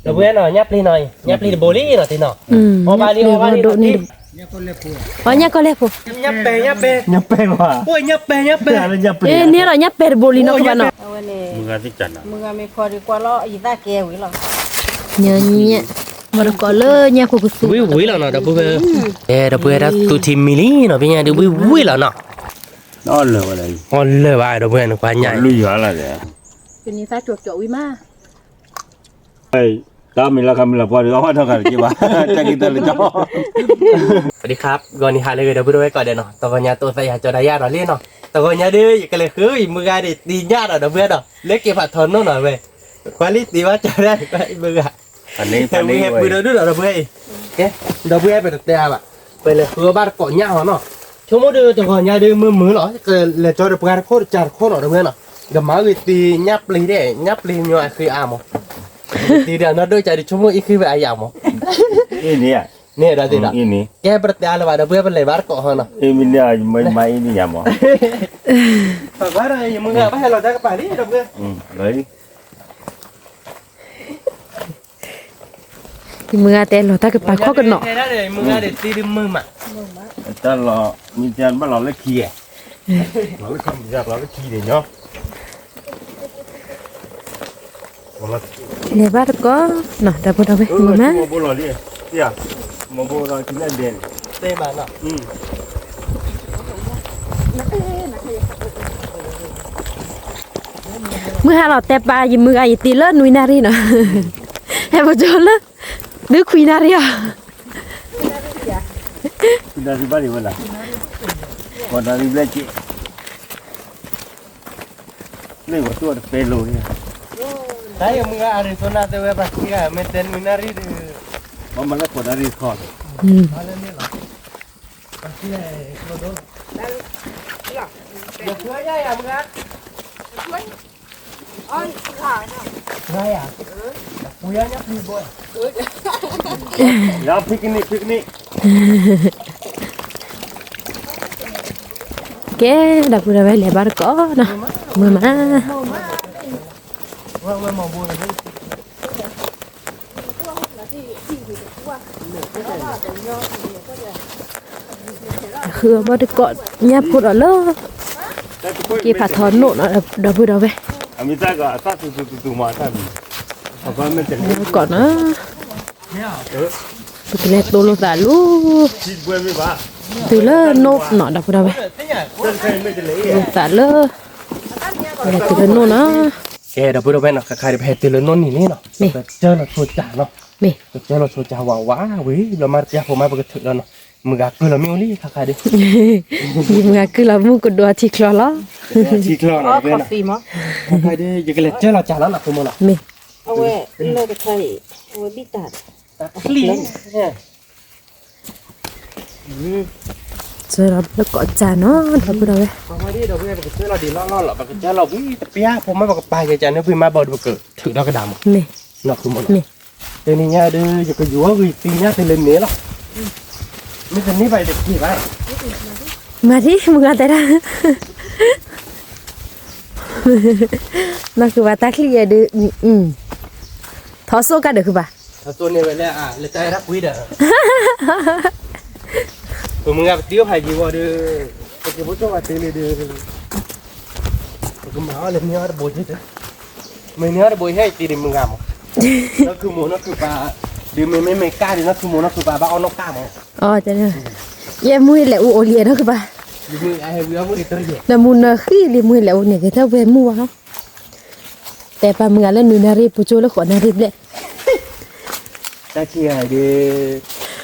ဒီပုၢ်ဝဲၢ်နီၤ ညၣ်ပျ့ၤနီၤအံၤ ညၣ်ပျ့ၤတဘိလံနီၤတ့ၢ်နီၤ, အီၣ်ဘၣ်လံအီၣ်ဘၣ်လံနီၤတ့ၢ်, အီၣ်ညၣ်ကီၢ်လဲၢ်ဖိ, ညၣ်ပဲာ်ညၣ်ပဲာ်, ညၣ်ပဲာ်ဘၣ်, ညၣ်ပဲာ်, န့ၣ်လီၤ ညၣ်ပဲာ်တဘိလံနီၤကဘၣ်နီၤ, မုၢ်ဂၤမ့ၢ်ဖီဒီးကွၢ်လီၤအံၤသၣ်ကဲဝံၤလီၤ, မၤတကိးလၢညၣ်ဖိကသူ, ဝံၤဝံၤလီၤနီၤ ဒီပုၢ်ဝဲၢ်, အဲ ဒီပုၢ်ဝဲၢ်ဒၣ်သူထံမံၤလံနီၤ ဖဲညါဒုးဝံၤဝံၤလီၤနီၤ, အီၣ်လၢာ်ဘၣ်, အီၣ်လၢာ်ဘၣ် ဒီပုၢ်ဝဲၢ်နကွၢ်ညၣ်, ကန့ၢ်သၣ်ကၠိကၠိဝံၤမး တၢ်မံၤလၢခါမံၤလၢပှၤဒီး အဝဲထီၣ်ခါတက့ၢ်ဘၣ်, တၢ်ဂ့ၢ်တၢ်လၢကၠီ, စဝၤစဒံးခါ, ဂီၤနံၤဟါလၢအဂ့ၤ ဒီပုၢ်ဝဲၢ်ကိးဂၤဒဲးနီၤ, တဂီၤညါတိၢ်သးယၤကၠီဒၣ်ယၤဒီးလံနီၤ, တဂီၤညါဒုးယကလဲၤဃုအံၤမုၢ်ဂၤဒံးတံၢ်ညၣ်ဒီး ဒီပုၢ်ဝဲၢ်ဒီး လၢက့ၤဖးထီနိၣ်နီၤဝဲ, ကွၢ်လံတံၢ်ဘၣ်ကၠီဒၣ် မုၢ်ဂၤ, ဟဲဝံၤဟဲပှ့ၤဒီးဒုၣ်ဒီး ဒီပုၢ်ဝဲၢ်အံၤ, ကဲ, ဒီပုၢ်ဝဲၢ်ပတတဲအါဘၣ်, ပလဲၤဃုအီၣ်ဘၣ်တကိးညၣ်ဟီနီၤ, ဆိကမိၣ်ဒုးတဂီၤညါဒုးမုာ်မုာ်လီၤ, ကလဲၤကၠီဒီးပှၤတခိၣ်တကးတခိၣ်နီၤ ဒီပုၢ်ဝဲၢ်နီၤ, ကမၤဂ့ၤတံၢ်ညၣ်ပျ့ၤဒဲး ညၣ်ပျ့ၤညီအဃ့အါမး တံၢ်ဒီးနီၢ်ဒိၣ်ကဒီးဆိကမိၣ်အံၤဃ့ဝဲအယၤမး, န့ၣ်ဒီးသ့ၣ်ဒီး, ကဲပတတဲအါလၢၤဘၣ် ဒီပုၢ်ဝဲၢ်ပလဲၤဘၣ်တကိးဟီနီၤ, မၤအံၤန့ၣ်ယၤမး, ပှၤဒီးယမုၢ်ဂၤဘၣ်ဟဲလီၤတၢ်ကပၤလံ ဒီပုၢ်ဝဲၢ် ယမုၢ်ဂၤတဲလီၤတၢ်ကပၤခီၣ်ကနီၤ, မုၢ်ဂၤဒံးတံၢ်ဒုးမုာ်မး, တၢ်လီၤမံၤတဘၣ်လီၤလၢခံ, လီၤလၢခံ, လီၤလၢခံန့ၣ်ညီ လဲၤဘၣ်တကိးနီၤ ဒီပုၢ်ဒီပုၢ်ဝဲၢ် မုာ်မး, မ့ၢ်ဘိလီၤလံ, မ့ၢ်ဘိလီၤခံန့ၣ်ဒဲးန့ၣ်, တဲဘၣ်နီၤ, မုၢ်ဟါလီၤတဲပာ်ယမုၢ်ဂၤယတံၢ်လၢနွံနၣ်ရံၣ်နီၤ, ဟဲပကၠီလၢ, ဒုးခွံနၣ်ရံၣ်အီၤ, ခွံနၣ်ရံၣ်ဘၣ်ဒံးဝဲလီၤ, ဃိးနၣ်ရံၣ်ဘျဲၣ်က့ၤ လၢပှၤသူၣ်အီၤတပဲလိၤန့ၣ်, တၢ်ယမုၢ်ဂၤ Arizona တဲဝဲပှၤခံဂၤ မ့ၢ်တဲနွံနၣ်ရံၣ်ဒီး, ဘၣ်မၤလၢဃိးနၣ်ရံၣ်ခီ, လၢန့ၣ်လီၤ, ပှၤခံဂၤကျိဒိၣ်လီၤ, ယဖုညါယမုၢ်ဂၤ, ယၤ, ပှၤညါညါပျံၤဘိ, ယၤ picnic picnic ကဲ, ဒီပုၢ်ဒီဝဲၢ်လဲၤဘၣ်တကိးနီၤ, မုာ်မး, ဃုအီၣ်ဘၣ်တကိးညၣ်ဖိဒီးလၢ, က့ၤဖးထီနိၣ်နီၤ ဒီပုၢ်ဒီဝဲၢ်, အမံၤတၢ်ကီးအသၣ်သူသူသူသူမးတၢ်မံၤ, အဘၣ်မ့ၢ်တလဲၤ, ကိးနီၤ, ပကလဲၤတိလိာ်သးလီၤ, တုၤလၢနိၣ်နီၤ ဒီပုၢ်ဒီဝဲၢ်, တိလိာ်သးလၢ, ပဟဲတုၤလၢနိၣ်နီၤ, ကဲ ဒီပုၢ်ဒီဝဲၢ်နီၤ ခါခါဒံး ပဟဲတုၤလၢနိၣ်နံၤလံနီၤ, မ့ၢ်, ပကစၢလီၤဆိကၢ်နီၤ, မ့ၢ်, ပကစၢလီၤဆိကၢ်ဝးဝးဝံၤ ဘျီမၤတပျၢ်ဖိမး ပကထုးလီၤနီၤ, မုၢ်ဂၤကုၢ်လီၤမ့ၢ်အိၣ်လံ ခါခါဒံး, မုၢ်ဂၤကုၢ်လီၤမုၢ်ကဒိးထံချီလီၤ, ထံချီလီၤ, ခါခါဒံး ယကလဲၤစၢလီၤစၢ်လီၤနီၤ မ့ၢ်, အဝဲလၢတခါအံၤ အဝဲဘံၣ်တၢ်, တၢ်ချံၣ်, စၢလီၤလၢကိးစၢ်နီၤ ဒီပုၢ်ဒီဝဲၢ်, ပကစၢလီၤဒံးလီၢ်လီၢ်လီၤ ပကစၢလီၤဝံၤတပျၢ်ဖိမး ပကပာ်ယဲကၢ်န့ၣ် ဖုမၤဘီဒီးပကထုးထီၣ်ကဒါမး, မ့ၢ်, မ့ၢ်, တနံၤညါဒီး ယကယူၤအီၣ်ဂံၢ်သံညါတလၢန့ၣ်လီၤ, မ့ၢ်တန့ၢ်ဘၣ်ယတက့ၤဘၣ်, မၤဒ်မုၢ်ဂၤတဲဒၣ် နီၢ်ဃုဘၣ်တၢ်ချံၣ်ယဲဒုး, ထီၣ်စိကၢ်ဒီးဃုဘၣ်, ထီၣ်စိန့ၣ်ဝဲလၢ လၢတၢ်အဲၣ်တၢ်ကွံဒီး, ပမုၢ်ဂၤပတံၤအိၣ်ဖးယံၤဝဲဒီး, ပက့ၤဖိကၠိဝဲတုၤလံဒီး, ပကမၤအီၣ်လၢန့ၢ်အီၣ်တဘိယဲ, မ့ၢ်န့ၢ်အီၣ်တဘိယဲအံၤတံၤဒံးမုၢ်ဂၤမး, နီၢ်ခုမိၢ်နီၢ်ခုပၢ်, ဒုးမ့မ့ၢ်မ့ၢ်ကၢ်ဒံး နီၢ်ခုမိၢ်နီၢ်ခုပၢ်ဘၣ်အီၣ်နီၢ်ကၢ်မး, ယဲမုၢ်လဲၤအိၣ်အိၣ်လံနီၢ်ခုပၢ်, နမုၢ်နၤဃံလံမုၢ်လဲၤအိၣ်န့ၣ် ကဲထီၣ်ဝဲမုၢ်ဝါနီၤ, တဲပာ်မုၢ်ဂၤလၢနွံနၣ်ရံၣ် ပကၠိလၢဃိးနၣ်ရံၣ်ဘျဲၣ်, တၢ်ခံဂၤဒုး,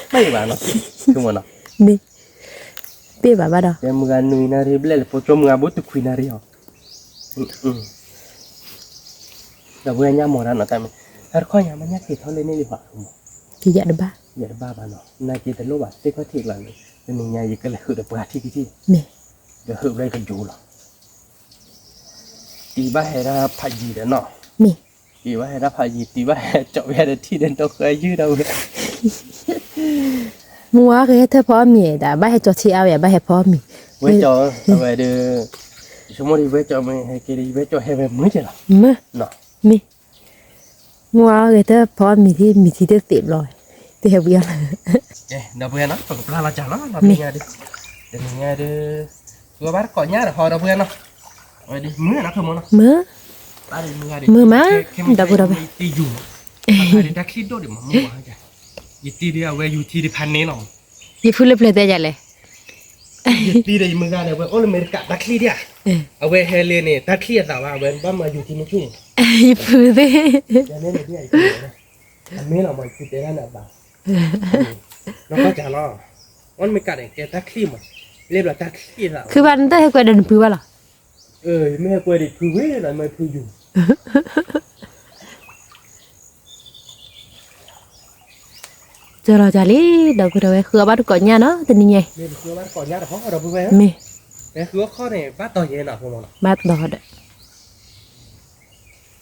ဘၣ်ယဘၣ်နီၤ, မ့ၢ်, ဘၣ်ဘၣ်ဒီး, တဲမုၢ်ဂၤနွံနၣ်ရံၣ်ဘျဲၣ်လၢပကၠိမုၢ်ဂၤဘိတခွံနၣ်ရံၣ်ဟီ ဒီးပဝဲညါမ့ၢ်ဒၣ်နီၤ တၢ်မ့ၢ်, တၢ်တခီညါမ့ၢ်ညါက့ၤထီၣ်လၢန့ၣ်လံဘၣ်, ကယဲၢ်တဘၣ်, ယဲၢ်တဘၣ်ဘၣ်နီၤ နာ်က့ၤတလိၣ်ဘၣ်သ့ၣ်ခီၣ်ထံးကျါန့ၣ်, တနံၤညါယကလဲၤဃုာ်ဒီးပှၤထံၣ်ကထံၣ်, မ့ၢ်, ကဟုာ်ဘျီကယိၤလီၤ, တံၤဘၣ်ဟဲဒၣ်ဖးယံၤဒီးနီၤ, မ့ၢ်, တံၤဘၣ်ဟဲဒၣ်ဖးယံၤ တံၤဘၣ်ဟဲကၠီၣ်ဝဲဒၣ်ထံၣ်ဒီးနီၢ်ဃဲယုၢ်ဒၣ်ဝဲ မုၢ်ဝါကဟဲထၢၣ်ဖီအီၣ်မံၤဒၣ် ဘၣ်ဟဲကၠီထံအါဝဲ ဘၣ်ဟဲဖီအီၣ်မံၤ, ဝဲကၠီ, အဝဲဒီး, ယဆိကမိၣ်ဒ်ဝဲကၠီမ့ၢ်ဟဲက့ၤဒီး ယဝဲကၠီဟဲဝဲမုၢ်ကဲလီၤ, မ့ၢ်, မ့ၢ်, မုၢ်ဝါဂဲၤတၢ်ဖီမံၤထံ မံၤထံတသ့ဘျီ, တဟဲဝံၤအီၤလၢ, ဒီပုၢ်ဝဲၢ်နီၤ ပကပျၢ်လီၤစၢ်နီၤ မ့ၢ်, တနံၤညါဒုး, သူဝဲဘၣ်တကိးညါဒီးဟီဒီပုၢ်ဝဲၢ်နီၤ, ဝဲဒုးမုၢ်နီၤ ခဲမုၢ်နီၤ, မုၢ်, မုၢ်မး, ဒီပုၢ်ဝဲၢ်နီၤ, တံယူၤမး, တၢ်ချံဒိၣ်ဒံးမး မုၢ်ဝါ, ယတံဒုးအဝဲယူၤထံတဖးန့ၣ်လီၤ ယဖုလၢပျၢၤတဲယၤလဲၣ်, ယတံဒီးယမုၢ်ဂၤန့ၣ် အဝဲအိၣ်လၢအမဲရကၤတၢ်ချံဒံးဧါ, အဝဲဟဲလၢန့ၣ် တၢ်ချံအသးဘၣ် အဝဲဘၣ်မၤယူၤထံမုၢ်ဆူၣ်န့ၣ်, ယဖုသ့ၣ်, အမ့ၢ်လီၤမး ယဖုတဲတၢ်န့ၣ်အသး, နီၢ်ကီၢ်စၢ်လီၤ, အီၣ်မ့ၢ်ကးန့ၣ် ကဲတၢ်ချံမး, လ့ဘျီတၢ်ချံအသး, ခုဘၣ်နတဟဲကွဲဒီးနဖုဘၣ်လီၤ, ယမ့ၢ်ဟဲကွဲဒီးဖုဝဲလီၤ မ့ၢ်ဖုယူၤ ကၢၤလီၤကၢ်လံ, ဒီပုၢ်ဝဲၢ် ဃုအီၣ်ဘၣ်တကိးညါနီၤ တနံၤညါအံၤ, မ့ၢ်ဃုအီၣ်ဘၣ်တကိးညါဒီးဟီဒီပုၢ်ဝဲၢ်, မ့ၢ်, ဃုအီၣ်ခီန့ၣ် ဘၣ်တီၤယဲနီၤ ဘၣ်တီၤဒီး,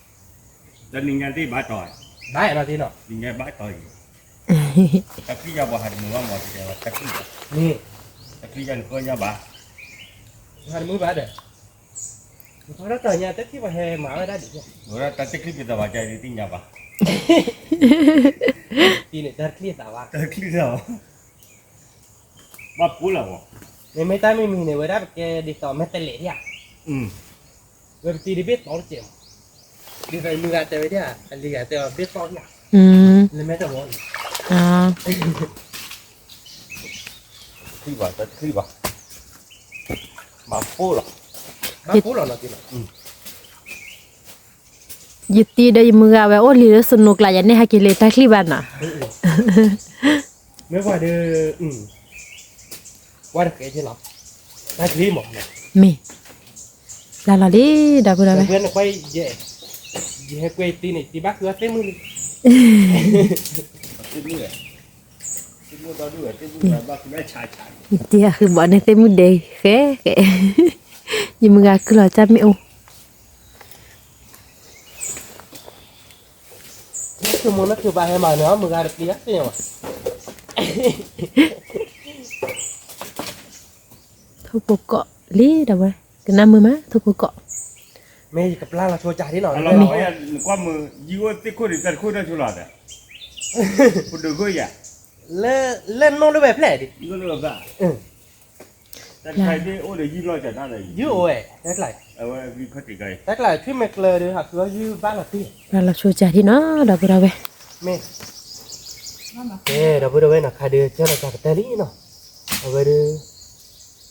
တနံၤညါသ့ၣ်ဘၣ်တီၤ, ဘၣ်နီၤသ့ၣ်နီၤ, နံၤညါဘၣ်တီၤအံၤ, တၢ်ချံယါဘၣ်ဟးတမုာ်ဘၣ်မး တၢ်ချံ, မ့ၢ်, တၢ်ချံယါနကီၢ်ညါဘၣ်, ဟးတမုာ်ဘၣ်ဒီး တၢ်ချံပှၤဟဲမၤဝဲဒၣ်ဒ်, ဝဲဒၣ်တၢ်ချံကသးဘၣ် ကသ့ၣ်ညါဘၣ်, တံန့ၣ် တၢ်ချံသးဘၣ်, တၢ်ချံသးဘၣ်, ဘၣ်ပူလီၤဘၣ်, မ့မ့ၢ်တၢ်မ့ၢ်မံၤန့ၣ် ဝဲဒၣ်ပကဲဒ်သိးမဲာ်တဲးလဲးဒံးဧါ, ဝဲပတံဒ်ဘ့ၣ်တီတစဲးမး, ဒ်သိးယမုၢ်ဂၤတဲဝဲဒၣ် အလံၤဂၤတဲအီၤဘ့ၣ်တီဒံးဧါ, လၢမဲာ်တဲးလဲးန့ၣ် တချံဘၣ် တချံဘၣ်, ဘၣ်ပူလီၤ, ဘၣ်ပူလီၤနီၤ, ယတံဒီးယမုၢ်ဂၤဝဲအိၣ်လံလၢစနိကျါ ယၤန့ၣ်ဟဲက့ၤလၢတၢ်ချံဘၣ်နီၤ, မ့ၢ်ပှၤဒီး, ပှၤတဃဲက့ၤလီၤ, တၢ်ချံမး, မ့ၢ်, လၢလီၤလံ, ဒီပုၢ်ဝဲၢ်, ယဟဲကွဲတံန့ၣ် တံဘၣ်ဃုအီၣ်သ့ၣ်မုၣ်လံ တံအဃုဘီန့ၣ်သ့ၣ်မုၣ်ဒဲဃဲဃဲ, ယမုၢ်ဂၤကုၢ်လီၤတၢ်မ့ၣ်အူ, နမ့ၢ်နဘၣ်ဟဲမၤန့ၣ် မုၢ်ဂၤတပျံၤအီၤသ့ၣ်ညါဘၣ်, ထိၣ်ဖိကိးလံဒီးဝဲ, ကနၣ်မုာ်မး ထိၣ်ဖိကိး, မ့ၢ်ယကပျၢ်လီၤဆိကၢ်ဒ်နီၤ, နကွၢ်မုာ် ယံၤအိၣ်သ့ၣ်ခိၣ်န့ၣ် တၢ်တခိၣ်တၢ်ဆိလီၤ, ပဒုးခိၣ်ယၤ, လၢနိၣ်လၢဝဲဖျဲၣ်ဒံး, တၢ်တခါအံၤအိၣ်ဒီးယံၤဘျီကၢ်တၢ်ဒီး, ယံၤအိၣ်ဝဲ, တၢ်ကျါ, တၢ်ကျါထွံၣ်မဲာ်ကျၢၤဒီး ဟးဃုအီၣ်ယုၢ်ဘၣ်လီၤတံၢ်, ဘၣ်လီၤဆိကၢ်ဒ်နီၤ ဒီပုၢ်ဝဲၢ်, မ့ၢ်, ကဲ ဒီပုၢ်ဝဲၢ်နီၤ ခါဒီး ကၢထီၣ်ကၢ်ကတၢၢ်လံနီၤ, အဝဲဒီး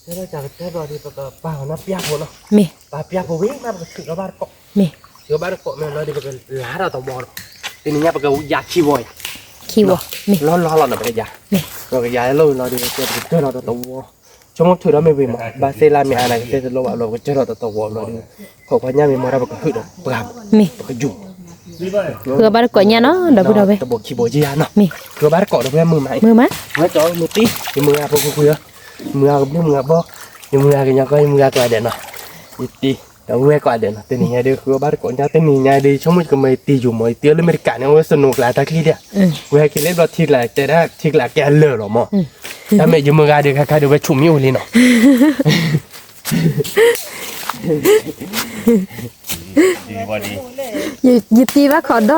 ကၢထီၣ်ကၢ်ကတၢၢ်ဘျီဒီး ပကပာ်အီၤနီၢ်ပျၢ်ဖိနီၤ, မ့ၢ်, ပာ်ပျၢ်ဖိဝံၤမး ပကထုးထီၣ်ဘၣ်တကိး, မ့ၢ်, ထုးဘၣ်တကိးမ့ၢ်လီၤဒီး ပကလါထီၣ်တဝီဒီး, တနံၤညါပကယၤခံဝီယၤ, ခံဝီ, လီၤလီၤလီၤနီၤ ပကယၤ, ပကယၤလီၤလီၤဒီး ပကကၢထီၣ်တဝီ, ဆိကမိၣ်ထုးထီၣ်မ့ၢ်ဝံၤမး ဘၣ်သ့ၣ်လၢမ့ၢ်အါန့ၣ် ကသ့ၣ်တလိၣ်ဘၣ်လီၤ ပကကၢထီၣ်တဝီလီၤဒီး, ခိးခွါညၣ်မ့ၢ်မီၤဒၣ် ပကဟုၣ်ဒီးပှၤ, မ့ၢ်, ပကယူၤ ဃုအီၣ်ဘၣ်တကိးညါနီၤ ဒီပုၢ်ဝဲၢ်, တဘိခံဘိကယၤနီၤ, မ့ၢ်, ဃုအီၣ်ဘၣ်တကိးဒီပုၢ်ဝဲၢ် မုာ်မး, မုာ်မး, ဝဲကၠီမုာ်တံၢ်, ယမုၢ်ဂၤဖိခွံခွံဧၢ, ယမုၢ်ဂၤကဘျုးမုၢ်ဂၤဘီ, ယမုၢ်ဂၤကညီကီ ယမုၢ်ဂၤကိးဂၤဒဲးနီၤ, ယတံၢ်, ဒီပုၢ်ဝဲၢ်ကိးဂၤဒဲးနီၤ တနံၤညါဒီး ဃုအီၣ်ဘၣ်တကိးညါ တနံၤညါဒီး ဆိကမိၣ်ယကမၤယတံၤယူၤမး ယတံၤအိၣ်လၢအမဲရကၤန့ၣ် အိၣ်ဝဲစနိးကျါတၢ်ချံဒံး, ဝဲဟဲက့ၤလၢဘျီထံကျါတဲဒၣ် ထံကျါကဲအလၢာ်လီၤမး, တၢ်မ့ၢ်ယမုၢ်ဂၤဒီး ခါခါဒီးဝဲဆူၣ်မံအိၣ်လံနီၤ ယတံၤဘၣ်ခိးဒီလီၤကၢ်သ့ၣ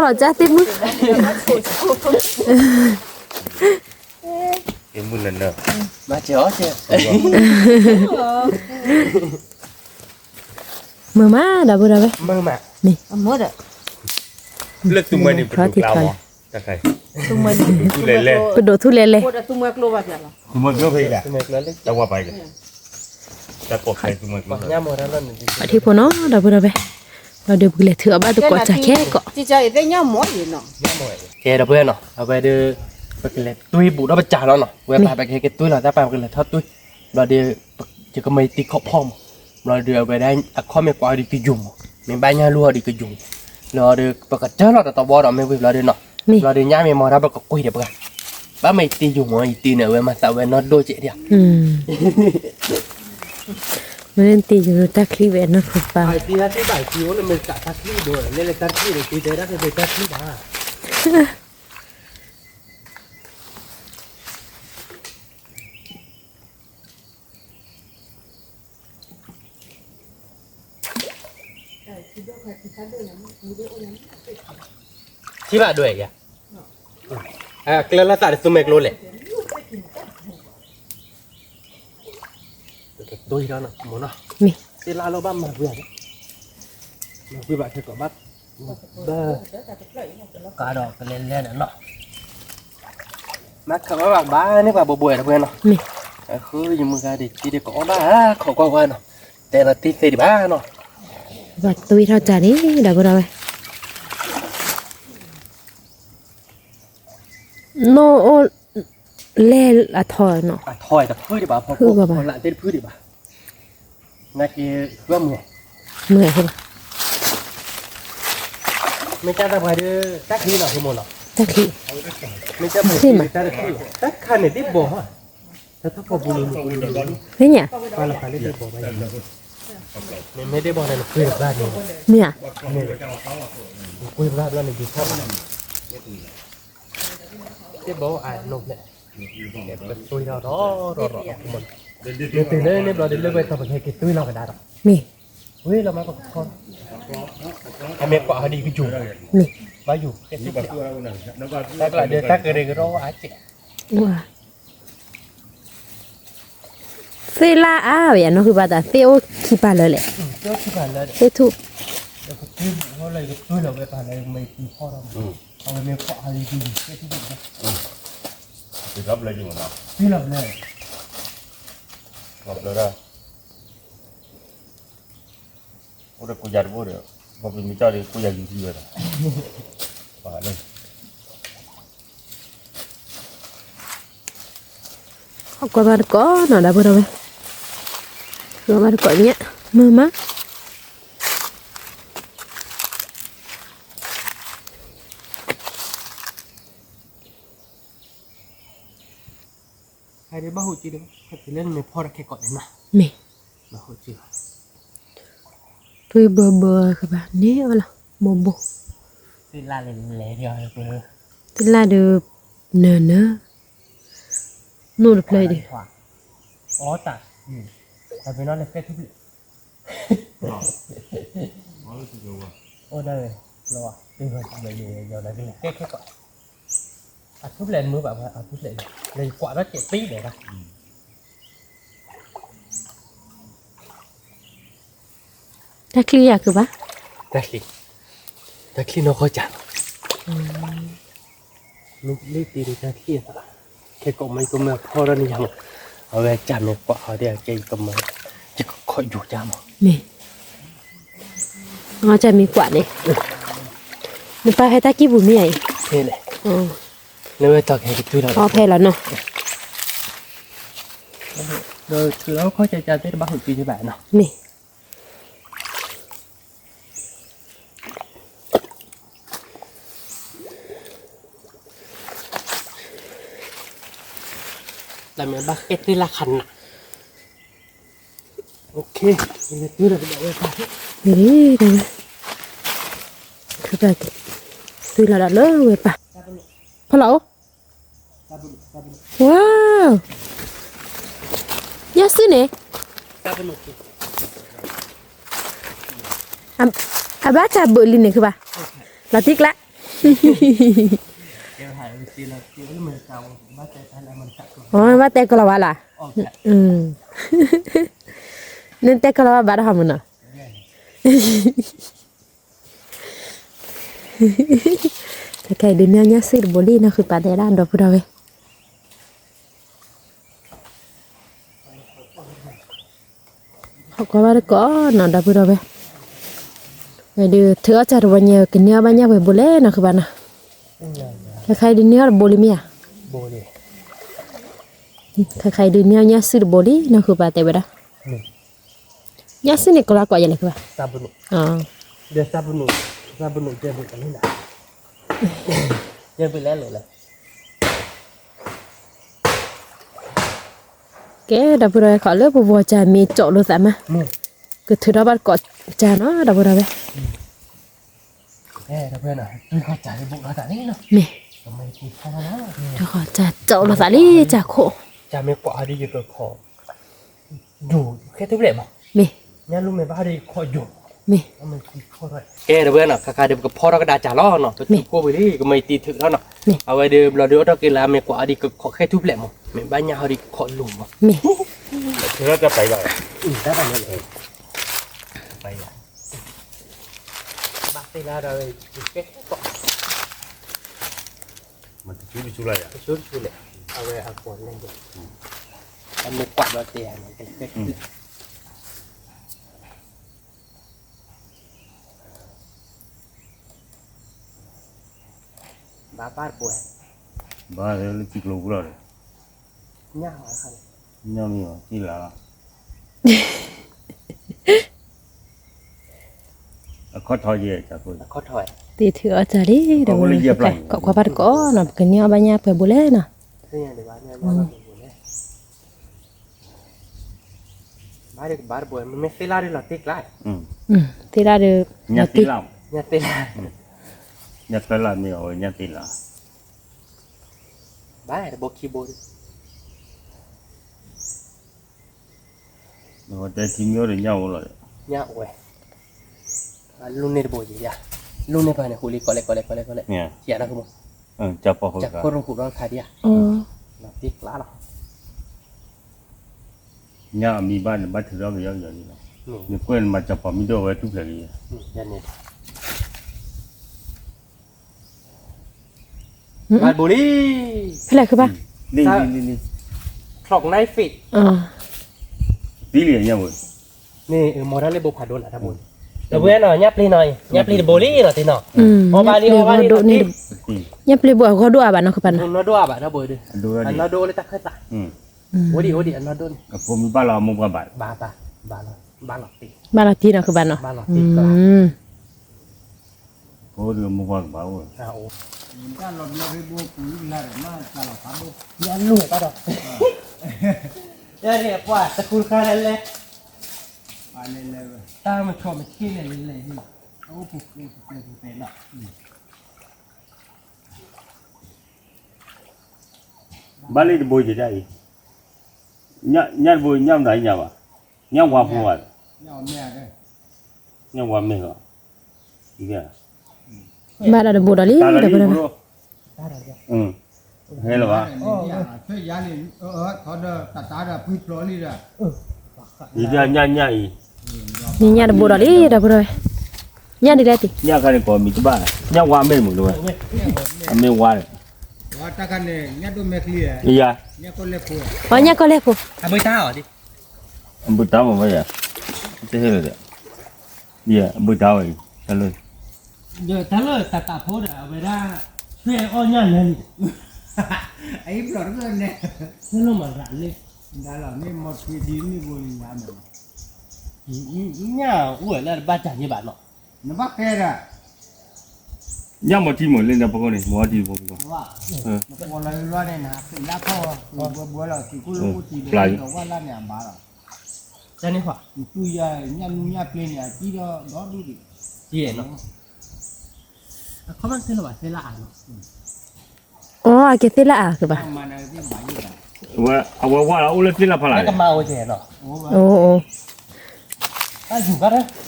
်မုၣ်, မုာ်မး ဒီပုၢ်ဝဲၢ်, မုာ်မး, လၢသူမှဲန့ၣ် ပဒိၣ်ကျါမး, ပဒိၣ်ထူလဲၤလဲၤ, ပှၤထံဖိနီၤ ဒီပုၢ်ဝဲၢ်, ဒီးပကလဲၤထုးအီၣ်ဘၣ်သကိးစၢ်ခဲကိး, ကဲဒီပုၢ်ဝဲၢ်နီၤ အဝဲဒီး ပကလဲၤတွ့ဘူးဒီးပစၢ်လီၤနီၤ ဝဲပၢ်ပကဟဲက့ၤတွ့လီၤ တၢ်ပၢ်ပကလဲၤထီၣ်တွ့, ဘျီဒီး ယကမၤယတံၤခီၣ်ဖီမး, ဘျီဒီးအဝဲဒၣ်အခီၣ်မ့ၢ်ကွၢ်ဒီးကယိၤမး, မ့ၢ်ဘၣ်ညၣ်လူၢ်အီၤဒီးကယိၤမး, ဘျီဒီး ပကစၢ်လီၤတတဝီဒီးမ့ၢ်ဝံၤဘျီဒီးနီၤ, ဘျီဒီးညၣ်မ့ၢ်မီၤတၢ်ပကကွံာ်ဒီးပှၤ, ဘၣ်မၤယတံၤယူၤမး ယတံၤန့ၣ် အဝဲမၤသးဝဲနီၢ်ဒိၣ်ကဲးဒံးဧါ မ့ၢ်တံၤယူၤတၢ်ချံဝဲနီၢ်ခိပၢ်, တၢ် ထံၣ်ဘၣ်ဒွဲၣ်ယၤ, အကျဲလၢသးတသူမဲာ်ကျိလဲၣ်, တတိၢ်ထီၣ်နီၤ မိၢ်နီၤ, မ့ၢ် သ့ၣ်လၣ်လီၤဘၣ်မၤကွံာ်, မၤကွံာ်ဘၣ်ထဲကီးဘၣ်, ဘၣ်, ကါဒီးကလဲၤလဲၤဒီးနီၤ, မၤခးဘၣ်ဘၣ်ဘၣ်န့ၣ်ပှၤဘိးဘိးတဖဲနီၤ, မ့ၢ် အဃိယမုၢ်ဂၤဒံးက့ဒံးကအိၣ်ဘၣ်ခီကွၢ်ကွၢ်နီၤ, တဲလီၤတံၢ်သ့ဒံးဘၣ်နီၤ, ဘၣ်တဝံထီၣ်ကၢ်န့ၣ် ဒီပုၢ်ဒီဝဲၢ် နအိၣ်လဲၤအထီနီၤ, အထီတဖုဒံးဘၣ်, ဖုကဘၣ် ဖီလာ်သ့ၣ်တဖုဒံးဘၣ်, နာ်က့ၤဃၢမုၢ်, မုၢ်ဟဲဘၣ်, မ့ၢ်တၢ်တပှၤဒီး တၢ်ချံလီၤ ဟဲမိၢ်လီၤ, တၢ်ချံ, မ့ၢ်တၢ်မုၢ်ချံတၢ်တချံလီၤ, တၢ်ခါန့ၣ်ဒ်ဘီၣ်ဟါ, တၢ်ထီၣ်ဖီပူၤလံ, မ့ၢ်ညါ, ပှၤလီၤခါလၢဒ်ဘီၣ်ဘၣ်, မ့မ့ၢ်ဒ်ဘီၣ်န့ၣ် နကွ့တဘျီန့ၣ်, မ့ၢ်ဧါ, နကွ့တဘျီဘျီန့ၣ်ဒ်ထီၣ်ဘၣ် တဘီအနိဖျဲး, ပသွံထီၣ်ဒီးဒီးဒီး, မ့ၢ်တုၤလၢန့ၣ်ဘျီဒီးလၢဝဲတီၤပခဲက့ၤသွံလီၤကဒါဒီး, မ့ၢ်, ဝ့ၢ်လီၤမးပကခီ, အမ့ၢ်ကွၢ်ဟီဒ်ကယိၤ, မ့ၢ်, ဘၣ်ယိၤ, တၢ်ကျးဒီးတၢ်ကရၢကရိအါကဲး, ဝါ သ့ၣ်လၣ်အါဝဲယၤနီၢ်ဃုဘၣ်တၢ် သ့ၣ်အိၣ်ခံပၤလၢလဲၣ်, သ့ၣ်ထူၣ်, အိၣ်ဒီးကိးယၤတဘိဒီး, ပမ့ၢ်ကၠီဒီးကိးယၤယူၤထံဝဲဒၣ်, ပှၤလၢ ဟီၣ်ကွၢ်ဘၣ်တကိးနီၤ ဒီပုၢ်ဒီဝဲၢ်, ကွၢ်ဘၣ်တကိးညါ, မုာ်မး, ဟဲဒ်ဘၣ်ဟူးက့ဒီး ဟဲတုၤလၢနမ့ၢ်ဖီၣ်တၢ်ခဲကိးန့ၣ်နီၤ, မ့ၢ်, ဘၣ်ဟူးက့လီၤ, ထွံၣ်ဘၢဘၢကဘၣ်န့ၣ်အီၤလီၤ, ဘိဘိ, သ့ၣ်လၣ်လဲၤလဲၤဒီး, သ့ၣ်လၣ်ဒီး, နၢၤနၢၤ, နိၣ်တဖျၢၣ်အံၤဒီး, အီတၢ်, တၢ်ပ့ၤနီၣ်လၢသဲထူၣ်ဖျၢၣ် အိၣ်ဒၣ်ဝဲ, လီၤ, ကဲခဲကီး, အထူၣ်ဖျဲးမုာ်ဘၣ်, အထူၣ်ဖျဲး, လၢယကွၢ်ထီၣ်ကဲးသံဒီး, တၢ်ချံယၤကဘၣ်, တၢ်ချံ, တၢ်ချံနီၢ်ခီကၢ်, မ့ၢ်လၢတ့ၢ်တၢ်ချံအသး, ခဲကိးမ့ၢ်ကမၢဖီထီၣ်န့ၣ်ယၤမး, အဝဲကၢ်မ့ၢ်ကွၢ်အီၤဒ်အကဲယကမၢ, ယကခီၣ်ယိၤကၢ်မး, မ့ၢ်, အကၢ်မ့ၢ်ကွၢ်န့ၣ်, နပၢ်ဟဲတၢ်ကံၢ်ပူၤမ့ၢ်ဧါအံၤ, ဖဲလဲၣ်, လၢဝဲတီၤကဟဲကတုၤလီၤ, အဖဲလီၤနီၤ, ဒီးထုးလီၤခီၣ်ကၢ်ကၢ်သ့ၣ်တဘၣ်ဟူးက့ဘၣ်နီၤ, မ့ၢ် တၢ်မ့ၢ်ဘၣ်ဃဲသ့ၣ်လၢခါနၤ, သုတၢ်က့ၤသွံလီၤဒၣ်လၢဝဲပၢ်, ဖီလီၤအိၣ် ဝါ, ညၣ်စုန့ၣ်, အဘၣ်တၢ်ဘုးလံန့ၣ်ခုဘၣ်, လီၤတံၢ်ကျါ, ဘၣ်တဲကလီၤဝါလီၤ, နတဲကလီၤဝါဘၣ်တဟီမုၢ်နီၤ ခဲခဲအံၤဒုးနၢညါစုတဘိလံနီၢ်ဃုပာ်တဲဒၣ်ဒီပုၢ်ဒီဝဲၢ်, ဟီၣ်ကွၢ်ဘၣ်တကိးနီၤဒီပုၢ်ဒီဝဲၢ်, ဝဲဒုးထုးအီၣ်စၢ်တဝီညါကန့ၢ်အီၣ်ဘၣ်ညၣ်ဝဲဘိလဲၣ်နီၢ်ဃုပာ်နီၤ, ခဲခဲအံၤဒုးန့ၢ်အီၣ်တဘိလံမ့ၢ်ဧါ, ခဲခဲအံၤဒုးန့ၢ်အီၣ်ညၣ်စုတဘိလံနီၢ်ဃုပာ်တဲဝဲဒၣ် ညၣ်စုန့ၣ်ကလီၤကိးယဲလဲၣ်, ကဲဒီပုၢ်ဒီဝဲၢ်ခီလၢပဝီၤစၢ်မ့ၢ်ကၠီလိာ်သးမး, ကထုးထီၣ်ဘၣ်တကိးစၢ်နီၤဒီပုၢ်ဒီဝဲၢ်, မ့ၢ်, တကိးစၢ်ကၠီလိာ်သးလံစၢ်ခိၣ်, မ့ၢ်, ညၣ်လူမ့ၢ်ဘၣ်ဒီးယခီၣ်ယိာ် မ့ၢ် ကဲ တဝဲနီၤ ခါခါဒီး ပကဖီထီၣ်ကဒါကၢ်လီၤနီၤ ပထူဖိဝံၤလံ ကမ့ၢ်တံၤထုးထီၣ်နီၤ အဝဲဒီး ဘျီဒီး အိၣ်ထီၣ်က့ၤလၢအမ့ၢ်ကွၢ်အီၤဒီး ကခိးဃဲထူဖျဲးမး မ့ၢ်ဘၣ်ညၣ်ဟီဒီးခိးလိၤမး မ့ၢ် တၢ်ပာ်လီၤ ဘၣ်သ့ၣ်လၢဒီး ကဲ တဆူတဆူလဲၣ် အဝဲအကွၢ်လဲၣ် အမ့ၢ်ကွၢ်ဒီးတဲ ဘၣ်ဘၣ်တဘိ ဘၣ်လၢထံကျိပူၤလီၤဒီး ညၣ်မ့ၢ်အီၤ တံၢ်လၢ်လီၤ အခီၣ်ထီယဲၢ် တံၤထုးအီၣ်တၢ်လံ ဒီး ခိးခွါဘၣ်တကိးနီၤ ပကန့ၢ်အီၣ်ဘၣ်ညၣ်ပှဲၤဘိလဲၣ်နီၤ ဘၣ်တဘိ မ့မ့ၢ်သ့ၣ်လၣ်ဒ်လီၤတံၢ်ကျါ သ့ၣ်လၣ်ဒီး ညၣ်သ့ၣ်လၣ် ညၣ်သ့ၣ်လၣ် ညၣ်သ့ၣ်လၣ်မ့ၢ်အီၤဝဲညၣ်သ့ၣ်လၣ် ဘၣ်တဘိခံဘိ တဲထံမ့ၢ်အိၣ်ဒီးညၣ်အိၣ်လီၤ ညၣ်အိၣ်ဝဲ လူန့ၢ်တဘိယံၤယါ လူန့ၢ်ပှၤန့ၣ် ဟူးလံ ကီးလဲၣ် ကီးလဲၣ် ကီးလဲၣ် ကီးလဲၣ် ယါနီၢ်ကမီၤ ကၢ်ပီၢ်ဟူး ကၢ်ခိၣ်ရိၣ်ဟူးထီၣ်ခါဒံးဧါ လီၤတံၢ်ကျါလီၤ ညၣ်အမံဘၣ်န့ၣ် ဘၣ်ထုးထီၣ်ကယီကယီလီၤ နကွဲၢ်နမၤကၢ်ပီၢ်မံဒိၣ်ဝဲထူၣ်ဖျဲးကယီ ဘၣ်တဘိလံ ဖဲလဲၣ်ခုဘၣ် clock nine feet သံလံညၣ်ဝဲ န့ၣ် မီၤတၢ်လၢဘိဖးဒိၣ်နၤတၢ်ဘိန့ၣ် တဝဲနီၤ ညၣ်ပျ့ၤနီၤ ညၣ်ပျ့ၤတဘိလံနီၤ တ့နီၤ အီၣ်ဘၣ်လံ အီၣ်ဘၣ်လံ ညၣ်ပျ့ၤဘိအဂီၢ်ဒိၣ်အါဘၣ်နီၤ ခုပၢ်နီၤ အနီၢ်ဒိၣ်အါဘၣ်တၢ်ဘိဒီး အနီၢ်ဒိၣ်လၢတၢ်ခၢၣ်သး အိၣ်ဒံး အိၣ်ဒံး အနီၢ်ဒိၣ်န့ၣ် အဖိမုၣ်ဘၣ်လီၤ အမိၢ်ပှၢ်ဘၣ် ဘၣ် ဘၣ် ဘၣ်လီၤတံၢ် ဘၣ်လီၤတံၢ်နီၤ ခုပၢ်နီၤ ဘၣ်လီၤတံၢ်ကျါ ဖိဒုးမိၢ်ပှၢ်ကဘၣ်အိၣ် တၢ်လီၤဘျီဖဲဘိပူၤလၢ်ဒီး မ့ၢ်တၢ်လီၤဖးဘိ ယၤလိၣ်ဘၣ်ဒီး ယၤန့ၣ်ပှၤတခူတခါလဲၣ်လဲၣ် တၢ်မဆီၣ်မဆ့န့ၣ်လဲၣ် အအိၣ်ပူၤပူၤပူၤပူၤပူၤလီၤ ဘၣ်လံတဘိယံၤဒၣ်အံၤ ညၣ်တဘိညၣ်မနုၤညၣ်ဘၣ် ညၣ်ဝါဖိဘၣ် ညၣ်ဝါမ့ၢ်လီၤ ဘၣ်ဒီးတဘိဒီးလံ တဘိဒီး ဟဲလၢၤဘၣ် ယညၣ်ညၣ်အံၤ န့ၣ်ညၣ်တဘိဒီးလံ ဒီပုၢ်ဒီဝဲၢ် ညၣ်ဒ်လဲၣ်တံၢ် ညၣ်ခါန့ၣ်ကိးမံၤတဘၣ် ညၣ်ဝါမ့ၢ်မုာ်တဝဲ အမ့ၢ်ဝါန့ၣ် တၢ်ခါန့ၣ် ညၣ်ဒိၣ်မဲာ်ချံ ယၤ အီ ညၣ်ကီၢ်လဲၢ်ဖိ အဘုတၢ်မ့ၢ်ဝဲယၤ တဟဲလၢၤဒီး ယဲ အဘုတၢ်ဝဲအံၤ တၢ်လၢ တၢ်လၢတၢ်တၢ်ဖိဒီး အဝဲဒၣ် ဆွဲအီၣ်ညၣ်လၢန့ၣ် အအံၤဘျီၣ်တဘျီၣ်န့ၣ် ဆွဲလီၤမၤရၤလၢ ဒါလီၤမ့ၢ်မီထွံဒ်မ့ၢ်ဘိလံယၤမ့ၢ် ညၣ်အိၣ်ဝဲလၢတဘၣ်တၢ်ယဲဘၣ်နီၤ နဘၣ်ပဲဒၣ် ညၣ်မီၤထံမ့ၢ်လၢနပကိးန့ၣ် မီၤထံဖိဖိ နကွီၢ်လီၤလွါန့ၣ် နဟးသုးလၢခီၣ် ဘှဲဘှဲလီၤ သုးခိၣ်လိၣ်အိၣ်တံၢ်ဒီး ဝဲလၢန့ၣ်အဘၣ်လီၤ တၢ်န့ၣ် သူၣ်ယၤ ညၣ်နူညၣ်ပျ့ၤန့ၣ် အကံဒီးဒီဒူၣ်ဒံး ယဲၢ်နီၤ အခီမ့ၢ်သ့လၢၤဘၣ်သ့လၢအါနီၤ အိ အကဲသ့လၢအါကဘၣ် အဝဲဝါလီၤအိၣ်လၢသ့လၢဖးလၢ် ကမၤဝဲကဲနီၤ အိ အိ တၢ်ယူၤဘၣ်ဒီး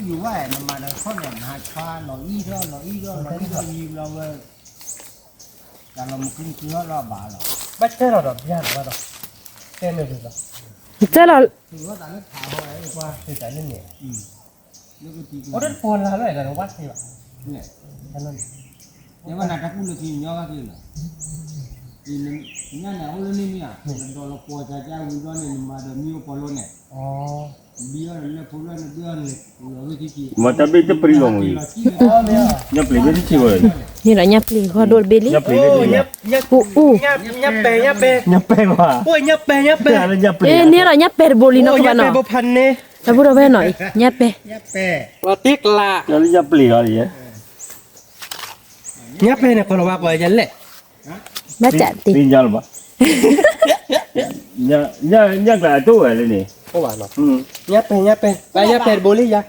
ယူၤဝဲ နမၤဒီးခီၣ်န့ၣ် နဟးဆါလီၤအံၤဒီး လီၤအံၤဒီး လီၤအံၤဒီး ယံၤဘျီဝဲ တၢ်လီၤမုၢ်ခုမုၢ်ခုဟီၣ်လီၤဘၣ်လီၤ ဘၣ်တဲလီၤဒီးဘၣ်လီၤဘၣ်ဒီး တဲမ့ၢ်ဘၣ်လီၤ တဲလီၤ သုးဝဲသးလၢထးဟီၣ်ဝဲ ပှၤသုးသးလၢန့ၣ် အိၣ်တပီၤလၢ်လၢဒီးဝါသ့ဘၣ် တဲဝဲနၤတၢ်ကူၣ်လၢခံညီဘၣ်က့ၤလီၤ ညၣ်န့ၣ် အိၣ်လၢန့ၣ်မ့ၢ်ဧါ ဒီးလီၤပှီၢ်စၢ်ကၢ်ဝံၤဘျီန့ၣ် နမၤဒီးမံအိၣ်ပီၤလိန့ၣ် ဘံအီၤလၢဖိလၢနဘံအီၤန့ၣ် လီၤဝဲခံခံ မ့ၢ်တၢ်ဘ့ၣ်တပျံၤဂီၢ်မူ ညၣ်ပျံၤဘ့ၣ်တဆံဝဲ န့ၣ်ဒီးညၣ်ပျံၤဂီၢ်ဒိၣ်တဘ့ၣ်လံ ညၣ်ပျံၤဘ့ၣ်တဆံ ပူအူ ညၣ်ပဲ ညၣ်ပဲ ညၣ်ပဲဝါ အိၣ်ညၣ်ပဲ ညၣ်ပဲ န့ၣ်ဒီးညၣ်ပဲတဘိလံနီၤ ကဘၣ်နီၤ တၢ်ဖိဒီးဝဲနီၤ ညၣ်ပဲ လီၤတံၢ်ကျါ ညၣ်ပျံၤလီၤ ညၣ်ပဲန့ၣ် ကီၤလၤဝါပှၤယလဲၣ် ဘၣ်တၢ်တ့ၢ် သ့ၣ်ညါလၢၤဘၣ် ညၣ်ကျါအတိၢ်ဝဲလၢန့ၣ် ညၣ်ပဲ ညၣ်ပဲ ဘၣ်ညၣ်ပဲတဘိလံယၤ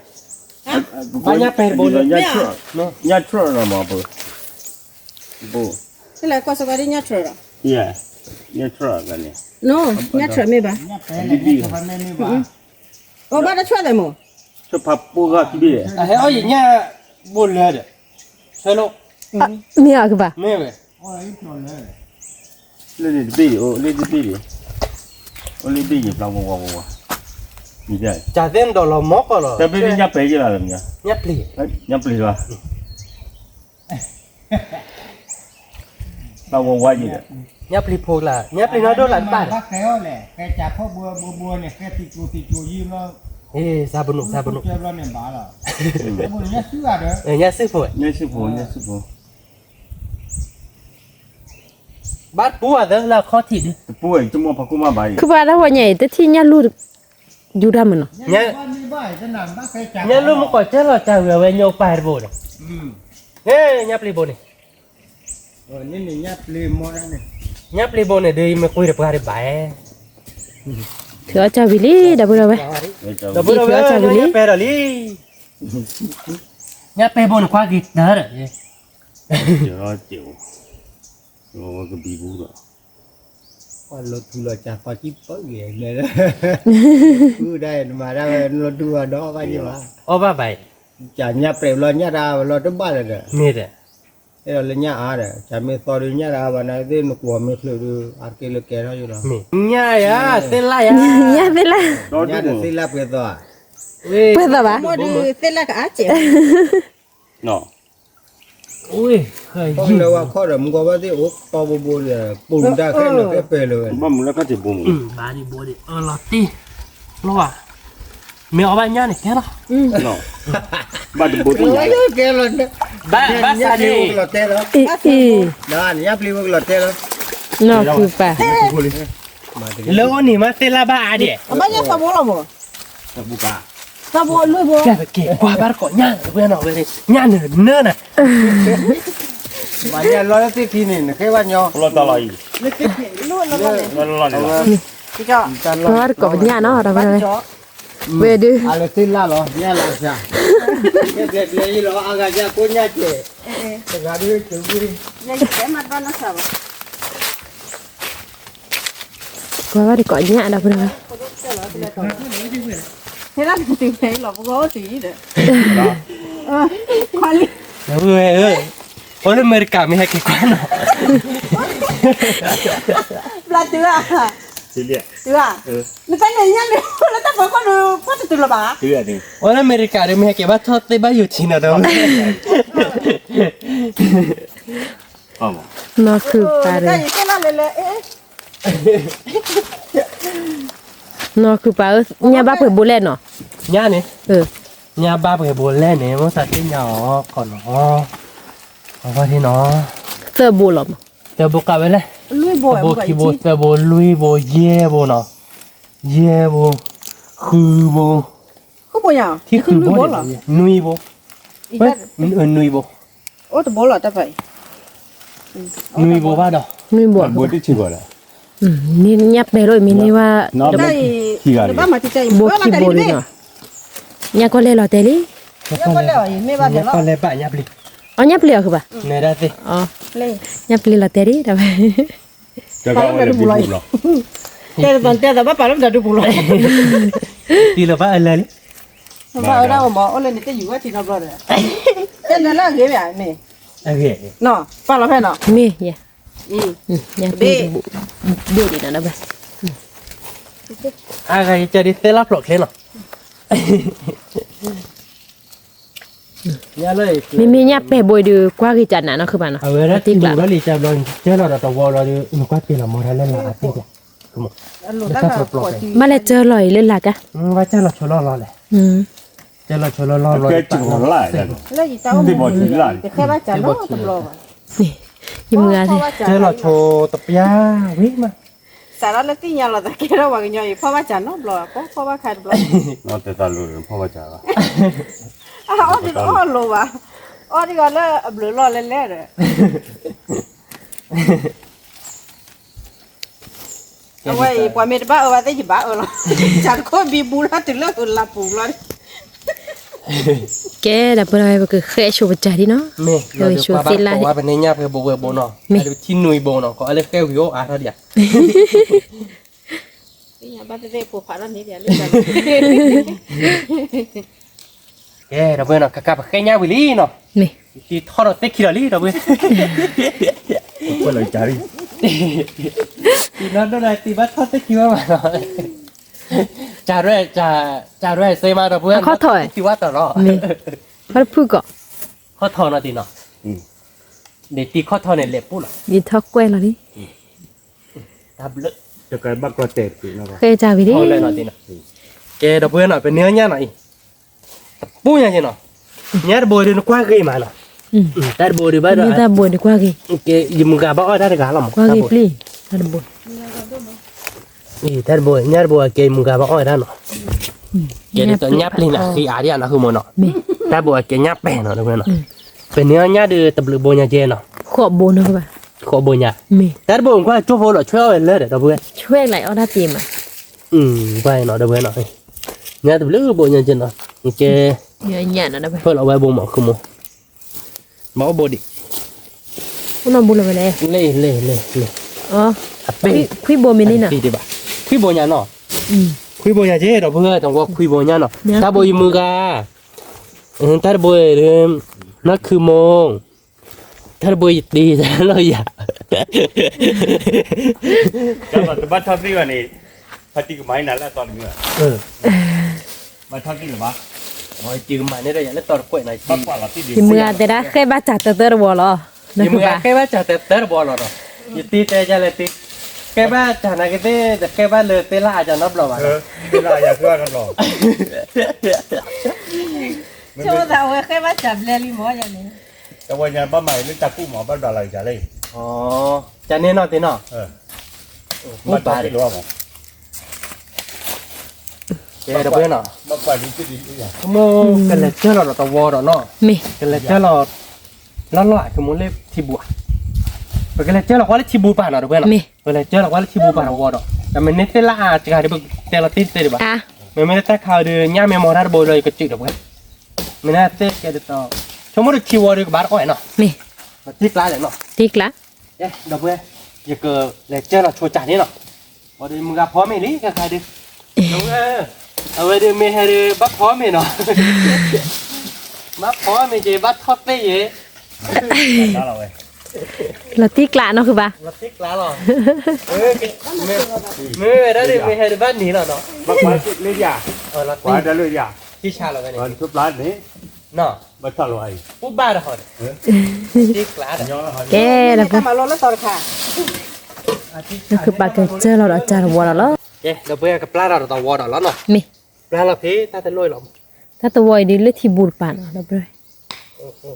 ဘၣ်ညၣ်ပဲတဘိလံ ညၣ်ထြီၣ်လီၤမးပူၤ ပူၤ ဖဲလဲၣ်ကွၢ်စ့ၢ်ကီးဒ်ညၣ်ထြီၣ်ဒီး ညၣ်ထြီၣ်ကန့ၣ် ညၣ်ထြီၣ်မ့ၢ်ဘၣ် အိၣ်ဘၣ်တၢ်ဆွဲလဲၣ်မး တဖၣ်ပိၢ်ဂၤခံဘ့ၣ်, အဟဲအီၣ်ယညၣ်ဘိလၢဒီး, ဆဲလိ, မ့ၢ်အကဘၣ်, မ့ၢ်ဝဲ, လၢန့ၣ်တဘ့ၣ်အံၤ, အိၣ်လၢတဘ့ၣ်အံၤ, အိၣ်လၢဘ့ၣ်ယံၤပျၢ်ဝါဝါဝါဝါ, ကၢ်သ့ၣ်နဒီးလီၤမီၢ်ကီၢ်လီၤ, တဘ့ၣ်ညၣ်ပဲာ်ယလီၤ, ညၣ်ပျံၤ, ညၣ်ပျံၤလီၤ တၢ်ဝဲဝဲယံၤဒီး, ညၣ်ပျံၤဖိလၢ်, ညၣ်ပျံၤနီၢ်ဒိၣ်လၢ်တဘၣ်ဒီး, ဘၣ်ဃဲအီၤလဲၣ်, ဃဲကၢ်ဖီၣ်ဘိဘိဘိန့ၣ် ဃဲသံၣ်ကျိၤသံၣ်ကျိၤယံၤလီၤ, အ့ၣ် စၢ်ဘနူၤ စၢ်ဘနူၤ, ညၣ်စုဂၤဒီး, ညၣ်စုဖိ, ညၣ်စုဖိ, ညၣ်စုဖိ, ဘၣ်တပူၤအသးလၢအခီၣ်ထံးဒုး, တပူၤအံၤ ကမိၢ်ဖးခိၣ်မးဘၣ်အံၤ, ခုပှၤတၢ်ဝဲညါအံၤ တထံၣ်ညၣ်လူၢ် ယူဒၣ်မးနီၤ, ညၣ်လူၢ်မ့ၢ်ကီးကဲလီၤတၢ်ဝဲ အဝဲညိၣ်ပၢ်တဘိဒီး, ညၣ်ပျံၤဘိန့ၣ်, ညၣ်ပျံၤဘိန့ၣ် ဒုးယမ့ၢ်ကွံတပှၢ်ဒံးဘၣ်, ထုးအီၣ်ကၢ်ဝံၤလံ ဒီပုၢ်ဒီဝဲၢ်, ဒီပုၢ်ဒီဝဲၢ်, ညၣ်ပဲာ်ဘိန့ၣ် ကွၢ်က့ၤတၢ်ဒီး, ကဘံဘူဒီး, ပှၤလီၤထူလီၤစှၤသီကံၢ်ပၢၢ်ဂ့ၤ, ဃုဒၣ်နမၤတၢ်ဝဲ နလီၤထူလီၤဒီးအီၣ်ဘၣ်ယံၤဘၣ်, အီၣ်ဘၣ်ဘၣ်, ကၢ်ညၣ်ပဲာ်ဘျီညၣ်တၢ်ဝဲလီၤတဘၣ်လၢၤဒီး, မ့ၢ်ဒီး, အဲၣ်ဒိးလၢညၣ်အါဒီး ကၢ်မ့ၢ်သီဒုးညၣ်တၢ်ဘၣ်နသ့ၣ် နကွီၢ်မ့ၢ်ချုးဒုး အါတက့ၢ်လၢကဲထီၣ်ယိလီၤ, ညၣ်ယၤ, သ့ၣ်လၣ်ယၤ, ညၣ်သ့ၣ်လၣ်, ညၣ်ဒီးသ့ၣ်လၣ်ပှဲၤသီဧါ, ပှဲၤသီဘၣ်, သ့ၣ်လၣ်ကအါစဲး လၢဝဲခီၣ်ဒီး မုၢ်ကီဘၣ်သ့ၣ်အိၣ်ပီဘိဘိဒီး ပူၤတၢ်ခဲလၢာ်ခဲပှဲၤလၢာ်ဝဲ, ဘၣ်မုၢ်လၢခီၣ်ထံးဘိမုၢ်, ဘၣ်ဒံးဘိဒံး အၢလီၤတံၢ်, လီၤဘၣ်, မ့ၢ်အီၣ်ဘၣ်ညၣ်န့ၣ်ကဲလီၤ, ဘၣ်တဘိသ့ၣ်ညါ, ကဲလီၤ, ဘၣ်, ဘၣ်ဆါန့ၣ်, ညၣ်ပျံၤဘိကလီၤတဲလီၤ, နီၢ်ဖုပၢ်, လၢအီၤန့ၣ်မ့ၢ်သ့ၣ်လၣ်ဘၣ်အါဒံး, အဘၣ်ညၣ်သီဘိလီၤမး သးဘိလွံၢ်ဘိ, ကဲကွၢ်ဘၣ်တကိးညၣ်လၢဝဲနီၤဝဲ, ညၣ်နၢၤနၢၤနၤ, ဘၣ်ညၣ်လီၤလၢသ့ၣ်ခံန့ၣ် နဃဲဘၣ်ညီ, လီၤတၢ်လီၤအံၤ, လီၤလီၤလီၤ, ကွၢ်ဘၣ်တကိးပညၣ်နီၤ ဒီပုၢ်ဒီဝဲၢ်, ဝဲဒုး, အလၢသ့ၣ်လၣ်လီၤ ညၣ်လီၤစှၤ, ကဲဘျဲဘျဲအံၤလီၤ အဂၤညၣ်ကိးညၣ်ကဲး, တဂၤဒုးကဝံၤ ကွၢ်ဘၣ်တကိးညၣ်ဒီပုၢ်ဒီဝဲၢ်, ဟဲလၢတတုၤဖဲအံၤလီၤ ပဂီၢ်အိၣ်တုၤအံၤဒီး, ခွါလံ, ဝဲ, အိၣ်လၢအမဲရကၤမ့ၢ်ဟဲက့ၤကွၢ်နီၤ, ဘျါတုၤဧါ, တုၤဧါ, နသးန့ၣ်ညၣ်န့ၣ် လၢတၢ်ပၢၤခီၣ်ဒီး ဖီၣ်တတုၤလၢၤဘၣ်, အိၣ်လၢအမဲရကၤဒီး မ့ၢ်ဟဲက့ၤဘၣ်ထီၣ်သ့ၣ်ဘၣ်ယိာ်ထံနီၤဒီး နီၢ်ခုပၢ်, နီၢ်ခုပၢ်ဧၢ, ညၣ်ဘၣ်ပှဲၤဘိလဲၣ်နီၤ, ညၣ်န့ၣ်, ညၣ်ဘၣ်ပှဲၤဘိလဲၣ်န့ၣ် မိၢ်သးသ့ၣ်ညါအီၤကီးနီၤ, အဝဲဒၣ်နီၤ, သၢဘိလီၤမး, သၢဘိကးဝဲလဲၣ်, ဘိခံဘိ သၢဘိ လွံၢ်ဘိ ယဲၢ်ဘိနီၤ, ယဲၢ်ဘိ, ဃုဘိ, ဃုဘိညါ, နွံဘိ, နွံဘိ, အိၣ်တဘိလီၤ တၢ်ဖးအံၤ, နွံဘိဘၣ်ဒီး, နွံဘိ, ဘိတထံၣ်ဘၣ်ဒီး, မ့ၢ်ညၣ်ပဲာ်လိာ်မ့ၢ်န့ၢ်ဘၣ်, ဘိခံဘိန့ၣ်နီၤ, ညၣ်ကီၢ်လဲၢ်လီၤတဲာ်လံ, ညၣ်ကီၢ်လဲၢ်ဘၣ်ညၣ်ပျံၤ, အီ ညၣ်ပျံၤအီၤဃုာ်ဘၣ်, ညၣ်ပျံၤလီၤတဲာ်လံဒီးဝဲ, တဲသးဘၣ်ပာ်လၢပတၢ်ဒုးပူၤလီၤ, တံၤလီၤဘၣ်အလၢလံ, ဘၣ်အၢဒၣ်အီၤမး အိၣ်လၢန့ၣ်တယူၤဝဲထံနီတဘျီဒီး, တဲနၤလၢအဂ့ၤမ့ၢ်, အဂ့ၤ, ပာ်လီၤဖဲနီၤ, မ့ၢ်ယဲ, ဘ့ၣ်ဒံးနီၤ, အဂၤယကဒ်သဲလၣ်ဖျိးချ့နီၤ, မ့မ့ၢ်ညၣ်ပဲာ်ဘိဒုး ကွၢ်ဂ့ၤကနးနီၤ ခုပၢ်နီၤ, အဝဲဒၣ်တံၢ်လီၤလံၤကဘျီ ကၢလီၤဒီးတဝီလီၤဒီး နကွၢ်က့ၤလီၤမီၤတၢ်လၢလၢအသ့ၣ်, ဘၣ်လဲၤကၢလီၤအံၤလၢလၢ်ကါ, ကၢလီၤဆိလီၤလီၤလဲၣ်, ကၢလီၤဆိလီၤလီၤလီၤ, ယမုၢ်ဂၤန့ၣ် ကၢလီၤဆိတပျၢ်ဝံၤမး စးထီၣ်လၢသ့ၣ်ညါလီၤသးကဲထီၣ်ပှၤကညီအံၤ ဖီၣ်ဘၣ်စးနီတဘျီ, ဖီၣ်ဘၣ်ခါတဘျီ, အီၣ်တအီၣ်လိၤဘၣ်, အီၣ်ဒ်ဂီၤလၢအဘျုးလီၢ်လဲၣ်လဲၣ်ဒီး, အဝဲအံၤ ပှၤမ့ၢ်တဘၣ်အၢဘၣ်သ့ၣ် ယဘၣ်အၢလီၤ, စးတခိၣ်ဘံဘူလၢတုၤလၢအလၤပူၤလီၤ, ကဲဒီးပဝဲ ပကဃဲၣ်ဆိပစၢ်ဒံးနီၤ, ပဆိသ့ၣ်လၢ်, ပန့ၢ်ညၣ်ပှဲၤဘိဝဲဘိနီၤ, မ့ၢ်ထံနွံဘိနီၤ ကီးအလၢဃဲၣ်ဝံၤအိၣ်အါထီၣ်ဒံးဧါ, သ့ၣ်ညါဘၣ်သ့ၣ်သ့ၣ်ဖိဖးထီၣ်န့ၣ်ဒံးလၢ ကဲ ဒီပုၢ်ဝဲၢ်နီၤ ကကးပဃဲညါဝံၤလံနီၤ, တံၤထီၣ်ဒီးသ့ၣ်ခံလီၤလံ ဒီပုၢ်ဝဲၢ်, တံၤနီၢ်ဒိၣ်ဒီးတံၤဘၣ်ထီၣ်သ့ၣ်ခံဝဲမးနီၤ, ကၢ်ရဲၣ် ကၢ်ရဲၣ်စ့မး ဒီပုၢ်ဝဲၢ် ခီၣ်ထီၣ် သံဝဲတီၤလီၤ, ခီၣ်ဖုၣ်ကီး, ခီၣ်ထီၣ်နီၤတံၤနီၤ, ဒ်တံၤခီၣ်ထီၣ်န့ၣ် လဲၤပူၣ်လီၤ, ယထီၣ်ကွဲၢ်လီၤလံ, တၢ်ဘျုး ဃဲကၢ်ဝံၤလံ, ကဲ ဒီပုၢ်ဝဲၢ်နီၤ ပန့ၢ်အီၣ်ညၣ်နီၤအံၤ, တပူၣ်ညါက့နီၤ, ညၣ်တဘိဒုးနကွၢ်ဂ့ၤမးနီၤ, တၢ်တဘိဒုးဘၣ်ဒီး, တၢ်တဘိဒုးကွၢ်ဂ့ၤ, ယမုၢ်ဂၤဘၣ်အီၣ်တၢ်တဂၤလီၤမး, ကွၢ်ဂ့ၤပျံၤ, တၢ်တဘိ တၢ်တဘိ ညၣ်တဘိအကဲမုၢ်ဂၤဘၣ်အီၣ်ဝဲဒၣ်နီၤ, ကဲဒ်သိးညၣ်ပျံၤန့ၣ် ဃံအါဒံးနီၤ ဃုမိၢ်နီၤ, တၢ်ဘိအကဲညၣ်ပဲာ်နီၤ ဒီပုၢ်ဝဲၢ်နီၤ, ပန့ၢ်အီၣ်ညၣ်ဒုးတဘျုးဘိညါကဲနီၤ, ဃိးဘိနီၤ, ဃိးဘိညါ, တၢ်တဘိကွၢ်ကၠိဖိလီၤ ဆွဲအီၣ်ဝဲလၢဒီး ဒီပုၢ်ဝဲၢ်, ဆွဲလီၤအီၣ်တၢ်တ့ၢ်မး, ကွၢ်နီၤ ဒီပုၢ်ဝဲၢ်နီၤ, ညၣ်တဘျုးဘိညါကဲနီၤ, ကဲ ဖၢလီၤဝဲဘိမး ဃုမိၢ် မၤအိၣ်ဘိဒံး, အိၣ်နီၢ်ဘိလီၤဝဲလဲၣ်, လ့ၣ်လ့ၣ်လ့ၣ်လ့ၣ်, အပ့ၢ်, ခွံဘိမ့ၢ်န့ၣ်နီၤ, ခွံဘိညါနီၤ, ခွံဘိညါက့ ဒီပုၢ်ဝဲၢ် တဝီခွံဘိညါနီၤ, တၢ်ဘိယမုၢ်ဂၤ, တၢ်တဘိ, နီၢ်ခုမိၢ်, တၢ်တဘိယတံၤတၢ်လီၤယၤ တဘၣ်ထီၣ်သ့ၣ်ဘၣ်န့ၣ်, ဖါတံၢ်ကမၤနၤလၢအသီတမံၤဘၣ်, ဘၣ်ထီၣ်သ့ၣ်လၢၤဘၣ်, ယကမၤန့ၢ်ဒီးယၤလၢတီတကွဲးနီၤ, ယမုၢ်ဂၤတဲဒၣ်ဃဲဘၣ်စၢ်တၢတၢတဘီလီၤ, ယမုၢ်ဂၤဃဲဘၣ်စၢ်တၢတၢတဘီလီၤနီၤ, ယတံၤတဲယၤလဲၣ်တံၤ, ဃဲဘၣ်စၢ်နာ်က့သ့ၣ် တဃဲဘၣ်လၢသ့ၣ်လၣ်အယၤနီတဘျီဘၣ်, သ့ၣ်လၣ်အယၤဃဲဘၣ်နီတဘျီ, ဆိသးဝဲဃဲဘၣ်စၢ်ဘျဲလံမးယၤန့ၣ် တဝဲညါဘၣ်မၤအံၤလၢတၢ်ကူၣ်မး ဘၣ်ဘျးလီၤယၤလၢ, ကန့ၣ်နီၤတ့ၢ်နီၤ, ဘၣ်ဘၣ်လီၤမး, ကဲဒီပုၢ်ဝဲၢ်နီၤ, မ့ၢ်ကလဲၤကၢၢ်လီၤဒီးတဝီဒီးနီၤ, ကလဲၤကၢၢ်လီၤ, လီၢ်လီၢ်အကမူလၢထံဘူဧါ, ပကလဲၤကၢၢ်လီၤကွၢ်လၢထံဘူပၤနီၤ ဒီပုၢ်ဝဲၢ်နီၤ, ပလဲၤကၢၢ်လီၤကွၢ်လၢထံဘူပၤတဝီဒီး, တမ့ၢ်န့ၢ်သ့ၣ်လၣ်အစှၤဒီးပတဲလီၤတံၢ်တသ့ဒံးဘၣ်, မ့မ့ၢ်လၢတၢ်ခးအီၤဒီး ညၣ်မ့ၢ်မီၤတၢ်တဘိဒီး ယကစုၣ်ဒီပုၢ်ဝဲၢ်, မ့ၢ်န့ၣ်သ့ၣ်ကဲဒ်သိး, ဆိကမိၣ်ဒီးထံဝီဒီးကဘၣ်တအီၣ်နီၤ, မ့ၢ်တံၢ်ကျါလဲၣ်နီၤ, တံၢ်ကျါ, ဒီပုၢ်ဝဲၢ်, ယကလဲၤကၢၢ်လီၤဆိကၢ်န့ၣ်နီၤ, ဘၣ်ဒီးမုၢ်ဂၤဖီမ့ၤလံ ခဲခါဒီး, အဝဲဒုးမ့ၢ်ဟဲဒီး ဘၣ်ဖီမ့ၤနီၤ, ဘၣ်ဖီမ့ၤက့ၤ ဘၣ်ထီၣ်သ့ၣ်ယဲၢ် လီၤတံၢ်ကျါနီၤ ဃုဘၣ်, လီၤတံၢ်ကျါလီၤ, မ့ၢ်ဝဲဒၣ်ဒီး မ့ၢ်ဟဲဒီးဘၣ်န့ၣ်လီၤနီၤ, ဘၣ်ကွၢ်လၢယၤ, လီၤတံၢ်, တံၢ်ဆါလီၤဝဲန့ၣ်, ဘၣ်ထီၣ်လီၤအံၤ, ပူၣ်ဘၣ်ဒီးဟီဒီး, တံၢ်ကျါဒီး, ကဲဒီး ပှၤမၤလီၤလၢတီၤတခါ, နကပာ်ကဲကၢၢ်လီၤဒီးစၢ်တဝီဒီးလီၤ, ကဲဒီးပှၤကပျၢ်လီၤဒီးတဝီဒီးလီၤနီၤ, မ့ၢ်, ပျၢ်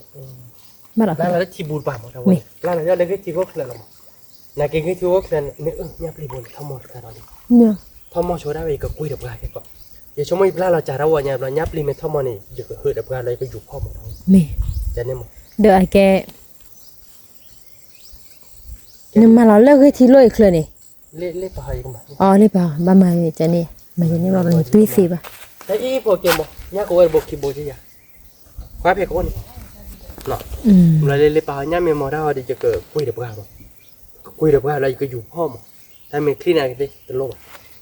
လီၤဖဲတၢ်တလိၣ်အံၤလီၤ, တၢ်တဝီအံၤဒ်လၢထံဘူတပၤနီၤ ဒီးပှၤ ဘၣ်လီၤလၢထံဘူတပၤမး, ပျၢ်လီၤလၢဂ့ၢ်ထံဂိၢ်ချၢလီၤမး, နာ်က့ဂ့ၢ်ထံဂိၢ်ချၢန့ၣ် အၢ ညၣ်ပျံၤဘိန့ၣ် ထီၣ်မီၢ်တခါဒီးလံ, ထီၣ်မီၢ်ဆိဒၣ်ဝဲ ယကကွံာ်ဒီးပှၤကဲကီး, ယဆိကမိၣ်ယပျၢ်လီၤစၢ်တၢ်ဝီညါဘျီ ညၣ်ပျံၤမ့ၢ်ထီၣ်မီၢ်န့ၣ် ယကဟုးဒီးပှၤလီၤ ယကယူၤဖီၣ်မး, မ့ၢ်, ဒီးအကဲ နမၤလီၤလၢဂ့ၢ်ထံလိၣ်အံၤချၢန့ၣ်, အီၤလၢပှၤဘၣ်မၤန့ၣ် ကန့ၣ် မၤယန့ၣ်ဘၣ် နတွံၢ်သ့ဘၣ်, တၢ်အံၤဖိကဲမး ညၣ်ကဝဲၢ်တဘိခံဘိကယၤ, ကွၢ်ဖဲကအိၣ်န့ၣ်, လၢလၢပှၤညၣ်မ့ၢ်မီၤတၢ်အီၤဒီး ယကကွံာ်ဒီးပှၤမး, ကကွံာ်ဒီးပှၤလီၤ ယကယူၤဖီၣ်မး, တၢ်မ့ၢ်ချံန့ၣ်ကသ့တလိၣ်ဘၣ်,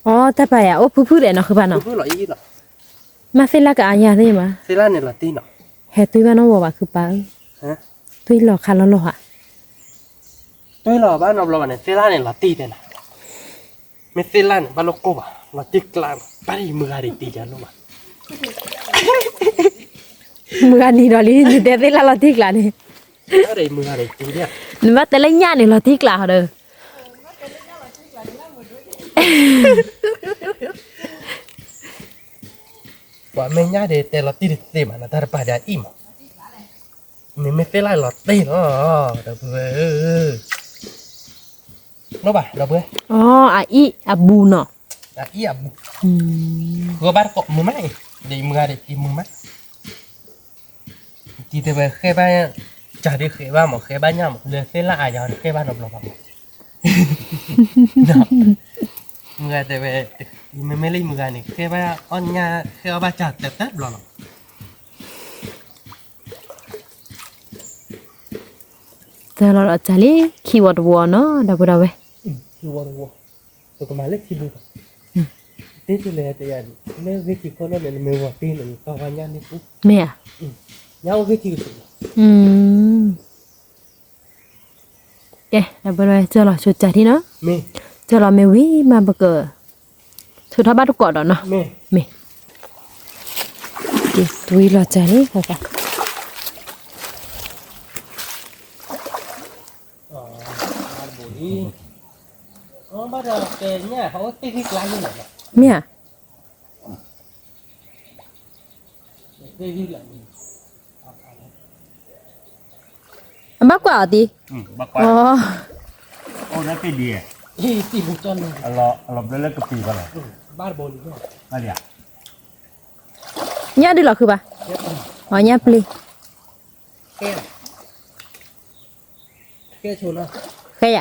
အီၤ တၢ်ပာ်ယၤအိၣ်ဖုၣ်ဖုၣ်ဒီးနီၤ ဃုဘၣ်နီၤ, မ့ၢ်သ့ၣ်လၣ်ကအါယၤသ့ၣ်မး, သ့ၣ်လၣ်န့ၣ်လီၤတံၢ်နီၤ, ဟဲတွံၢ်ဘၣ်နီၣ်ဝီၤဘၣ် ဃုပၢ်ဧၢ, တွံၢ်လီၤခးလီၤလီၤဧါ, တွံၢ်လီၤဘၣ်နီတဘျီဘၣ်န့ၣ် သ့ၣ်လၣ်န့ၣ်လီၤတံၢ်တဲနၤ, မ့ၢ်သ့ၣ်လၣ်န့ၣ် ဘၣ်လိၣ်ကိၢ်ဘၣ် လီၤတံၢ်ကျါနီၤ ဘၣ်ဒီးယမုၢ်ဂၤဒံးတံၢ်ယၤလိၣ်ဘၣ်, မုၢ်ဂၤနံၤဒီးလံ နတဲသ့ၣ်လၣ်လီၤတံၢ်ကျါန့ၣ်, နဘၣ်တဲလၢညၣ်န့ၣ်လီၤတံၢ်ကျါဟီဒီး ပှၤမ့ၢ်ညၣ်ဒံးတဲလီၤတံၢ်တသ့ဘၣ်နီၤ တၢ်တပာ်ဒံးအံၤမး, မ့မ့ၢ်သ့ၣ်လၣ်လီၤတံၢ်နီၤ, ဒီပုၢ်ဝဲၢ်, ဘၣ်ဒီပုၢ်ဝဲၢ်, အအံၣ်အဘူးနီၤ, အအံၣ်အဘူး, ဃုဘၣ်တကိးမုာ်မး, ဒ်မုၢ်ဂၤဒံးတံၢ်မုာ်မး, တံၢ်တဲဝဲဃဲဘၣ်, ကၢ်ဒ်ဃဲဘၣ်မး ဃဲဘၣ်ညၣ်မး လၢသ့ၣ်လၣ်အါယၤဃဲဘၣ်နီတဘျီဘၣ်မး မ့မ့ၢ်လၢမုၢ်ဂၤန့ၣ် ဃဲဘၣ်အီၣ်ညၣ် ဃဲအီၣ်ဘၣ်ကၢ်တၢ်တဘျီလီၤ, တၢ်လီၤဒီးကၢ်လံ ခံဝီတဝီနီၤ ဒီပုၢ်ဒီဝဲၢ်, ခံဝီတဝီ, ပကမၤလၢထံဘူဘၣ်, တ့တလဲၣ်တယၤဒ် လၢဂ့ၢ်ထံခိၣ်လၢန့ၣ် နမ့ၢ်ဝီၤတ့န့ၣ် နကီၢ်ဝါညၣ်န့ၣ်ပူၤ, မ့ၢ်ဧါ, ညၣ်အိၣ်ဂ့ၢ်ထံကဆူးလီၤ, ကဲ ဒီပုၢ်ဝဲၢ် ကၢၢ်လီၤဆိကၢ်ထံနီၤ, ကၢၢ်လီၤမ့ၢ်ဝံၤမး ပက ဆိထီၣ်ဘၣ်တကိးဒီးနီၤ, မ့ၢ်, က့ၤတွံလီၤကၢ်လံ, မ့ၢ်ဧါ အဘၣ်ကွၢ်အီၤတံၢ်, အလီၤဘျၢလၢကပံာ်ဘၣ်လီၤ, ညၣ်ဒုးလီၤဃုဘၣ်, အညၣ်ပျ့ၤ, ဃဲယၤ မ့ၢ်,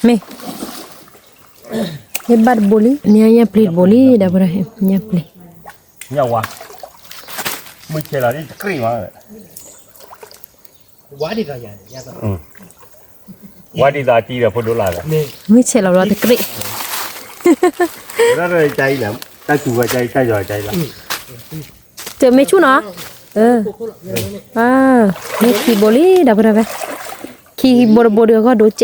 မ့ၢ်ဘၣ်တဘိလံ, နညၣ်ပျ့ၤတဘိလံ ဒီပုၢ်ဝဲၢ်, ညၣ်ပျ့ၤ, ညၣ်ဝါ, မုၢ်ဆဲးလီၤဒ်တကြ့ၢ်မး, ဝါဒ်သိးတံၢ်ဒီးဖိဒိၣ်လၢ်လီၤ, မုၢ်ဆဲးလီၤဘျီတကြ့ၢ်, တၢ်တူၢ်ဝဲအံၤ, တၢ်ယီၤအံၤလီၤ, တမ့ၢ်ဆူၣ်နီၤ, မ့ၢ်ခံဘိလံ ဒီပုၢ်ဝဲၢ်, ခံဘိတဘိဒီးအဂီၢ်ဒိၣ်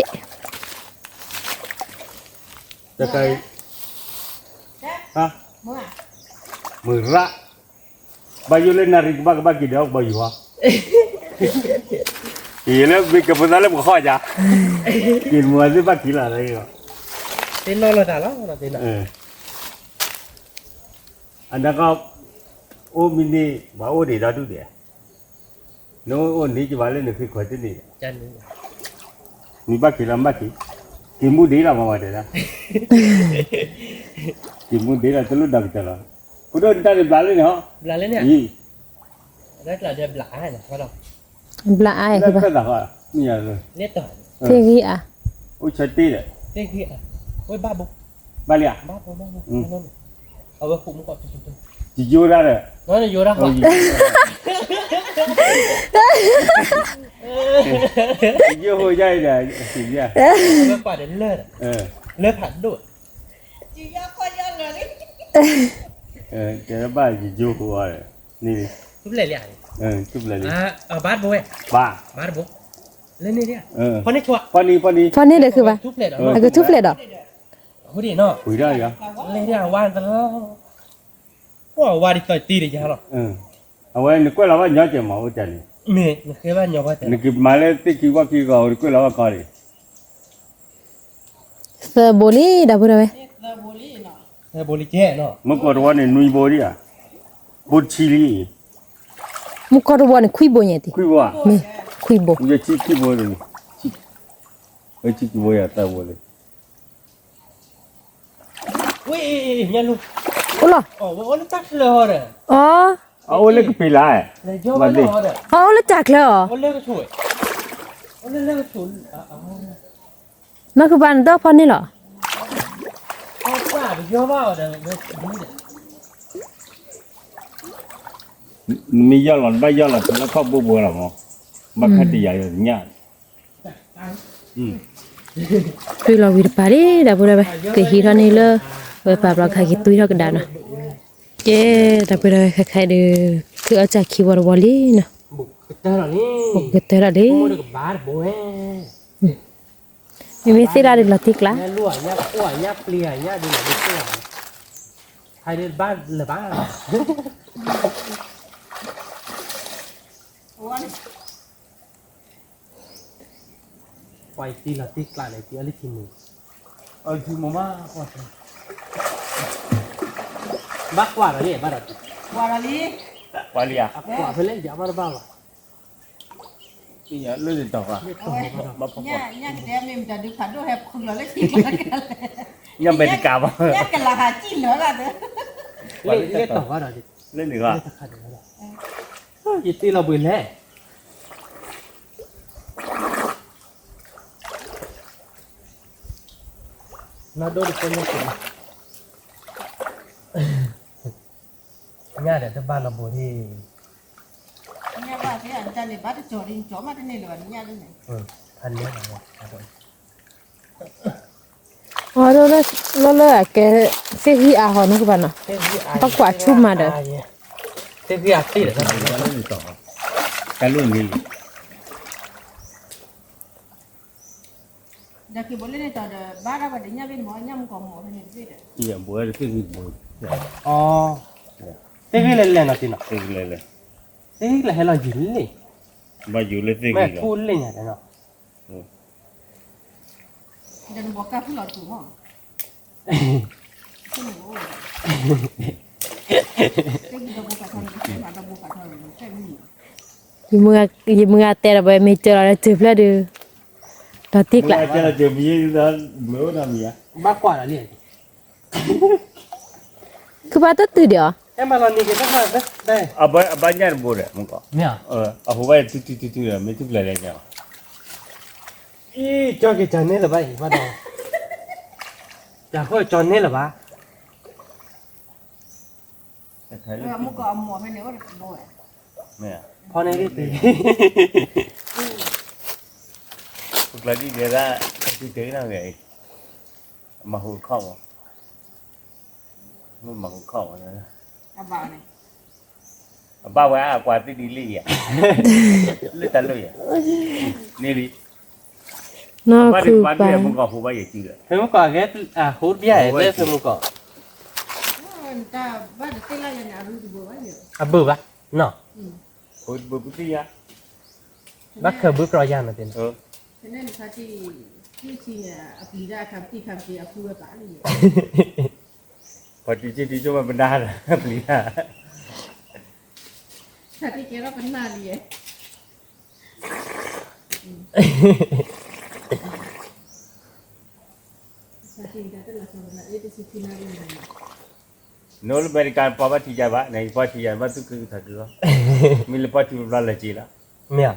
စဲး မုၢ်ရၣ်, ဘၣ်ယိၣ်လၢနၣ်ရံၣ်ကဘၣ်ကဘၣ်က့ၤဒီးကဘၣ်ယိၣ်ဧါ, ယလၢမ့ၢ်ကပသးလၢပကဟီၣ်ယၤ, က့ၤမုၢ်အသ့ၣ်ဘၣ်က့ၤလီၤ, သ့ၣ်နီၣ်လီၤတၢ်လီၤ, အနကီၢ်, အိၣ်မံၤန့ၣ် ပှၤအိၣ်ဒံးဒီဒူၣ်ဒံး, နအိၣ်န့ၣ်ကဘၣ်လၢနဃ့ခွဲးတန့ၢ်, မ့ၢ်ဘၣ်က့ၤလီၤမ့ၢ်ဘၣ်က့ၤ, က့ၤမူဒံးလီၤမၤဝဲတဲဒၣ်, က့ၤမူဒံးလီၤတလိၣ်ဒီးကတၢၢ်လီၤ, ဖိဒိၣ်နတၢ်န့ၣ်ဘျးလၢန့ၣ်ဟီ, အံၤ, ဘျးအါ, သ့ၣ်ဂံၢ်အါ, အိၣ်ဆၢတ့ၢ်ဒီး, ဘၣ်လံဧါ, ယိၤဒၣ်ဒီး, ယိၤဟိယါအံၤဒီး, လၢဖးဒိၣ်, တဲဘၣ်ယိၤဟိအီၤ, န့ၣ်, ထူၣ်ဖျဲးလံ, ထူၣ်ဖျဲးလံ, ဘၣ်တဘိဝဲ, ဘၣ်, ဘၣ်တဘိ, လၢန့ၣ်, ဖီန့ၣ်, ဖီန့ၣ်, ဖီန့ၣ်ဒီးဃုဘၣ်, အကထူၣ်ဖျဲးဒီး, ဝါ, ဝါဒ်သိးတ့ၢ်ဒီးယၤလီၤ, အဝဲနကွဲးလီၤဘၣ်ညီကဲမးအိၣ်တၢ်န့ၣ်, နကမၤလၢသ့ၣ်ခံဝၣ်ခံဂီၤ နကွဲးလီၤဘၣ်ကီဒံး, သၢဘိလံ ဒီပုၢ်ဝဲၢ်, မုၢ်ကီၢ်တဝီန့ၣ် နွံဘိဒံးဧါ, ဘိတဆံလံ, မုၢ်ကီၢ်တဝီန့ၣ် ခွံဘိညါတံၢ်, ခွံဘိဧါ, မ့ၢ်, ခွံဘိ, ခွံဘိ, ခွံဘိယၤ သၢဘိလံ အိၣ်လီၤ, အအိၣ်လၢကပ့ၤလၢ်, အအိၣ်လၢတၢ်ချၢအီၤ, နီၢ်ကပၤနတၢ်ဖီန့ၣ်လီၤ, နမ့ၢ်ယီၢ်လီၤ နဘၣ်ယီၢ်လီၤ တုၤလၢခီၣ်ဘိဘိလီၤမး, ဘၣ်ခါတယာ်ယီၤညၣ် တွံၢ်လီၤဝံၤတပၤလံ ဒီပုၢ်ဝဲၢ်, ကဟံးထီၣ်န့ၢ်လၢ ဝဲပာ်ဘျီခါက့ၤတွံၢ်ထီၣ်ကဒါနီၤ, ကဲ ဒီပုၢ်ဝဲၢ် ခဲခါအံၤဒီး ခုၣ်အီၣ်စၢ်ခံဝီတဝီလံနီၤ, ကတၢၢ်ထီၣ်လံ, မ့မ့ၢ်သ့ၣ်ဒၣ်ဒုးလီၤတံၢ်ကျါ ပှၤတံၢ်လီၤတံၢ်ကျါန့ၣ် တံၢ်အီၤလၢခံမုၢ်, ဘၣ်ကွၢ်ဒီးလံ ဘၣ်ဒီး, ကွၢ်လံ, ကွၢ်လံဧါ, ကွၢ်ဖဲလဲၣ် ယဘၣ်တဘၣ်ဘၣ်, လၢန့ၣ်တီၤ, ညၣ်ကတဲမ့ၢ်မတၤဒုးဖးဒိၣ်ဟဲဖုလီၤလၢခံ, ညၣ်အမဲရကၤဘၣ်, ညၣ်ကလၤဟးကံၣ်လီၤလၢ, လၢတီၤဘၣ်ဒီး, လၢန့ၣ်ဂီၢ်, ယတ့လီၤဘှံးလဲၣ် နီၢ်ဒိၣ်တကိးညၣ်က့ၤ, ညၣ်ဒီးတဘၣ်လီၤဘိၣ်န့ၣ်, ညၣ်ဘၣ်သ့ၣ်အတၢ်န့ၣ် ဘၣ်တကၠီၤဒ်ကၠီၤမးတန့ၢ်လၢၤဘၣ် နညၣ်ဒ်န့ၣ်. ဖးန့ၢ်လီၤ. အီၤလၢလၢအကဲ သ့ၣ်ဂံၢ်အါဟီနီၢ်ကဘၣ်နီၤ, ဘၣ်ကွၢ်ဆူၣ်မးဒီး, သ့ၣ်ဂံၢ်အါသ့ၣ်ဒီး, တၢ်လိၣ်န့ၣ် ဒီးက့ၤဘိးလၢန့ၣ်တီၤဒီး ဘၣ်ဒၣ်ပှၤတညၣ်ဘ့ၣ်မ့ၢ် ညၣ်မူကီၢ်မူဖဲန့ၣ်တဘ့ၣ်ဒီး, ယဘိးဝဲသ့ၣ်ဂံၢ်ဘိး, အီ, သ့ၣ်ဂံၢ်လဲၤလဲၤနီၤတ့ၢ်နီၤ, သ့ၣ်ဂံၢ်လဲၤလဲၤ, သ့ၣ်ဂံၢ်လဲၤဟဲလီၤယံာ်လံ, ဘၣ်ယိာ်လၢသ့ၣ်ဂံၢ်လီၤ, ထူလံညါဒီးနီၤ, ဒီးနဘိးကၢ်ဖုလီၤတူၢ်မး, သ့ၣ်ဂံၢ်ဒီးဘိးကၢ်ထီၣ်န့ၣ် ကစဲးမးဒီးဘိးကၢ်ထီၣ်န့ၣ် ကစဲးမုၢ် ယမုၢ်ဂၤတဲဒီး ပမ့ၢ်စၢၤလီၤလၢစၢၤဖျၢၣ်ဒီး, ဒီးတံၢ်ကျး, ဘၣ်ကွၢ်လီၤလံ, ခုဘၣ်တတုၤဒီးအီၤ, အဘၣ်ညၣ်တဘိဒီးမူကီၢ်, အဟိဘၣ်အံၤတုၤတုၤတုၤတုၤဒီး မ့ၢ်ထူၣ်ဖျဲးလၢညါ, အံၤ ကၠီက့ၤကၠီန့ၢ်လၢၤဘၣ်အံၤဘၣ်ဒီး, ကၠီဃိကၠီန့ၢ်လၢၤဘၣ် မူကီၢ်အမူဖဲန့ၣ်အိၣ်တဘိဝဲ, ဖီန့ၣ်ဒ်, ပကျါဒ်ဒဲဒၣ်, ကသုတ့ၢ်နီၢ်ဂဲၤအံၤ, မၤဟူခီၣ်မး, မၤဟူခီၣ်မး, အဘၣ်ဝဲ အကွၢ်သ့ၣ်ဒ်လံယၤ, လၢတၢ်လၢယၤ, န့ၣ်လံ, နီၢ်ခုပၢ်, ဖဲမူကီၢ်ဟူဘၣ်ယဲၢ်စုဒီး, ဖဲမူကီၢ်ဂဲၤ, ဟူတဘျၢ်လၢဖဲမူကီၢ်, အဘၣ်ဘၣ်နီၤ, ဘၣ်ခၢၣ်ဘုကြီယၤနီၤတ့ၢ်နီၤ, ပှၤတံၤက့ၤတံၤကၠိမ့ၢ်ပနၢ်, ပျံၤတၢ်, တၢ်တကဲထီၣ်ပနၢ်လံ, နအိၣ်လၢအမဲရကၤ ပှၤဘၣ်ထံၣ်ယၤဘၣ်, နပှၤထံၣ်ယၤဘၣ်သူၣ်ခုသးခုလီၤ, မ့ၢ်လၢပှၤထံၣ်ပျီလၢက့ၤလီၤ, မ့ၢ်ဧါ,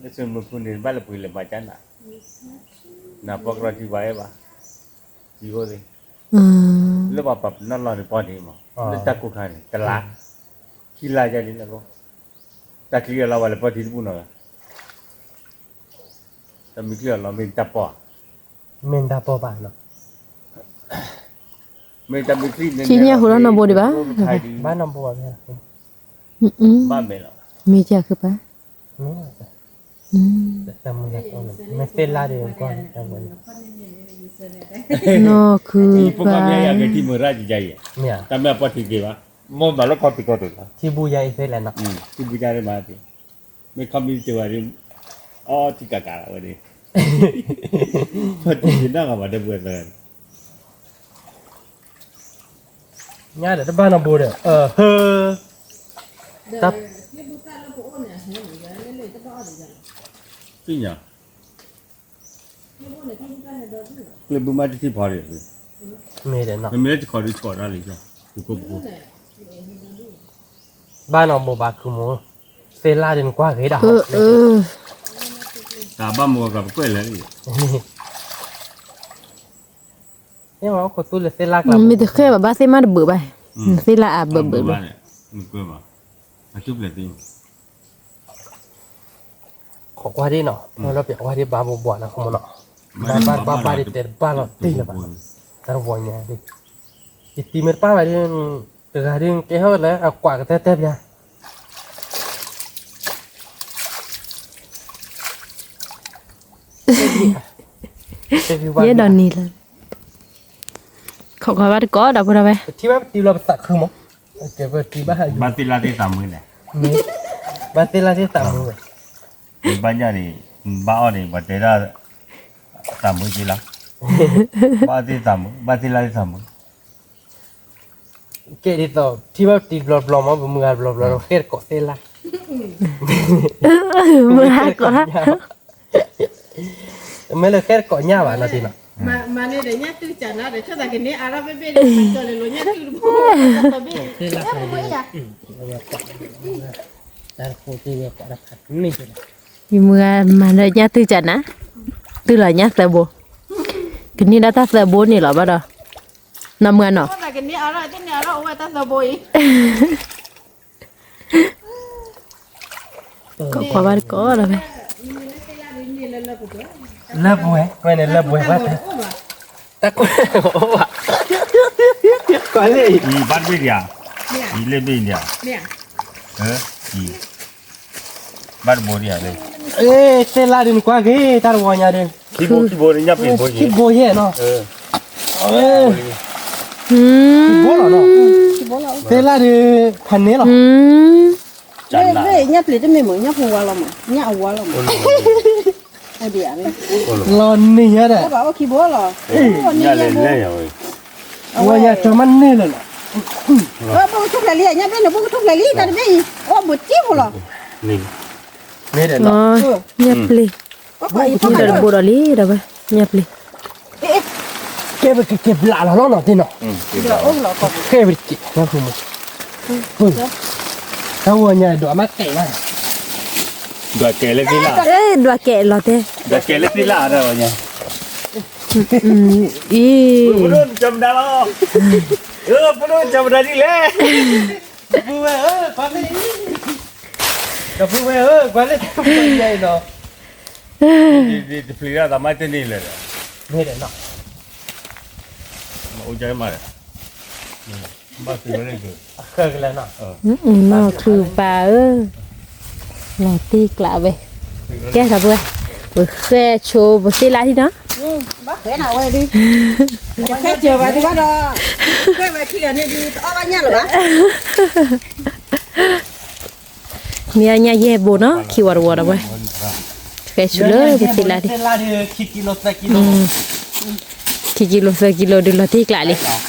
လၢစမုၢ်ဖုန့ၣ် ဘၣ်လၢပှ့ၤလၢမၤကၠၣ်နၤ, နပှၤကရီထံၣ်ပှၤအဲၣ်ဘၣ်, ထံၣ်အိၣ်သ့, လၢပှၤပာ်ပနီၣ်လီၤန့ၣ်ပီၢ်န့ၣ်မး, လၢတၢ်ကိၢ်ခါန့ၣ် တလါ, ခံလါယၤန့ၣ်လၢ, တၢ်ချံအီၤလီၤဝဲလၢပှၤထံၣ်တပူၤနီၤ, တၢ်မ့ၢ်ချံအီၤလီၤမ့ၢ်တၢ်ပီၢ်, မ့ၢ်တၢ်ပီၢ်ဘၣ်နီၤ, မ့ၢ်တၢ်မ့ၢ်ချံ, ဆံညါဟူထီၣ်နီၢ်ဘိဒံးဘၣ်, ဘၣ်နီၢ်ဘိဘၣ်, ဘၣ်မဲာ်လီၤ, မ့ၢ်ကခုပၢ်, မ့ၢ်သ့လါဒံး, နီၢ်ခုပၢ်, တၢ်မ့ၢ်အပှၤထံၣ်က့ၤဘၣ်, မ့ၢ်ဘၣ်လၢကီၢ်ပံၤကီၢ်တုၤလီၤ, ထံဘူယါအံၤသ့လဲၣ်နီၤ, ထံဘူယါဒံးမး, မ့ၢ်ခီမ့ၢ်တ့ၢ်ဝဲဒၣ်, အီထံကးကးလီၤဝဲဒၣ်, ပှၤထံၣ်က့ၤနီၢ်ဂၤဘၣ်ဒီပုၢ်ဝဲၢ်သၢ ညါဒီးတဘၣ်နီၢ်ဘိဒီး, ဟၢ, တၢ်, သ့ၣ်ညါ, ကျဲဘုမးတထံၣ်ဖီဒံး, မ့ၢ်ဒီးနီၤ, မ့မ့ၢ်လၢတခီဒုးဆီၣ်တၢ်လံ, ပူခိၣ်ပူခိၣ်, ဘၣ်နီၢ်ဘိဘၣ်ခုမူ, သ့လါဒံးနကွၢ်ဂ့ၤဒၣ်, တၢ်ဘၣ်မူကပကွဲၢ်လၢာ်, မ့ၢ်တဃဲဘၣ် ဘၣ်သ့ၣ်မါတဘၢးဘၣ်, သ့ၣ်လၢအဘၢးဘၢးဘၣ်, ခိးကွၢ်ဒ်နီၤ, လၢပျးကွၢ်ဒ်ဘၣ်ဘိဘိနီၤ ခီမနီၤ, ဘၣ်ဘၣ်ဘၣ်ဒ်တဲတဘၣ်လီၤတံၢ်လၢၤဘၣ်, တၢ်တဝီညါဒ်, ယတံၤမ့ၢ်တပၣ်ဘၣ်ဒ်, တဂၤဒ်ကဲဟီၣ်လၢအကွၢ်ကတၢၢ်တၢၢ်ပျါ ယဲဒီးနံၤလၢ, ခိးကွၢ်ဘၣ်တကိးဒီပုၢ်ဒီဝဲၢ်, ပထံၣ်ဘၣ်ပတံၤလီၤပသးခုမး, ဘၣ်သ့ၣ်လါသ့ၣ်သးမုာ်လဲၣ်, ဘၣ်သ့ၣ်လါသ့ၣ်သးမုာ်ဝဲ, ဘၣ်ညါန့ၣ်, ဘၣ်အီၣ်န့ၣ် ပှၤတဲဒၣ်, သးမုာ်က့လီၤ, ဘၣ်သ့ၣ်သးမုာ် ဘၣ်သ့ၣ်လါသ့ၣ်သးမုာ် ကဲဒ်သိး ထံၣ်ဘၣ်ပတံၤတဘျီဘျီမး ပမုၢ်ဂၤတဘျီဘျီဒီး ဃဲတကိးသ့လါ, မုၢ်ဂၤကိး, မ့ၢ်လၢဃဲတကိးညၣ်ဘၣ်နီၤတံၤနီၤ, မၤန့ၣ်ဒီးညၣ်တုၢ်ကၢ်နၤဒီး ဆိသးကန့ၢ်အါထီၣ်ဘ့ၣ်ဘ့ၣ်ဒီး မၤကၠီၤလၢလိာ်ညၣ်တုၢ်တဘိ, ယမုၢ်ဂၤမၤလၢညၣ်တုၢ်ကၢ်နၤ, တုၢ်လီၤညၣ်သၢဘိ, ကန့ၢ်ဒၣ်တၢ်သၢဘိန့ၣ်လီၤဘၣ်ဒီး, နမုၢ်ဂၤနီၤ, ကန့ၢ်အါထီၣ်တန့ၢ်အါထီၣ်အိၣ်ဝဲတၢ်သၢဘိအံၤ ကိးကွၢ်ဘၣ်တကိးဒီးဖဲ လၢပှဲၤ ကွဲန့ၣ်လၢပှဲၤဘၣ် တၢ်ကွဲးအိၣ်ဘၣ် ကွၢ်လၢအံၤ ဘၣ်တဘ့ၣ်ဒံးဧါ အံၤလၢဘ့ၣ်ဒံးဧါ အံၤ ဘၣ်တဘိဒံးဧါလၢ သ့ၣ်လၣ်ဒုးနကွၢ်က့ၤ တၢ်တဝီညါဒုး ခံဘိယဲၢ်နီၤ ခံဘိလီၤနီၤ သ့ၣ်လၣ်ဒုး ဖးန့ၣ်လီၤ ညၣ်ပျံၤတမ့ၢ်မ့ၢ် ညၣ်ဖိဝါလီၤမး ညၣ်အဝါလီၤမး လီၤနံၤညါဒီး ဝါညါကၠီမးန့ၢ်လၢာ်လီၤ ဘိကထူၣ်ဖျဲးလံ ညၣ်ဘ့ၣ်န့ၣ် ဘိကထူၣ်ဖျဲးလံ တၢ်တဘ့ၣ်အံၤ အိၣ်ဘူးတံၢ်ဖိလီၤ မ့ၢ်ဒီး ညၣ်ပျံၤ ထူၣ်ဒီးတဘိဒီးလံ ဒီးဝဲ ညၣ်ပျံၤ ကဲဝဲကကဲဘျးလီၤလီၤနီၤ တ့ၢ်နီၤ ကဲဝဲတကဲး တၢ်ဝီညါဒွးမးကဲးဘၣ် ဒွးကဲးလၢသ့ၣ်လၣ် ဒွးကဲးလီၤတဲ ဒွးကဲးလၢသ့ၣ်လၣ်တၢ်ဝီညါ အံၤ ပဒိၣ်ကၠီမဒါလီၤ ပဒိၣ်ကၠီမဒါဒ်လဲၣ် ဒီပုၢ်ဝဲၢ်ဧၢ ကွၢ်လၢ ဒီပုၢ်ဝဲၢ်ဧၢ ကွၢ်လၢ တပျံၤတၢ်သးမါတန့ၢ်လၢာ် မ့ၢ်ဒီးနီၤ အိၣ်ကမးဒီး ဘၣ်သုဝဲလၢ အဃၢကလဲၤနီၤ နီၢ်ခုပၢ်ဧၢ လီၤတံၢ်ကျးဝဲ ကဲဒီပုၢ်ဝဲၢ် ပဃဲဆိပသ့ၣ်လၣ်ထံနီၤ ဘၣ်ဃဲနၤဝဲဒုး ယဃဲစၢၤဘၣ်ဒုးဘၣ်ဒီး ဃဲဝဲခံဂၤန့ၣ်ဒုး တအီၣ်ဘၣ်ညၣ်လၢၤဘၣ် မ့ၢ်ညၣ်ယဲၢ်ဘိနီၤ ခံဝီတဝီဒီပုၢ်ဝဲၢ် ဃဲဆိလၢပသ့ၣ်လၣ်ထံ ခံကံလိ သၢကံလိဒုးလီၤတံၢ်ကျးလံ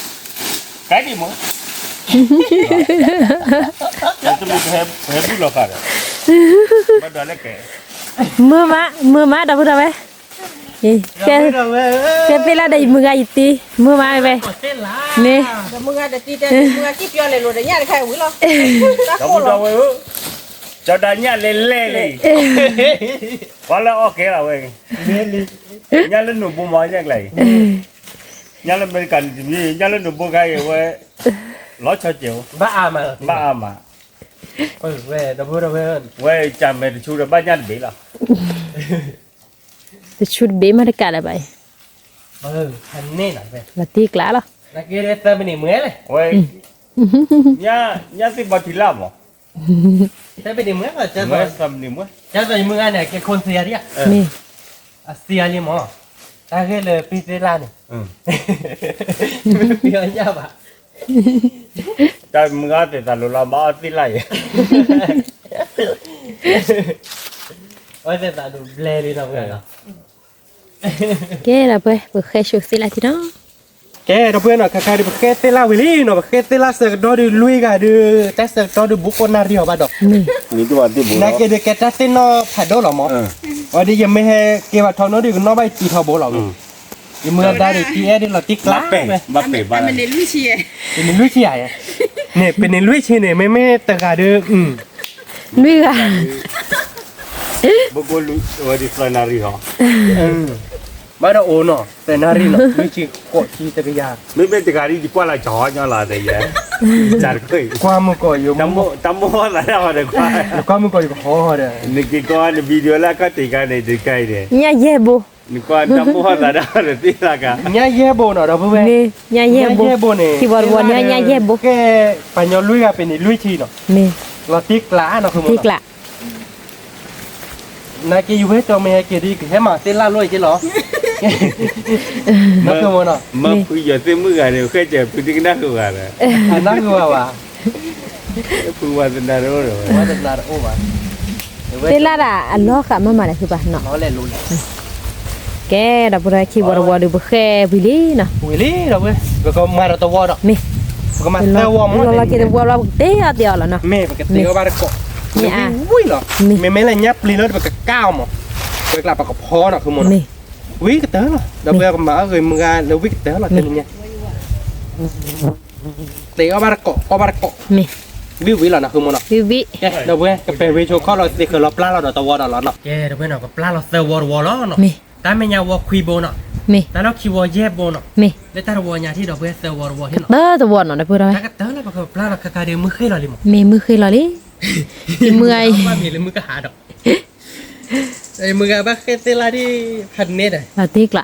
ကဲဒ်မ့ၢ် တမ့ၢ်ပဟဲဘူၣ်လီၤဃာ်ဒီး ဘၣ်ဒွးလၢကဲ မုာ်မး မုာ်မး ဒီပုၢ်ဝဲၢ် ကဲသ့ၣ်လၣ်ဒီးယမုၢ်ဂၤယတံၤ မုာ်မးဝဲ မ့ၢ် ဒီပုၢ်ဝဲၢ်ဧၢ ကၠီဒၣ်ညၣ်လဲၤလဲၣ်လံ ပှၤလၢအီၣ်ကဲလီၤဝဲ ညၣ်လၢနိၣ်ဘိမးညၣ်ကျါအံၤ ညၣ်လၢအမဲရကၤန့ၣ်တမံၤ ညၣ်လၢနိၣ်ဘိခါအံၤဝဲ လီၤဆီစဲး ဘၣ်အါမး ဘၣ်အါမး ဝဲ ဝဲကၠးမဲာ်တဆူဒီးဘၣ်ညၣ်တဘ့ၣ်လီၤ တဆူတဘ့ၣ်မးတကးလၢၤဘၣ်အံၤ လီၤတံၢ်ကျးလီၤ ညၣ်သ့ၣ်ဘီထံလၣ်မး မ့ၢ် မ့ၢ် အစံးအါလံမး တၢ်ဂ့ၢ်လၢပသ့ၣ်လၣ်န့ၣ် မ့ၢ်ပှၤညၣ်ဘၣ် တၢ်မုၢ်ဂၤသဲးသးလိၤလီၤ ဘၣ်အီၣ်သ့ၣ်လၣ်ယဲ အီၣ်သဲးသးလိၤဘျဲလံနီၤ ကဲဒီပုၢ်ဝဲၢ် ပဃဲဆိသ့ၣ်လၣ်ထံနီၤ ကဲဒီပုၢ်ဝဲၢ်နီၤ ခါခါဒုး ပဃဲသ့ၣ်လၣ်ဝံၤလံနီၤ ပဃဲသ့ၣ်လၣ်ဆၢကတီၢ်ဒုး လွံၢ်ဂၤဒုး တၢ်ဆၢကတီၢ်ဒုး ဘူးကိးနၣ်ရံၣ်အီၤဘၣ်ဒီး နာ်က့ဒုး ကဲတၢ်သ့ၣ်နီၣ်ဖးဒိၣ်လီၤမး အီၤဒုး ယမ့ၢ်ဟဲက့ၤဘၣ်ထီနိဒုး ကနီၣ်ဘၣ်ယတံၤထီဘိလီၤ ယမုၢ်ဂၤဒါဒုး တံၤအဲၣ်ဒုးလီၤတံၢ်ကျါ ပန့ၢ်လွံၢ်ဆံယဲ န့ၣ် ပန့ၢ်လွံၢ်ဆံန့ၣ် မ့မ့ၢ်တဂၤဒုး လွံၢ်ဂၤ ဘၣ်ဒီးအိၣ်နီၤ သၢနၣ်ရံၣ်နီၤ လွံၢ်ဆံကိးဆံတကယၤ မ့မ့ၢ်တဂၤဒုး ယကွၢ်လၢကၠီညီလီၤ ကွၢ်မုၢ်ကီးယိၤ တၢ်မိၣ်သးဒၣ်ဒီး ကွၢ်မုၢ်ကီးယိၤကဟီဒီး နက့ၤကီးန video လၢအခီၣ်ထံးခါန့ၣ် တခါအံၤန့ၣ် ညၣ်ယဲၢ်ဘိ နကွၢ်တၢ်မိၣ်သးဒၣ်ဒီးသ့ၣ်လၢက ညၣ်ယဲၢ်ဘိနီၤ ဒီပုၢ်ဝဲၢ် ညၣ်ယဲၢ်ဘိ ခံဝီတဝီန့ၣ် ညၣ်ယဲၢ်ဘိ ကဲ ပှၤညီလွံၢ်ဂၤ ပန့ၢ်လွံၢ်ဆံနီၤ လီၤတံၢ်ကျါနီၤ ဃုမနီၤ နာ်က့ ယဝဲကၠီမ့ၢ်ဟဲက့ၤဒုး ကဟဲမၤသ့ၣ်လၣ်လိၣ်က့လီၤ နီၤ မၢဖုယီၤသ့ၣ်မုၣ်ဂၤန့ၣ် ဃဲကဲဖုတကနၣ်ဃုာ်ဂၤဒီး နၢ်ဃုာ်ဘၣ်ဘၣ် ဖုဝါသနာတအိၣ်ဒီး သ့ၣ်လၣ်ဒၣ်အလီၤဃာ်မးမးဒီး ဖုပၢ်နီၤ ကဲ ဒီပုၢ်ဝဲၢ် ခံဝီတဝီဒုး ပဃဲဝံၤလံနီၤ ဝံၤလံဒီးဝဲ ပကမၤဒီးတဝီဒီး မ့ၢ် ပကမၤသၢဝီမး လီၤလီၤက့ၤတဝီလီၤ ပကတ့အီၣ်တ့အီၣ်လီၤနီၤ မ့ၢ် ပကတ့အီၣ်ဘၣ်တကိး မ့ၢ်အါ ဝံၤလီၤ မ့ၢ် မ့မ့ၢ်လၢညၣ်ပျံၤလီၤ ပကကၢ်အီၤမး ပကကျးပကဖီနီၤ ဃုမနီၤ မ့ၢ် ဝံၤကတၢၢ်လီၤ ဒီပုၢ်ဝဲၢ် ပမၤအီၣ်ဂ့ၤမုၢ်ဂၤလၢဝံၤကတၢၢ်လီၤ မ့ၢ် တနံၤညါ တ့အီၣ်ဘၣ်တကိး အီၣ်ဘၣ်တကိး မ့ၢ် ဝံၤဝံၤလီၤနီၤ ဃုမနီၤ ဝံၤဝံၤ ကဲ ဒီပုၢ်ဝဲၢ် ကပဲာ်ဝံၤဆိခီၣ်လီၤ သ့ၣ်ဃၢၤလီၤပျၢ်လီၤဒီးတဝီဒီးလီၤနီၤ ကဲ ဒီပုၢ်ဝဲၢ်နီၤ ပပျၢ်လီၤသၢဝီတဝီလီၤနီၤ မ့ၢ် တၢ်မဲာ်ညါဝီခွံဘိနီၤ မ့ၢ် တၢ်လီၢ်ခံဝီယဲၢ်ဘိနီၤ မ့ၢ် လၢတၢ်တဝီညါထံၣ်ဒီပုၢ်ဝဲၢ်သၢဝီတဝီထံၣ်နီၤ တၢ်တဝီနီၤ ဒီပုၢ်ဝဲၢ် တၢ်ကတၢၢ်လီၤ ပကပျၢ်လီၤခါခါဒီးမုၢ်ဃ့ၢ်လီၤလံမး မ့ၢ်မုၢ်ဃ့ၢ်လီၤလံ မုၢ်ဃ့ၢ်လီၤလံ မ့ၢ်လၢမုၢ်ကဟးဒီး မုၢ်ဂၤဘၣ်ဃဲသ့ၣ်လၣ်ဒ်ဖးန့ၣ်ဒီး လီၤတံၢ်ကျး,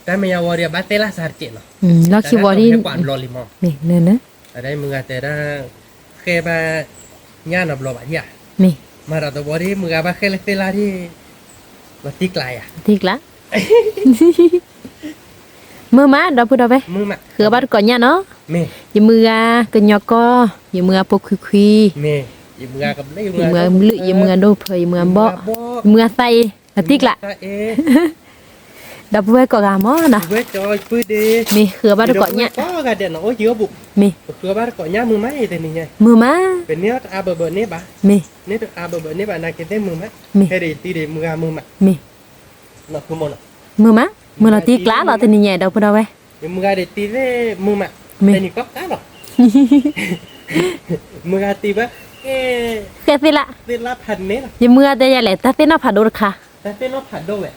တၢ်မဲာ်ညါဝီဒီးဘၣ်သ့ၣ်လၣ်စးတကဲးနီၤ, လီၢ်ခံဝီဒ် ကွၢ်ဘျီလံမး, မ့ၢ်နၢ်နၢ်, အဒၣ်မုၢ်ဂၤတဲဒၣ် ဃဲဘၣ်ညၣ်နီတဘျီဘၣ်ဒ်ဧါ, မ့ၢ်, မၤဒီးတဝီဒ် မုၢ်ဂၤဘၣ်ဃဲလၢသ့ၣ်လၣ်ဒ် လီၤတံၢ်ကျးယၤ, တံၢ်ကျး မုာ်မး ဒီပုၢ်ဒီဝဲၢ်, ဃုအီၣ်ဘၣ်တကိးညၣ်နီၤ, ယမုၢ်ဂၤကညီကီၢ်, ယမုၢ်ဂၤပိာ်ခွံခွံ, ယမုၢ်ဂၤကဘျုး, ယမုၢ်ဂၤဒိၣ်ဖၢ, ယမုၢ်ဂၤဘီၣ်, ယမုၢ်ဂၤသးအ့, လီၤတံၢ်ကျး, ဒီပုၢ်ဝဲၢ်ကိးဂၤမးနီၤ, မ့ၢ်ဃုအီၣ်ဘၣ်တကိးညၣ်, မ့ၢ်, မုာ်မး, မ့ၢ်, မုာ်မး, မုာ်လီၤတံၢ်ကျးလီၤတနံၤညါ ဒီပုၢ်ဒီဝဲၢ်, မုာ်မး, မုာ်လီၤတံၢ်ကျးလီၤ, ဃဲသ့ၣ်လၣ်, ယမုၢ်ဂၤတဲယၤလဲၣ် တၢ်သ့ၣ်နီၣ်ဖးဒိၣ်တခါ, တၢ်သ့ၣ်နီၣ်ဖးဒိၣ်ဝဲ,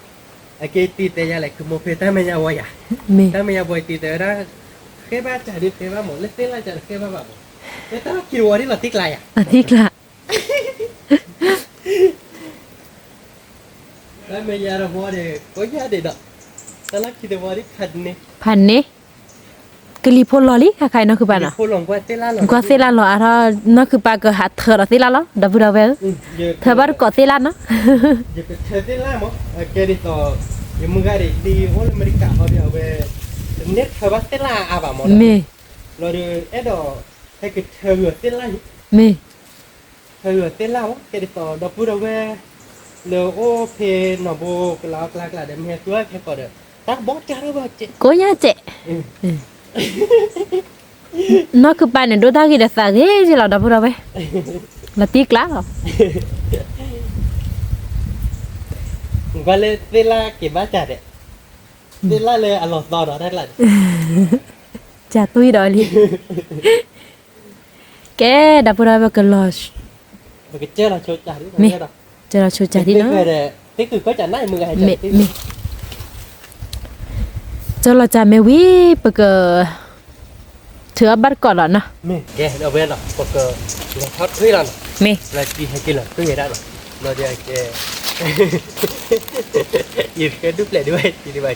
အက့ၤတံၤတဲယၤလဲၣ် ခုမိၢ်ဖဲတၢ်မဲာ်ညါဝီယၤ, မ့ၢ်, တၢ်မဲာ်ညါဝီတံၤတဲဝဲဒၣ်, ဃဲဘၣ်စးဒ်ဃဲဘၣ်မး လၢသ့ၣ်လၣ်စးတဃဲဘၣ်ဘၣ်မး, လၢတၢ်လီၢ်ခံတဝီဒ်လီၤတံၢ်ကျးယၤ, လီၤတံၢ်ကျး တၢ်မဲာ်ညါတဝီဒီး ကိးညါဒံးဒီး, တၢ်လီၢ်ခံတဝီဒ်ဖးန့ၣ်, ဖးန့ၣ်, ကလံၤဖိလီၤလံ ခါခါအံၤနီၢ်ခုပၢ်နီၤ, ကွၢ်သ့ၣ်လၣ်လီၤအါထီၣ် နီၢ်ခုပၢ်ကဟးထၢဒီးသ့ၣ်လၣ်လီၤ ဒီပုၢ်ဒီဝဲၢ်ဧၢ, ထၢဘၣ်တကိးသ့ၣ်လၣ်နီၤ, ယကထၢသ့ၣ်လၣ်မး, ကဲဒ်သိး, ယမုၢ်ဂၤဒံးတံၤအိၣ်လၢအမဲရကၤဟီဒီးအဝဲ, တန့ၢ်ထၢဘၣ်သ့ၣ်လၣ်အါဘၣ်မး, မ့ၢ်, လီၤဒီး အဲၣ်ဒိး, ဟဲကထၢဂ့ၤသ့ၣ်လၣ်, မ့ၢ် ဟဲဂ့ၤသ့ၣ်လၣ်ဝဲ ကဲဒ်သိး ဒီပုၢ်ဒီဝဲၢ်, လၢအိၣ်ဖဲနီၢ်ဘိကလးအကျါကျါဒီး မ့ၢ်ဟဲသူဝဲခဲကီးဒီး, တၢ်ဘီကၢ်ထီၣ်ဘၣ်ကဲ, ကိးညါကဲ, နီၢ်ခုပၢ်န့ၣ် ဒိၣ်တၢ်ဂ့ၤဒီးသးဂ့ၤက့လီၤ ဒီပုၢ်ဒီဝဲၢ်, လီၤတံၢ်ကျးလီၤ, ကွၢ်လၢသ့ၣ်လၣ်က့ၤဘၣ်ကၢ်ဒီး, သ့ၣ်လၣ်လၢအလီၤသီဒီးတၢ်ကျါ, ကၢ်တွံၢ်ဒီးလံ ကဲ, ဒီပုၢ်ဒီဝဲၢ် ပကလီၤ, မ့ၢ်, ကလီၤဆိကၢ်ဒံးနီၤ, မ့ၢ်, ကလီၤကၢ်မ့ၢ်ဝံၤ ပက, ထုးအီၣ်ဘၣ်တကိးလီၤနီၤ, မ့ၢ်, ယကဲဒူၣ်ပျဲၢ်ဒံးဘၣ်, ယ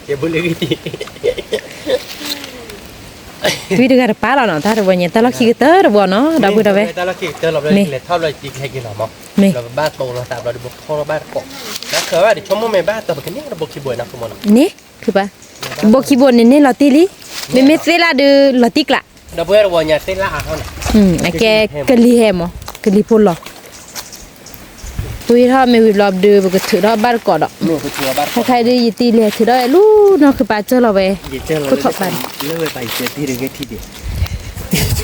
ကဲဘိလၢဂံၢ်တံၢ် တွံၢ်တဂၤတပၢ်လီၤနီၤ, တၢ်တဝီညါ တၢ်လီၢ်ခံကတၢၢ်တဝီနီၤ ဒီပုၢ်ဒီဝဲၢ်, မ့ၢ်, မ့ၢ်, ဘၣ်တိၢ်လီၤသးဘျီဒီး ဘိခိၣ်ဘၣ်တကိး, နၢ်ခၢဘၣ်ဒီး ဆိကမိၣ်မ့ၢ်ဘၣ်တီၤပကန့ၢ်တဘိခံဘိနီၤ မ့ၢ်, န့ၣ်, ဘိခံဘိန့ၣ်န့ၣ်လီၤတံၢ်လံ, မ့မ့ၢ်သ့ၣ်လၣ်ဒီးလီၤတံၢ်ကျး, အကဲ, ကလံၤဟဲမး, ကလံၤဖိလီၤ တွံၢ်ထီၣ်မ့ၢ်ဝံၤဘျီဒီး ပကထုးထီၣ်ဘၣ်တကိးဒီး, ခဲခါအံၤဒ်ယတံၤလဲၤထုးထီၣ်ဝဲလၢနီၢ်ခုပၢ်စၢၢ်လီၤဝဲ, ခိၣ်ထီၣ်ပၢ်န့ၣ်, ယ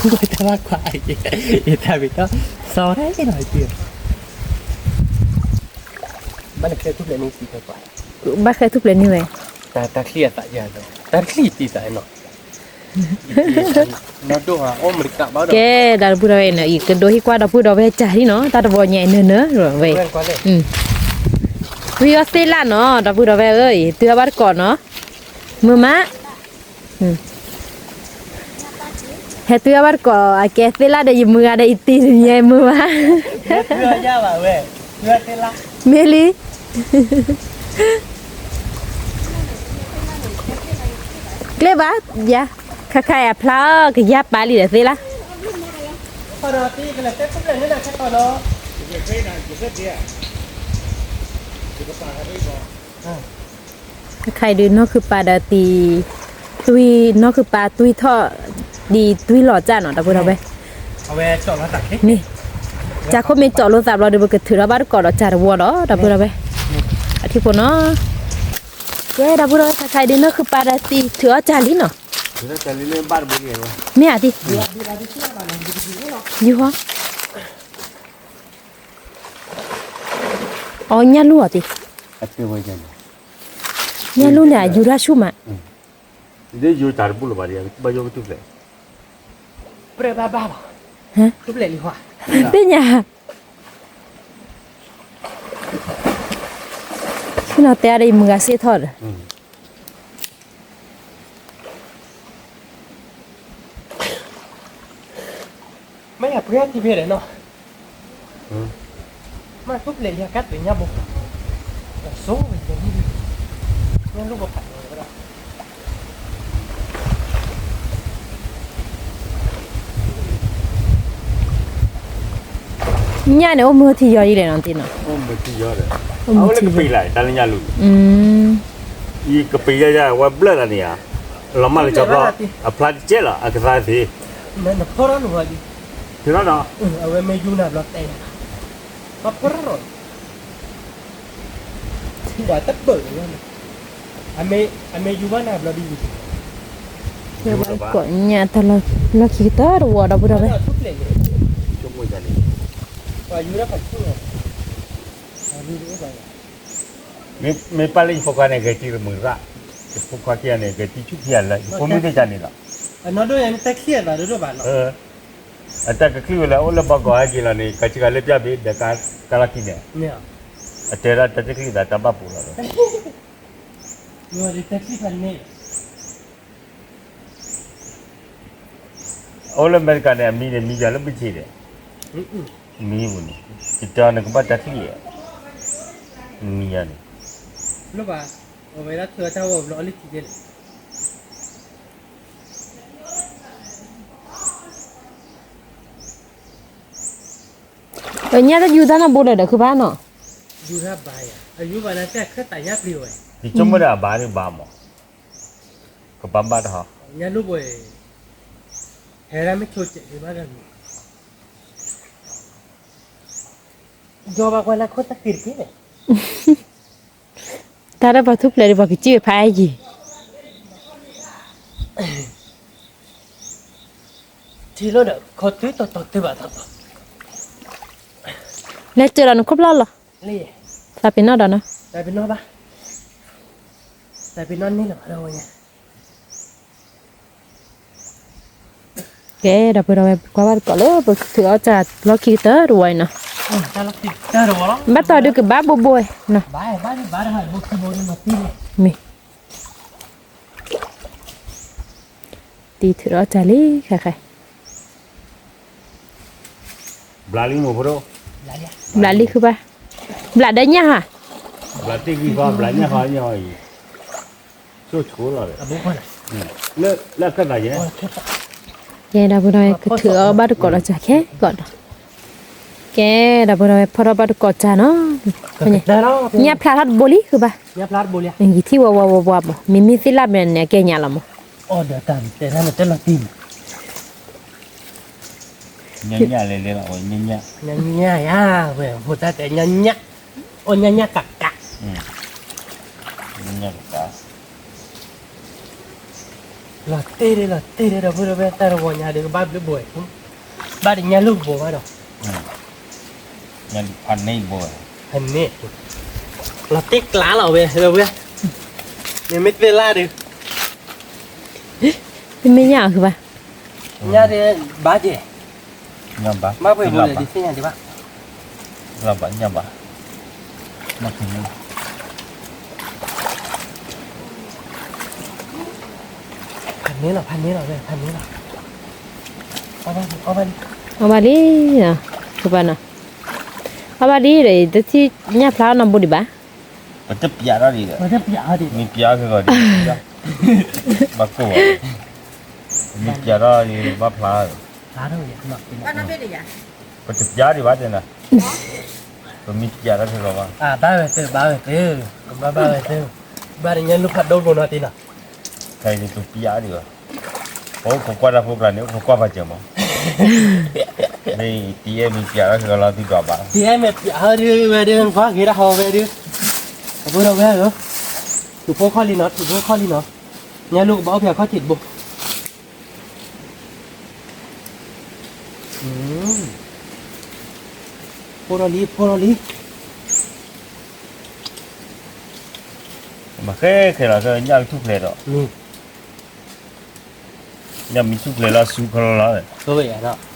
တၢ်ဘၣ်ခွါအံၤ, ယတၢ်ဘၣ်သီ, ဘၣ်ဃဲထူၣ်ဖျဲးန့ၢ်ဝဲ, တၢ်ချံအသးယၤလီၤ, တၢ်ချံတံၤသးနီၤ ကဲ, ဒီပုၢ်ဒီဝဲၢ်အံၤန့ၣ် ယကဒိဟ့ၣ်ကွၢ်ဒီပုၢ်ဒီဝဲၢ်စၢ်လံနီၤ, တၢ်တဝီညါအံၤနၢၤနၢၤဝဲ, တွံၢ်အီၣ်သ့ၣ်လၣ်နီၤ ဒီပုၢ်ဒီဝဲၢ်ဧၢ, တွံၢ်အီၣ်ဘၣ်တကိးနီၤ, မုာ်မး, ဟဲတွံၢ်အီၣ်ဘၣ်တကိး အကဲသ့ၣ်လၣ်ဒီးယမုၢ်ဂၤဒီးယတံၤတနံၤညါမုာ်မး, မ့ၢ်လံ ကျဲဘၣ်, ယၤ, ခါခါအံၤအဖျါအီၣ်ကယၢ်ပာ်လံဒီးသ့ၣ်လၣ်, ခါအံၤဒုးနီၢ်ခုပၢ်ဒီးတံၤ, တွံၢ်နီၢ်ခုပၢ်တွံၢ်ထီၣ်, ဒ်တွံၢ်လီၤစၢ်နီၤ ဒီပုၢ်ဒီဝဲၢ်, မ့ၢ်, စၢ်ခိၣ်မ့ၢ်ကၠီလိာ်သးဘျီဒီး ပကထုးထီၣ်ဘၣ်တကိးဒီးစၢ်တဝီဒီး ဒီပုၢ်ဒီဝဲၢ်, အထံဖိနီၤ ကဲ ဒီပုၢ်ဒီဝဲၢ် ခါခါအံၤဒုးနီၢ်ခုပၢ်ဒီးတံၤထုးအီၣ်စၢ်လံနီၤ, မ့ၢ်ဧါတံၤ, ယူၤဟီ, အီ ညၣ်လူၢ်အီၤတံၤ, ညၣ်လူၢ်န့ၣ် အယူၤတၢ်ဆူၣ်မး, သ့ၣ်ညါ ဆ့ၣ်နီၤတဲအါဒီး ယမုၢ်ဂၤစ့ၢ်ထီၣ်ဒီး မ့ၢ်ယပှ့ၤထံဖဲလဲၣ်နီၤ, မ့ၢ်ထူၣ်ဖျဲးလံကတၢၢ်ညါဘိ, ညၣ်န့ၣ် အိၣ်မုၢ်ထံယီၤအံၤလဲၣ်နီၤတံၢ်နီၤ, အိၣ်မုၢ်ထံယီၤဒီး, အိၣ်မုၢ်ထံယီၤ, တၢ်လၢညၣ်လူၤ, ယကပ့ၤယါယါ ဝဲဘျၢၣ်တၢ်န့ၣ်ဧါ, လီၤမၢ်လၢကၠီဖျီ, အဖျါတကဲလီၤ အကသါသ့, နဖီထီၣ်နဝၤလံ, ဖီထီၣ်နီၤ, အဝဲမ့ၢ်ယူနၤဘျီတဲယါ, ဘၣ်ဖီထီၣ်နီၤ ပှၤတပၢၢ်န့ၣ်, အမ့ၢ်ယူဘၣ်နၤဘျီဒ်ယံၤ, ကီးညၣ်တၢ်လီၢ်ခံကတၢၢ်တဝီဒီပုၢ်ဒီဝဲၢ်, မ့ၢ်ပၢ်လၢယဖိခွါန့ၣ် ဂဲၤတံၤတမုာ်ရၣ်, ယဖိခွါခံဂၤန့ၣ် ဂဲၤတံၤဆူၣ်ခံဂၤလၢ ယဖိမုၣ်သ့ၣ်တဖၣ်န့ၣ်လီၤ, အနီၢ်ဒိၣ်ယၤန့ၣ် တၢ်ချံၣ်အသးဒိၣ်ဒိၣ်ဘၣ်နီၤ, အတၢ်ကချံၣ်ဝဲလၢအိၣ်လၢဘီကီးဟဲက့ၤလီၤန့ၣ် ကစၢ်ကၤလၢပျၢ်ဘ့ၣ်ဒီးကါလီၢ်ခံန့ၣ်, အတဲဒၣ်တၢ်ချံၣ်သးတၢ်ဘၣ်ပိာ်လီၤ, အိၣ်လၢအမဲရကၤန့ၣ် အမံၤန့ၣ် မံၤယၤလၢပူၤဆံးဒီး, မံၤပူၤန့ၣ်, ယတဲအီၤနကဘၣ်တၢ်ချံၣ်, မံၤယၤန့ၣ်, ညၣ်တယူၤတၢ်နီၢ်ဘိဒီး ဒီးခုဘၣ်နီၤ, ယဆိကမိၣ်ဒီးအဘါန့ၣ်ဘါမး, ကဘၣ်ဘၣ်တဟီ, တၢ်ဒီးပှၤထူၣ်ဖျဲးဒီးပှၤကစံၣ်ဝဲဖးအါယံၤ, ထံၣ်လီၤဒီးခီတုၤတီၤတီၤတုၤဘၣ်တီၤတီၤ, လဲၤစၢၤဒီးနခိၣ်ဖျီၣ်လီၤ, သးပ့ၤနီၣ်ဒီးနီၤ, သးပ့ၤနီၣ်ဘၣ်, သးပ့ၤနီၣ်န့ၢ်လီၤဘၣ်ဒီးဝဲညါ ကဲ ဒီပုၢ်ဒီဝဲၢ် ပကွၢ်ဘၣ်တကိးလၢပကထုးအီၣ်တၢ်လီၢ်ခံကတၢၢ်တဝီအံၤနီၤ, ဘၣ်တီၢ်ဒုးကဘၣ်ဘိဘိနီၤ, မ့ၢ် တံၤထုးအီၣ်တၢ်လံ ခဲခဲ, ဘျးလံမ့ၢ်ဖိဒိၣ်, ဘျးလံဃုဘၣ်, ဘျးဒီးညၣ်ဟါ, ဘျးတ့ၢ်ဂံၢ်ဃီ ဘျးညၣ်ဃီ ညၣ်အံၤ, ဆိဆိလီၤ, လၢအခၢၣ်သးယဲ, ကဲဒီပုၢ်ဒီဝဲၢ်ကထုးအီၣ်ဘၣ်တကိးလီၤစၢ်ခဲကိးဒီး, ကဲဒီပုၢ်ဒီဝဲၢ်ဖီထီၣ်ဘၣ်တကိးစၢ်နီၤ, ညၣ်ဖျါထီၣ်တဘိလံဃုဘၣ်, ယထံၣ်ဝါဝါဝါဝါမး မ့မ့ၢ်သ့ၣ်လၣ်ဘၣ်န့ၣ် အကဲညါလီၤမး, အီၣ်ဒီးတၢ်တဲတၢ်န့ၣ်တဲလီၤတံၢ်မး ညါညါလဲၤလဲၤလီၤ ညါညါ, ညါညါယၤဝဲ ဖိသၣ်တဲညါညါ, အိၣ်ညါညါကးကး, ညါညါကးကး, လီၤတ့ၢ်ဒၣ်လီၤတ့ၢ်ဒၣ်ဒီပုၢ်ဒီဝဲၢ် တၢ်တဝီညါဒီးကဘၣ်ဘျုးဘိ, ဘၣ်တညါလိၣ်ကဘိဘၣ်ဒီး, ဖးန့ၢ်ဘိ, ဖးန့ၢ်, လီၤတ့ၢ်ကျါလီၤဝဲ, မ့မ့ၢ်သ့ၣ်လၣ်ဒီး, မ့မ့ၢ်ညၣ်အီၤဃုဘၣ်, ညၣ်ဒ်ဘၣ်က့ၤ, ဘၣ်ပှဲၤဘိလဲၣ်ဒ်သ့ၣ်ညါဒံးဘၣ်, လၢဘၣ်ညၣ်ဘၣ်, ဖးန့ၢ်လီၤ ဖးန့ၢ်လီၤ ဖးန့ၢ်လီၤ, အီၣ်ဘၣ်လံ, အီၣ်ဘၣ်လံ, အီၣ်ဘၣ်လံဒီး တထံၣ်ညၣ်ဖျါအီၣ်နီၢ်ဘိဒံးဘၣ်, ပတပျးထီၣ်ဒံးဒီး, မ့ၢ်ပျးခဲဂီၤဒံး, ဘၣ်ကိၢ်ဘၣ်, မ့ၢ်ပျးထီၣ်ဒံးဘၣ်ဖျါ, ပတပျးဒံးဘၣ်တဲနၤ, ပမ့ၢ်ပျးထီၣ်ခဲဂီၤဘၣ်, ဘၣ်ဝဲသ့ၣ် ဘၣ်ဝဲသ့ၣ်, ဘၣ်ဘၣ်ဝဲသ့ၣ်, ဘၣ်တညါလူၤဖးဒိၣ်ဘိနီၤတံၢ်နီၤ, ခဲအံၤန့ၣ် ပပျးဒံးဘၣ်, ပအိၣ်ခိးကွၢ်တၢ်ဖိကျါန့ၣ် အိၣ်ခိးကွၢ်ပာ်စၢၤမး, မ့ၢ်တံၢ်အဲၣ်မ့ၢ်ပျးထီၣ်ခဲဂီၤလီၤသုဒွးဘၣ်, တံၢ်အဲၣ်မ့ၢ်ပျးထီၣ်ဒံးဝဲဒၣ် ကွၢ်ဂ့ၤတၢ်ဟီဝဲဒၣ်, အဖိဒီးဝဲဧၢ, ထုးဖိခီၣ်လံနီၤ ထုးဖိခီၣ်လံနီၤ, ညါလူၤကဘၣ်အိၣ်ဖျဲၣ်ခီၣ်ထံးတဘိ, ဖိထီၣ်လံ ဖိထီၣ်လံ, မ့ၢ်ဃဲခဲလီၤ ညၣ်ကထူၣ်ဖျဲးဒီး, ညၣ်မ့ၢ်ထူၣ်ဖျဲးလီၤဆူခီလီၤလီၤ, ဘၣ်ယိၣ်ဒီး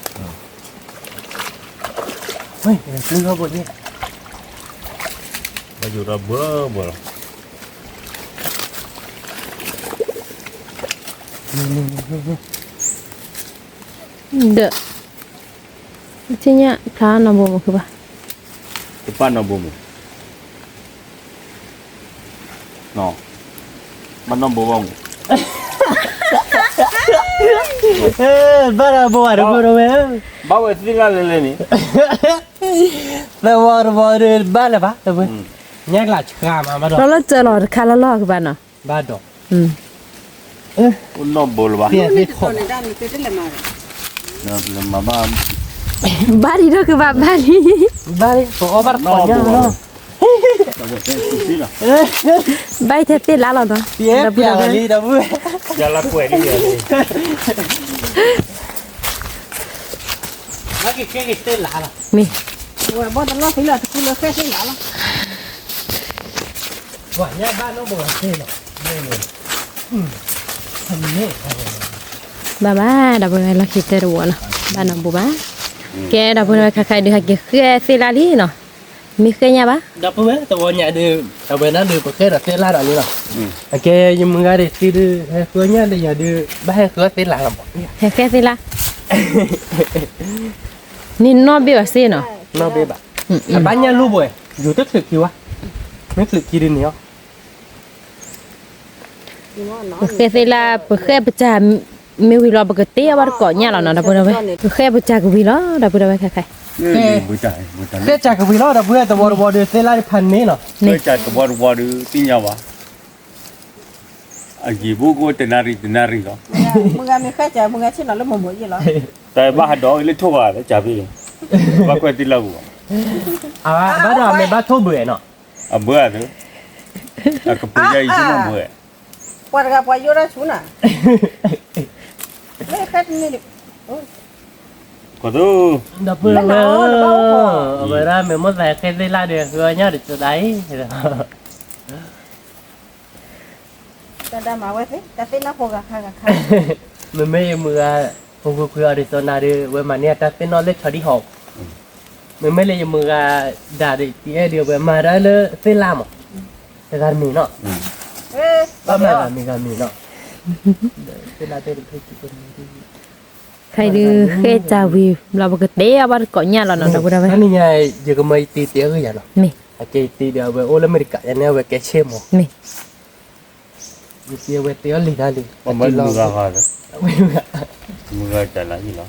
ဘၢဘၢလီၤ, ဒီး, ထံၣ်ညၣ်ဖျါနီၢ်ဘိမ့ၢ်ဃုဘၣ်, ကပၣ်နီၢ်ဘိမ့ၢ်, ဘၣ်နီၢ်ဘိဘၣ်မူ, ဘၣ်နီၢ်ဘိဘၣ်တဘိတဝဲ, ဘၣ်ဝဲသ့ၣ်လၢ်လဲၣ်လဲၣ်န့ၣ်, သဝီတဝီဒီးဘၣ်လၢၤဘၣ်တဝဲ, ညၣ်ကလးဆှါမးဘၣ်ဒီး, လီၤလီၤစၢၤလီၤတခါလီၤလီၤကဘၣ်နီၤ, ဘၣ်ဒီး, အိၣ်နီၢ်ဘိလၢၤဘၣ်, ဘၣ်ဒံးဒီးကဘၣ်ဘၣ်လံ, ဘၣ်လံ, ပအီၣ်ဘၣ်တခီညါလီၤ, ဘၣ်ထဲသ့ၣ်လၢ်လီၤနီၤ, ဒီပုၢ်ဒီဝဲၢ်, မ့ၢ်, ဘၣ်ဘၣ် ဒီပုၢ်ဒီဝဲၢ် လီၢ်ခံတၢ်တဝီနီၤ, ဘၣ်နီၢ်ဘိဘၣ်, ကဲ ဒီပုၢ်ဒီဝဲၢ် ခါခါဒုးဟဲက့ၤဃဲသ့ၣ်လၢ်လံနီၤ, မ့ၢ်ဃဲညၣ်ဘၣ်, ဒီပုၢ်ဝဲၢ် တဝီညါဒုး ဒီပုၢ်ဝဲၢ်နီၤဒုး ပဃဲဒီးသ့ၣ်လၢ်ဒီးန့ၣ်လီၤ, အကဲ ယမုၢ်ဂၤဒုးသံဒုး ဟဲဃုညၣ်ဒီးယၤဒုး ဘၣ်ဟဲဃုသ့ၣ်လၢ်လီၤမး, ဟဲဃဲသ့ၣ်လၢ် န့ၣ်နီၢ်ဘ့ၣ်ဘၣ်စ့ၢ်နီၤ, နီၢ်ဘ့ၣ်ဘၣ်, အဘၣ်ညၣ်လူၢ်ဘၣ်, ယူၤတချုးခံဝဲ, မ့ၢ်ချုးခံဒုးန့ၣ်အီၤ, ပဃဲသ့ၣ်လၢ် ပဃဲပစၢ်မ့ၢ်ဝံၤလီၤ ပကတ့အီၤဘၣ်တကိးညၣ်လီၤနီၤ ဒီပုၢ်ဒီဝဲၢ်, ပဃဲပစၢ်ကဝံၤလီၤ ဒီပုၢ်ဒီဝဲၢ်ခဲခဲ, ဃဲပစၢ်ကဝံၤလီၤ ဒီပုၢ်ဝဲၢ် တဝီတဝီဒီး သ့ၣ်လၢ်တဖၣ်န့ၣ်လီၤ, ဃဲပစၢ်တဝီတဝီဒီး သ့ၣ်ညါဘၣ် အယံၤဘူးကအိၣ်တနၣ်ရံၣ်တနၣ်ရံၣ်လီၤ, မုၢ်ဂၤမ့ၢ်ဃဲစၢ် မုၢ်ဂၤဆ့ၣ်နီၤလၢမိၢ်မိၢ်ယ့ၢ်လီၤ, တၢ်ဘၣ်ဟးဒီးလၢထိၣ်ဂၤလၢစၢ်ဖဲ, ဘၣ်ကွဲးသ့ၣ်လၢ်ပူၤဘၣ်, အဘၣ်ဒီးမ့ၢ်ဘၣ်ထိၣ်ဘှဲးနီၤ, အဘၣ်ဒီး, အကပူၤယါအံၤဆ့ၣ်နီၤဘှဲး, ပှၤတဂၤပှၤယိၣ်ဒၣ်ဆူနၤ, မ့ၢ်ဃဲတမ့ၢ်, ကီၢ်သူ, ဒီပုၢ်ဝဲၢ်, အဝဲဒၣ်မ့ၢ်မိၣ်သးဃဲသ့ၣ်လၢ်ဒီး ဃုအီၣ်ညၣ်တစိၤဒၣ်အံၤ တၢ်ဒၣ်မၤဝဲသ့ၣ် တၢ်သ့ၣ်နီၣ်ဖိဂၤခါဂၤခါ, မ့မ့ၢ်ယမုၢ်ဂၤ, ဖိခွံခွံအီၤဒ်သိးနၤဒီး ဝဲမၤန့ၢ်အတၢ်သ့ၣ်နီၣ်လၢဆီဒံၣ်ဟီၣ်, မ့မ့ၢ်လၢယမုၢ်ဂၤဒၣ်ဒီး တအဲၣ်ဒိးဝဲမၤတၢ်လၢသ့ၣ်လၢ်မး, တဂၤတမံၤနီၤ, ဘၣ်မၤဂၤမံၤဂၤမံၤနီၤ, သ့ၣ်လၢ်တဲတဖျၢၣ်ခံ ခဲအံၤဒုးဃဲစၢ်ဝံၤဘျီ ပကတဲအီၤဘၣ်တကိးညၣ်လီၤနီၤ ဒီပုၢ်ဒီဝဲၢ်, တနံၤညါ ယကမၢယတံၤတဲအဂ့ၢ်ယၤနီၤ, မ့ၢ်, အကဲယတံၤဒီး အဝဲအိၣ်လၢအမဲရကၤ ယန့ၢ်အဝဲကဲဆ့ၣ်မး, မ့ၢ်, ယတံၤအဝဲတဲအီၤလံၤတၢ်လံၤ, မုၢ်ဂ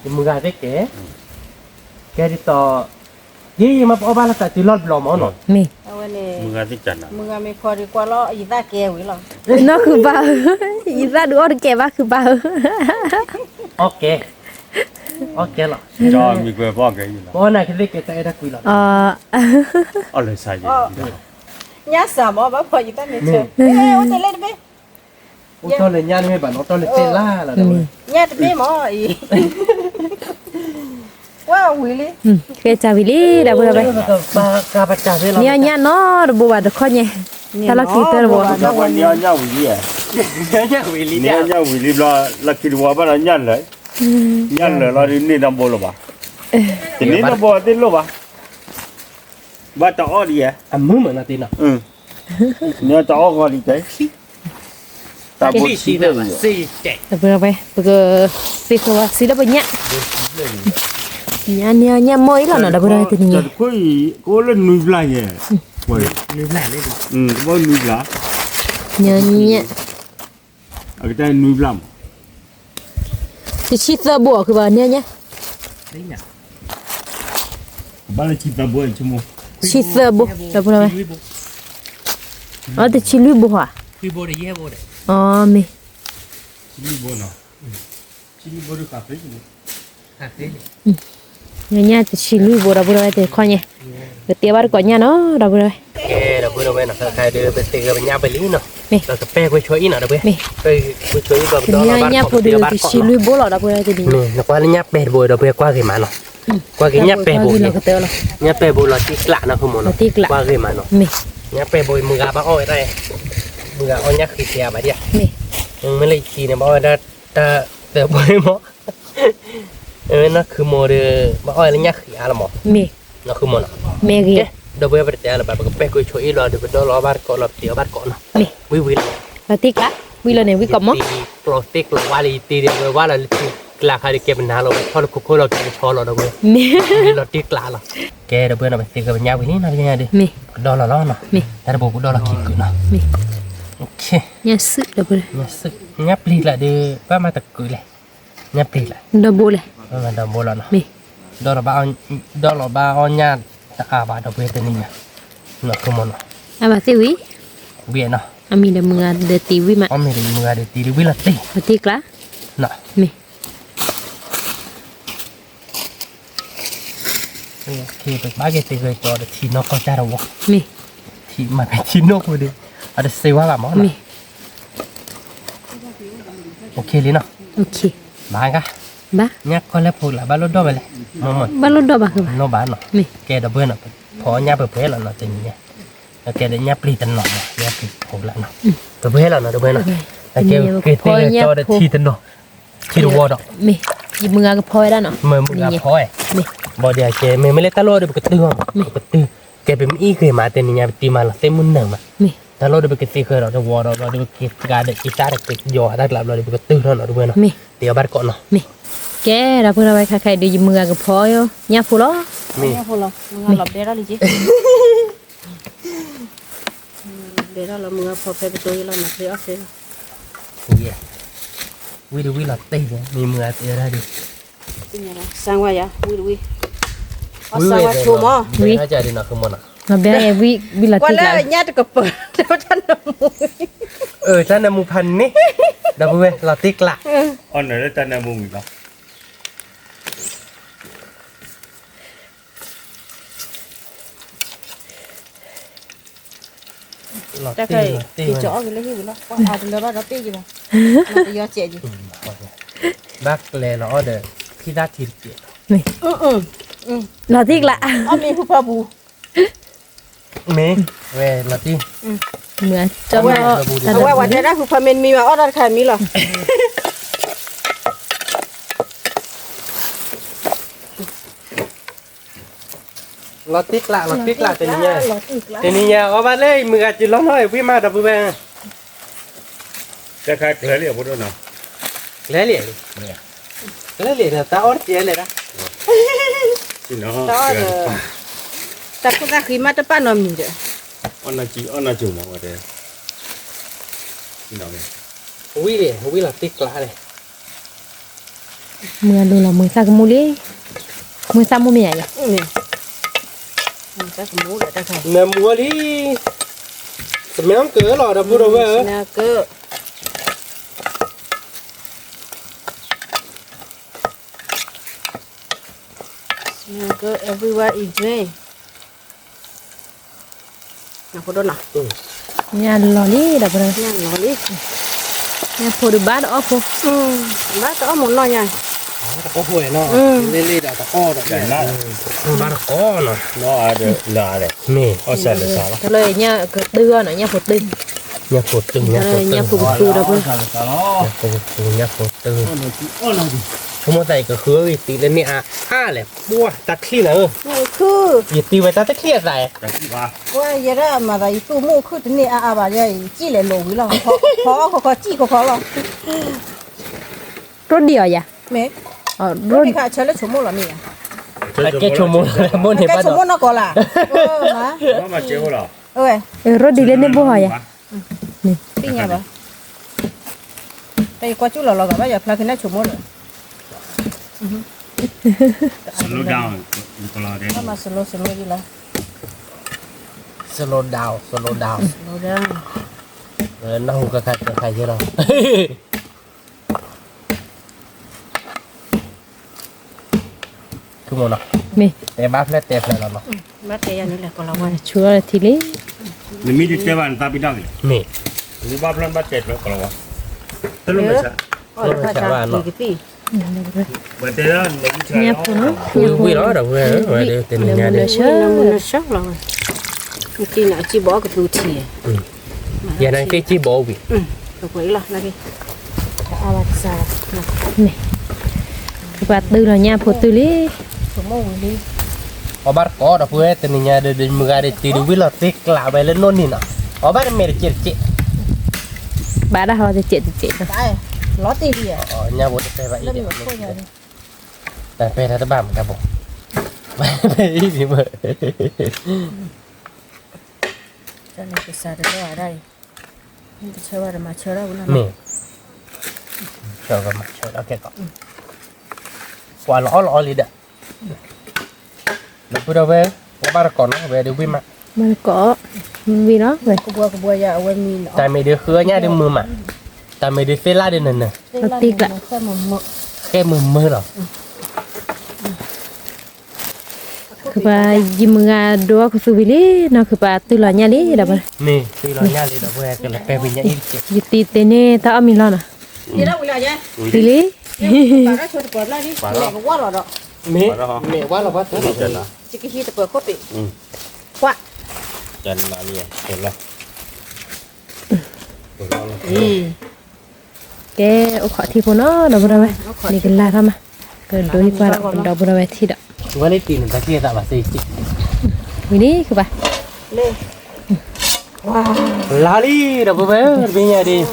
ၤ, မုၢ်ဂၤသ့ၣ်ကဲ, ကဲဒ်သိး, ယဲယမ့ၢ်ပအီၣ်ဘၣ်လၢသးတုၤလီၢ်တဘျီမးနီၤ, မ့ၢ်, မုၢ်ဂၤသ့ၣ်ကဲနီၤ, မုၢ်ဂၤမ့ၢ်ခီဒံးကွၢ်လီၤ ယသးကဲဝံၤလီၤ, နီၢ်ဃုဘၣ်ဧၢ, ယသးဒုးအီၣ်တကဲဘၣ်ဃုဘၣ်ဧၢ, အီၣ်ကဲ, အီၣ်ကဲလီၤ, ပအီၣ်နၤကသ့ၣ်ကဲတၢ်အဲၣ်တၢ်ကွံလီၤ, အီၣ်လၢစးယဲ, ညၣ်စၢ်မး ဘၣ်ဖီယသးန့ၣ်ဆၢ, အိၣ်တလဲၣ်တဘ့ၣ်, အိၣ်တီၢ်လၢညၣ်တမ့ၢ်ဘၣ်နီၤ တီၢ်လၢသ့ၣ်လၢ်လီၤ, ညၣ်တမ့ၢ်မးအံၤ, ဝဲဝံၤလံ, ဃဲစၢ်ဝံၤလံ ဒီပုၢ်ဒီဝဲၢ်, န့ၢ်အီၣ်ညၣ်နီတဘိဘၣ်တခီညါ, တၢ်လီၢ်ခံကတၢၢ်တဘိ, န့ၢ်အီၣ်ညၣ်ဝံၤလံ, န့ၢ်အီၣ်ညၣ်ဝံၤလံဘျီ, လီၢ်ခံတဝီဘၣ်ဒီးညၣ်လၢာ်, ညၣ်လၢာ်လီၤဒုးန့ၢ်နီတဘိလၢၤဘၣ်, တန့ၢ်နီတဘိသ့ၣ်လိၣ်ဘၣ်, ဘၣ်တအီၣ်ဒံးဧါ, အမုၢ်မးနီၤတ့နီၤ, န့ၢ်တအီၣ်ဂီၤလံတဲ, တၢ်ဘိဆံတၢ်, ဒီပုၢ်ဒီဝဲၢ် ပကသ့ၣ်ဖိဝဲစံးလၢပညၣ်, ညၣ်န့ၢ်အီၣ်ညၣ်မိၢ်အံၤလီၤနီၤ ဒီပုၢ်ဒီဝဲၢ်တနံၤညါ, အိၣ်လၢနွံဘျၣ်ယဲ, နွံဘျၣ်, ညၣ်, အကတၢၢ်နွံဘျၣ်မး, တဆံသၢဘိအီၤခုဘၣ်န့ၣ်ညါ, ဘၣ်လၢဆံသၢဘိ, ဆံသၢဘိ, ဒီပုၢ်ဒီဝဲၢ်, အတဆံလွံၢ်ဘိဧါ, အမ့ၢ် ညၣ်တဆံလွံၢ်ဘိ ဒီပုၢ်ဒီဝဲၢ်တခီညါ, ပတဲဘၣ်တကိးညၣ်နီၤ ဒီပုၢ်ဒီဝဲၢ်, ကဲ ဒီပုၢ်ဒီဝဲၢ်နီၤ ခဲခါဒုး ပသ့ၣ်ဂဲၤပညၣ်ပလံနီၤ, မ့ၢ် ပကပဲာ်ကွံာ်ဆိအံၣ်နီၤ ဒီပုၢ်, မ့ၢ် ပဲာ်ကွံာ်ဆိအံၣ်ဘျီ ပဒီလီၤဘၣ်တကိး ပတ့အီၤဘၣ်တကိးနီၤ, မ့ၢ် နကွၢ်လၢညၣ်ပဲာ်တဘိ ဒီပုၢ်ဝဲၢ် ကွၢ်ဂ့ၤမးနီၤ, ကွၢ်က့ၤညၣ်ပဲာ်ဘိ, ညၣ်ပဲာ်ဘိလီၤတံၢ်ကျးနီၤ ဃုမီၤနီၤ, ကွၢ်ဂ့ၤမးနီၤ, မ့ၢ် ညၣ်ပဲာ်ဘိ မုၢ်ဂၤဘၣ်အီၣ်ဝဲဒၣ်, မုၢ်ဂၤအီၣ်ညၣ်ဃံးကဲဘၣ်ဒံး, မ့ၢ်လၢယခံန့ၣ် ဘၣ်အီၣ်ဝဲဒၣ် တၢ်သၢဘိမး နီၢ်ခုမိၢ်ဒီး ဘၣ်အီၣ်လၢညၣ်ဃံးအါလီၤမး, မ့ၢ် နီၢ်ခုမိၢ်နီၤ, မ့ၢ်ဂ့ၤ, ဒီပုၢ်ဝဲၢ် ပတတဲလၢၤဘၣ် ပကပဲာ်ကွံာ်ဆိအံၣ်လီၤဒီး ပဒီလီၤဘၣ်တကိးလီၤ ပတ့အီၤဘၣ်တကိးနီၤ, မ့ၢ် ဝံၤဝံၤလီၤ, လီၤတံၢ်ကျး ဝံၤလီၤန့ၣ် ဝံၤကိးမး, ကျိးသ့ကျိးဝါလၢယတ့ဒီး ဝဲဝါလီၤလၢထံကျးခါဒီး ကဲပနၤလီၤ ဝဲဆီလီၤခိခိလီၤ ကဲပဆီလီၤဒီးဝဲ, မ့ၢ် လီၤတံၢ်ကျးလီၤ, ကဲဒီပုၢ်ဝဲၢ်နီၤ ပသ့ၣ်ဂဲၤပညၣ်ဝံၤလံနီၤ ပညါဒီး, မ့ၢ် ပကဒီလီၤလီၤနီၤ, မ့ၢ် တၢ်တဘိပကဒီလီၤခံကုာ်နီၤ, မ့ၢ် ညၣ်စုၣ်ဒီး ညၣ်ပျံၤကျါဒီး ဘၣ်မၤတကုာ်လဲၣ်, ညၣ်ပျံၤကျါ, ဒီဘိလဲၣ်, ဒီဘိလီၤနီၤ, မ့ၢ်, ဒီးလီၤဘၣ်အီၣ်ညၣ်တအါဘၣ်ဒီပုၢ်ဝဲၢ်တနံၤညါ, နီၤ ဆိကမိၣ်နီၤ, အဘၣ်သ့ၣ်ဝံၤ, ဝံၤနီၤ, အမံၤဒီးမုၢ်ဂၤဒီးတံၤဝံၤမး, အမံၤဒီးမုၢ်ဂၤဒီးတံၤဝံၤလီၤတံၢ်, လီၤတံၢ်ကျါ, နီၤ, မ့ၢ် ပဘၣ်က့ၤတ့ဂဲၤကၠီဒီးထံနီၢ်ကီၢ်တၢ်တဝီ, မ့ၢ်, ထံမၤဖဲထံနီၢ်ဖိဒီး, အတစ့ဝါဘၣ်မး, မ့ၢ်, အိၣ်ခ့လံနီၤ, ဘၣ်ဂၤ, ဘၣ်, ညၣ်ခီလဲၣ်ဖိလၢဘၣ်လိၣ်ဒီၣ်ဝဲလဲၣ်, ဘၣ်လိၣ်ဒီၣ်ဘၣ်, လိၣ်ဘၣ်နီၤ, မ့ၢ်, ကဲဒီပုၢ်ဝဲၢ်နီၤ, ဖီညၣ်ပှဲၤပှဲၤလီၤနီၤတနံၤညါ, ကဲဒီးညၣ်ပျံၤတနီၤနီၤ, ညၣ်ပျံၤဖိလၢနီၤ, ပှဲၤပှဲၤလီၤနီၤ ဒီပုၢ်ဝဲၢ်နီၤ, ကဲက့ၤတ့ဂဲၤကၠီဒီးထံတနီၤ ထံတဝီဒီး, မ့ၢ်, ယမုၢ်ဂၤကဖီဝဲဒၣ်နီၤ, မုၢ်ဂၤဖီဝဲ, ဘၣ်ဒီးကဲ မ့မ့ၢ်လၢတၢ်လီၢ်ဒီးပကတုၤအီၤ, ပကတုၤ, ကဲပမ့ၢ်အံၤဂ့ၤမး တနံၤညါပတံၤမၤလီၤသ့ၣ်မုၢ်နၤမး, တၢ်လီၢ်ဒီးပကသ့ဃၢၤဒီးတဝီဒီး ဘျီဒီးပက့ၤတဂၤဒီးက့ၤတၢ်ဒီးက့ၤယီၤအတၢ်ကျါ ဘျီဒီးပကတုၤထီၣ်နီၤ ဒီပုၢ်ဝဲၢ်နီၤ, မ့ၢ်, တ့အီၤဘၣ်တကိးနီၤ, မ့ၢ်, ကဲ ဒီပုၢ်ဝဲၢ်ခဲခါအံၤဒီး ယမုၢ်ဂၤကဖီညၣ်ဖိလီၤ, မ့ၢ်, ဘဲထီၣ်လီၤမုၢ်ဂၤဖီဖဲပတိၤအံၤလီၤ မၤဖဲအီၣ်ဖဲ ဝံၤတဝံၤလီၤတ့ၢ်န့ၣ် မ့ၢ်မုၢ်ဂၤတ့အီၤဒၣ်ဒံး, စၢ်ဝါယၤ ဝံၤတဝံၤ, အီၣ်စၢ်ဝါဆိမး, ဝံၤ, ဝံၤလီၤတ့ၢ်ကျါ, ကွၢ်လၢညၣ်တကပၤ တၢ်နၢမူ, အၢ တၢ်နၢမူဖးန့ၣ်, ဒီပုၢ်ဝဲၢ်လီၤတ့ၢ်ကျါ, အီၣ်နၢလၢတၢ်နၢမူဝံၤလီၤ. တၢ်ခဲအံၤ က့ၤကီအီၣ်က့ၤလၢဟံၣ်ဝံၤလီၤ ပှၤအါတလၢဘၣ်ဒီးပ့ၢ်က့ၤဘၣ်, ယီစဲးက့ၤ, ဘၣ်ကျဲလီၤအီၣ်ဒီး ဖံသၣ်ထံတက့ၢ်, လီၤတံၢ်ကျါ, အီၣ်မ့ၢ်ဟူဖၢပူၤ, မ့ၢ်, ဝဲလီၤတံၢ်, အဝဲဝဲတဲဒၣ်ဟူဖၢမ့ၢ်တမံၤဘၣ် အီၣ်ဒၣ်တခါမံၤလီၤ. လီၤတံၢ်ကျါ လီၤတံၢ်ကျါ တနံၤညါ, တနံၤညါအီၣ်ဘၣ်လၢမုၢ်ဂၤစုလီၤနီၤ ဝံၣ်မးဒီပုၢ်ဝဲၢ်, တခါကျဲလံအဖိဒိၣ်နီၤ, ကျဲလံ, ကျဲလံဒီး တၢ်အီၣ်တကဲလဲၣ်ဒၣ်, တၢ်အီၣ်ဒီး, တၢ်ခိၣ်သၣ်ဃံမးတပာ်နီတမံၤဒီး, အီၣ်နၢကၠိမးဝဲတဲ, ဝံၣ်လံ ဝံၣ်လီၤတံၢ်ကျါလဲၣ်. မုၢ်အဒိၣ်လီၤ မုၢ်သၣ်ကမူလံ, မုၢ်သၣ်မူမ့ၢ်ယၤယၤ, နမူလံ, တမ့ၢ်ကၢလီၤ ဒီပုၢ်ဒီဝဲၢ်ဧၢ, smell good everywhere is drink. ညၣ်လီၤလံ ဒီပုၢ်ဝဲၢ်, ညၣ်လီၤလံ, ညၣ်ဖိဒီးဘၣ်တအီၣ်ဖိ, ဘၣ်တအီၣ်မ့ၢ်နီၢ်ညါ, တအီၣ်ဖိနီၤ, လ့လ့ဒီးတအီၣ်ဒီး, ဘၣ်တအီၣ်နီၤ, မ့ၢ်, တလၢညၣ်ကတုၤအီၤနီၤ ညၣ်ဖိတုၤ, ညၣ်ဖိကတုၤ ဒီပုၢ်ဝဲၢ်, ညၣ်ဖိကတုၤ, ဆိကမိၣ်သးအံၤကဃုအီၣ်ဂ့ၤတုၤလၢန့ၣ်အါအါလဲၣ်, ပှၢ်တၢ်ချံၣ်နၤဧၢ, ယတုၤဝဲတၢ်တချံၣ်အသး, ပှၢ်ယဲဒၣ်မၤသးယသူၣ်မိၢ်ခုၣ်တန့ၢ်အါအါဘၣ်, ယစံၣ်လဲၤလိာ်ဝံၤလီၤ, ဖီအီၣ်ခီခီစံၣ်ခီခီလီၤ, ရိဒံးအီၤယၤ, မ့ၢ်, ရိဒံးခါဆၢလၢဆိကမိၣ်လီၤမ့ၢ်ယၤ, အကဲဆိကမိၣ်လၢမိၢ်န့ၣ်ဘၣ်ဒီး, ကဲဆိကမိၣ်နီၢ်ကီးလၢ်, ရိဒံးလၢန့ၣ်ဘိဟီယၤ, သ့ၣ်ညါဘၣ်, တၢ်ယကွၢ်ကၠူၣ်လီၤလီၤဂာ်ဘၣ် ယဖျါက့ၤန့ၣ်ဆိကမိၣ်ဒီး, ဘၣ်မၤ slow slow ဒံးလီၤ, slow down slow down, နၢ်ဟူကခါကခါယဲလီၤ. မ့ၢ်, တဲဘၣ်ဖျၢၣ်တဲဖျၢၣ်လီၤနီၤ, ဘၣ်တဲယၤန့ၣ်လဲၣ်ကလီၤဝါ, ဆူအီၤထံလံ, နမ့ၢ်တတဲဘၣ်နသးပ့ၤနီၣ်က့ၤ, မ့ၢ်, နဘၣ်ဖျၢၣ်နဘၣ်တဲဖျၢၣ်ကလီၤဝါ, တလိၣ်မဲာ်ဆှး, တလိၣ်မဲာ်ဆှးဘၣ်နီၤ, ဝဲတဲဒၣ်, ဝံၣ်ဝံၣ်လီၤဒီးဝဲ, ဝဲတဲနၤညါန့ၣ်, နကံၢ်နၤအကံၢ်ဘီကသူထံၣ်, ယၤနကံၢ်ကံၢ်ဘီဝံၤ, လီၤ, ပှၤတုၤလီၤညၣ်ဖိတုၤလံ, အီၣ်ဘၣ်တကိးဒီး ပုၢ်ဝဲၢ် တနံၤညါဒီး မုၢ်ဂၤဒ်တုၤဒ်ဝံၣ်လီၤတံၢ်ကျးဝဲလၢနီၢ်နံၤနီၤ, အီၣ်ဘၣ်တမ့ၢ်တစဲးတစဲး, ဘၣ်ဒၣ်ဟီတစဲးတစဲး, လီၤတံၢ်လံ, ညၣ်ဖိတတဲဘၣ်အံၤ, တၢ်ပဲတၢ်တဘၣ်မတၤဘိ, ပဲအံၤမ့ၢ်, တၢ်န့ၣ်ကစၢ်တလိၣ်အဒၣ်အံၤ, ဆၢဝဲဒၣ်မၤဆၢထီၣ်ဝဲလီၤ မ့ၢ် ဆၢဝဲမၤဆၢထီၣ်ကဲကီး ကွၢ်လီၤအီၣ်လီၤအီလံဒီး ဒီပုၢ်ဒီဝဲၢ် ဝဲဘၣ်တကိးနီၤ ဝဲဒုးဝံၣ်မး ဘၣ်တကိး ဝံၣ်လီၤဝဲ တၢ်မ့ၢ်ဒုးဃုအီၣ်ညၣ်ဒုးမုာ်မး တၢ်မ့ၢ်ဒုးသ့ၣ်လၣ်ဒုးနၢၤနၢၤ တံကျး ဃဲမုာ်မုာ်လီၤ ခုပၢ်ယံာ်မုာ်ဂၤဒိအီၣ်ကသူဝံၤလံနီၤ ခုပၢ်တုၤလီၤညၣ်လံဒီးပှၤ မ့ၢ်တုၤလီၤညၣ်လံဒီးပှၤ ကလဲၤပဲပညၣ်အံၤတက့ၢ် ယတံၤသ့န့ၣ် တၢ်အီၣ်မံၤလီၤနီၤ ဝံၤလံ မ့ၢ် မ့ၢ်ဝါလီၤဘၣ် ကွၢ် ကဲ အိၣ်ခိးထံဖိနီၤ ဒီပုၢ်ဒီဝဲၢ် န့ၣ်ကလါထီၣ်မး ကဒိဟံၣ်ကွၢ်ဒီး ဒီပုၢ်ဒီဝဲၢ်ထံၣ်ဒီး ဝဲလၢတံၤန့ၣ် တၢ်ချံအသးဘၣ်စ့ၢ်ကီး ဝံၤလံကဘၣ် လါလံ ဒီပုၢ်ဝဲၢ် တဘ့ၣ်ညါဒ်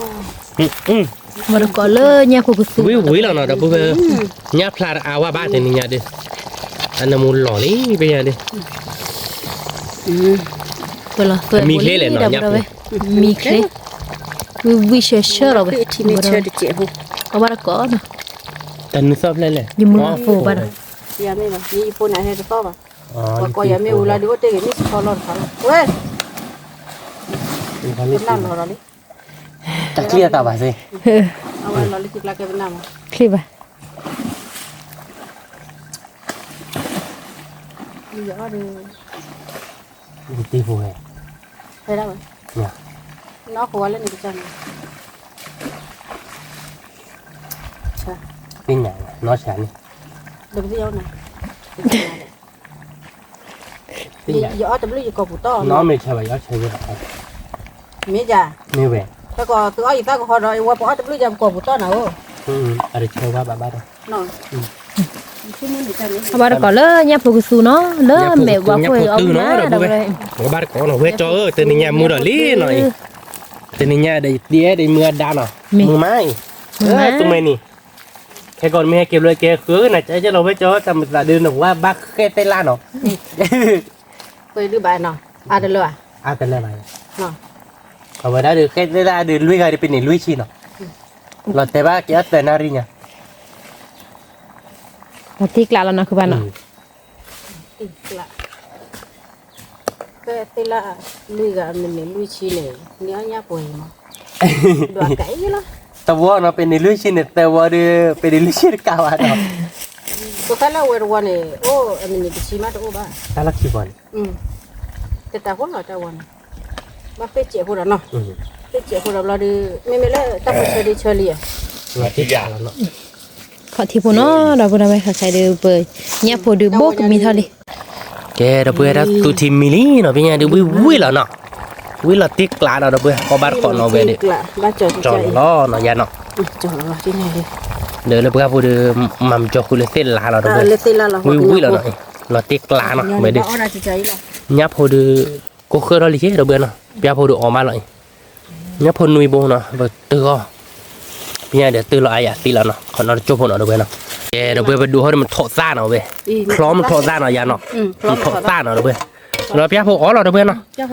မတကိးလၢညၣ်ဖိကသူ ဝံၤဝံၤလီၤနီၤ ဒီပုၢ်ဝဲၢ် ညၣ်ဖျါတအါဝဲဘၣ်တနံၤညါဒ် အနၢမူလီၤလံ တဘ့ၣ်ညါဒ် ပလီၤသွဲၣ်မံၤချ့လဲၣ်နီၤ ညၣ်ဖိ မံၤချ့ ဝံၤဝံၤဆၢဆၢလီၤဝဲ အဘၣ်တကိးနီၤ တၢ်နုာ်သီၣ်ဖျဲၣ်လဲၣ် ယမုၢ်လၢ်ဖိဘၣ်ဒီး ယဖိန့ၣ်ဟဲတသီၣ်ဘၣ် ပှၤကိးယၤမ့ၢ်ဝံၤလီၤဒုးအိၣ်တ့ၢ်ဂ့ၤမ့ၢ်စခီလီၤတခါလီၤ ဝဲ ပနၢ်လီၤဒီးလံ တၢ်ချံအသးဘၣ်စ့ၢ် အဝဲလီၤလၢခံကျါကဲပနၢ်မး ချံဘၣ် တံၤဖိဝဲ ဖဲဒၣ်ဝဲ နီၢ်ခိဝဲလၢန့ၣ်ကစၢ်န့ၣ် သ့ၣ်ညါနီၢ်ဆါန့ၣ် ဒီးပသ့ၣ်ညါဝဲန့ၣ် ယအီၣ်တဘျုးယကိာ်ပူၤတီၢ် နီၢ်မ့ၢ်ဆါဘၣ်ယအီၣ်ဆါဝဲ မ့ၢ်ယၤ မ့ၢ်ဝဲ ဖဲကီးသုအီၣ်ယသးကဟီဒီး အဝဲပအီၣ်တဘျုးယၤပကိာ်ပူၤတီၢ်နၤဧၢ အတဆၢဝဲဘၣ်ဘၣ်ဒီး အဘၣ်တကိးလၢညၣ်ဖိကသူနီၤ လၢမဲာ်ဝါဖိအံၤအီၣ်မုာ်မးဒီး အဘၣ်တကိးနီၤ ဝဲကၠီဧၢ တနံၤညါမုာ်ဒီးလံနီၤအံၤ တနံၤညါဒီးယတံၤအဲၣ်ဒီးမုၢ်အဒါနီၤ မုာ်မးအံၤ တမံၤန့ၣ် ခဲကီးမ့ၢ်ဟဲက့ၤဘျီကဲဃုနၤကဲကဲလီၤဝဲကၠီ တၢ်မသးဒုးနဝါဘၣ်ဃဲသ့ၣ်လၣ်နီၤ အါတလၢ အါတလၢဘၣ် အဝဲဒၣ်ဒုးဃဲသ့ၣ်လၣ်ဒုးလွံၢ်ဂၤဒုးပန့ၢ်လွံၢ်ဆံနီၤ လီၤတဲာ်ဘၣ်ကဲအီၣ်သၢနၣ်ရံၣ်ညါ လီၤတံၢ်ကျးလီၤနီၤ ခုဘၣ်နီၤ သ့ၣ်လၣ်လွံၢ်ဂၤမ့ၢ်န့ၢ်လွံၢ်ဆံန့ၣ် န့ၢ်အီၣ်ညၣ်ပှဲၤအံၤမး ဒွးကးအံၤလီၤ တဝီနီၤ ပန့ၢ်လွံၢ်ဆံန့ၣ် သၢဝီဒီး ပန့ၢ်လွံၢ်ဆံတကးဘၣ်နီၤ ပခါလၢအဝဲတဝီန့ၣ် အိၣ်အမ့ၢ်န့ၢ်တဆံမးတအိၣ်ဘၣ် တၢ်လီၢ်ခံဝီန့ၣ် တတၢ်ဖိနီၤတၢ်ဝီန့ၣ် ဘၣ်ဃ့စဲးဖိဒီးနီၤ ဃ့စဲးဖိဒီးဘျီဒီး မ့မ့ၢ်လၢတၢ်ဖိဆၢဒုးဆၢလံဧါ ခီၣ်ထံးဖိနီၤ ဒီပုၢ်ဒီဝဲၢ် ခဲခဲဒုး ပညၣ်ဖိဒုးဘိကမံထီၣ်လံ ကဲဒီပုၢ်ဝဲၢ် တၢ်သူၣ်ထံမံလံနီၤ ပညါဒုး ဝံၣ်ဝံၣ်လီၤနီၤ ဝံၣ်လီၤတံၢ်ကျးဒီး ဒီပုၢ်ဝဲၢ် အီၣ်ဘၣ်တကိးနီၤဝဲဒုး ကၠီလီၤလီၤနီၤ ယၤနီၤ ဒီးလၢပှၢ်ဖိဒုး မၤမကၠီဃုာ်လၢသ့ၣ်လါလီၤ ဒီပုၢ်ဝဲၢ် ဝံၣ်ဝံၣ်လီၤနီၤ လီၤတံၢ်ကျးနီၤ ဝဲဒုး ညၣ်ဖိဒုး ကိးဃၢထီၣ်လံက့ ဒီပုၢ်ဝဲၢ်နီၤ ပညၣ်ဖိဒုးအီၣ်မးလီၤအံၤ ညၣ်ဖိနွံဘိနီၤ ပတုၤအီၤ ပညၣ်ဒီးတုၤလီၤအါယၤသံလီၤနီၤ ခီနီတကၠိၢ်ဖိနီၤ ဒီပုၢ်ဝဲၢ်နီၤ ကဲ ဒီပုၢ်ဝဲၢ် ပဒုးဟီၣ်ဒီးမထီၣ်သၣ်နီၤဝဲ ချီမထီၣ်သၣ်နီၤ ယၤနီၤ မထီၣ်သၣ်နီၤ ဒီပုၢ်ဝဲၢ် လီၤပညၣ်ဖိအီၣ်လီၤ ဒီပုၢ်ဝဲၢ်နီၤ လီၤဘဲလံ ပ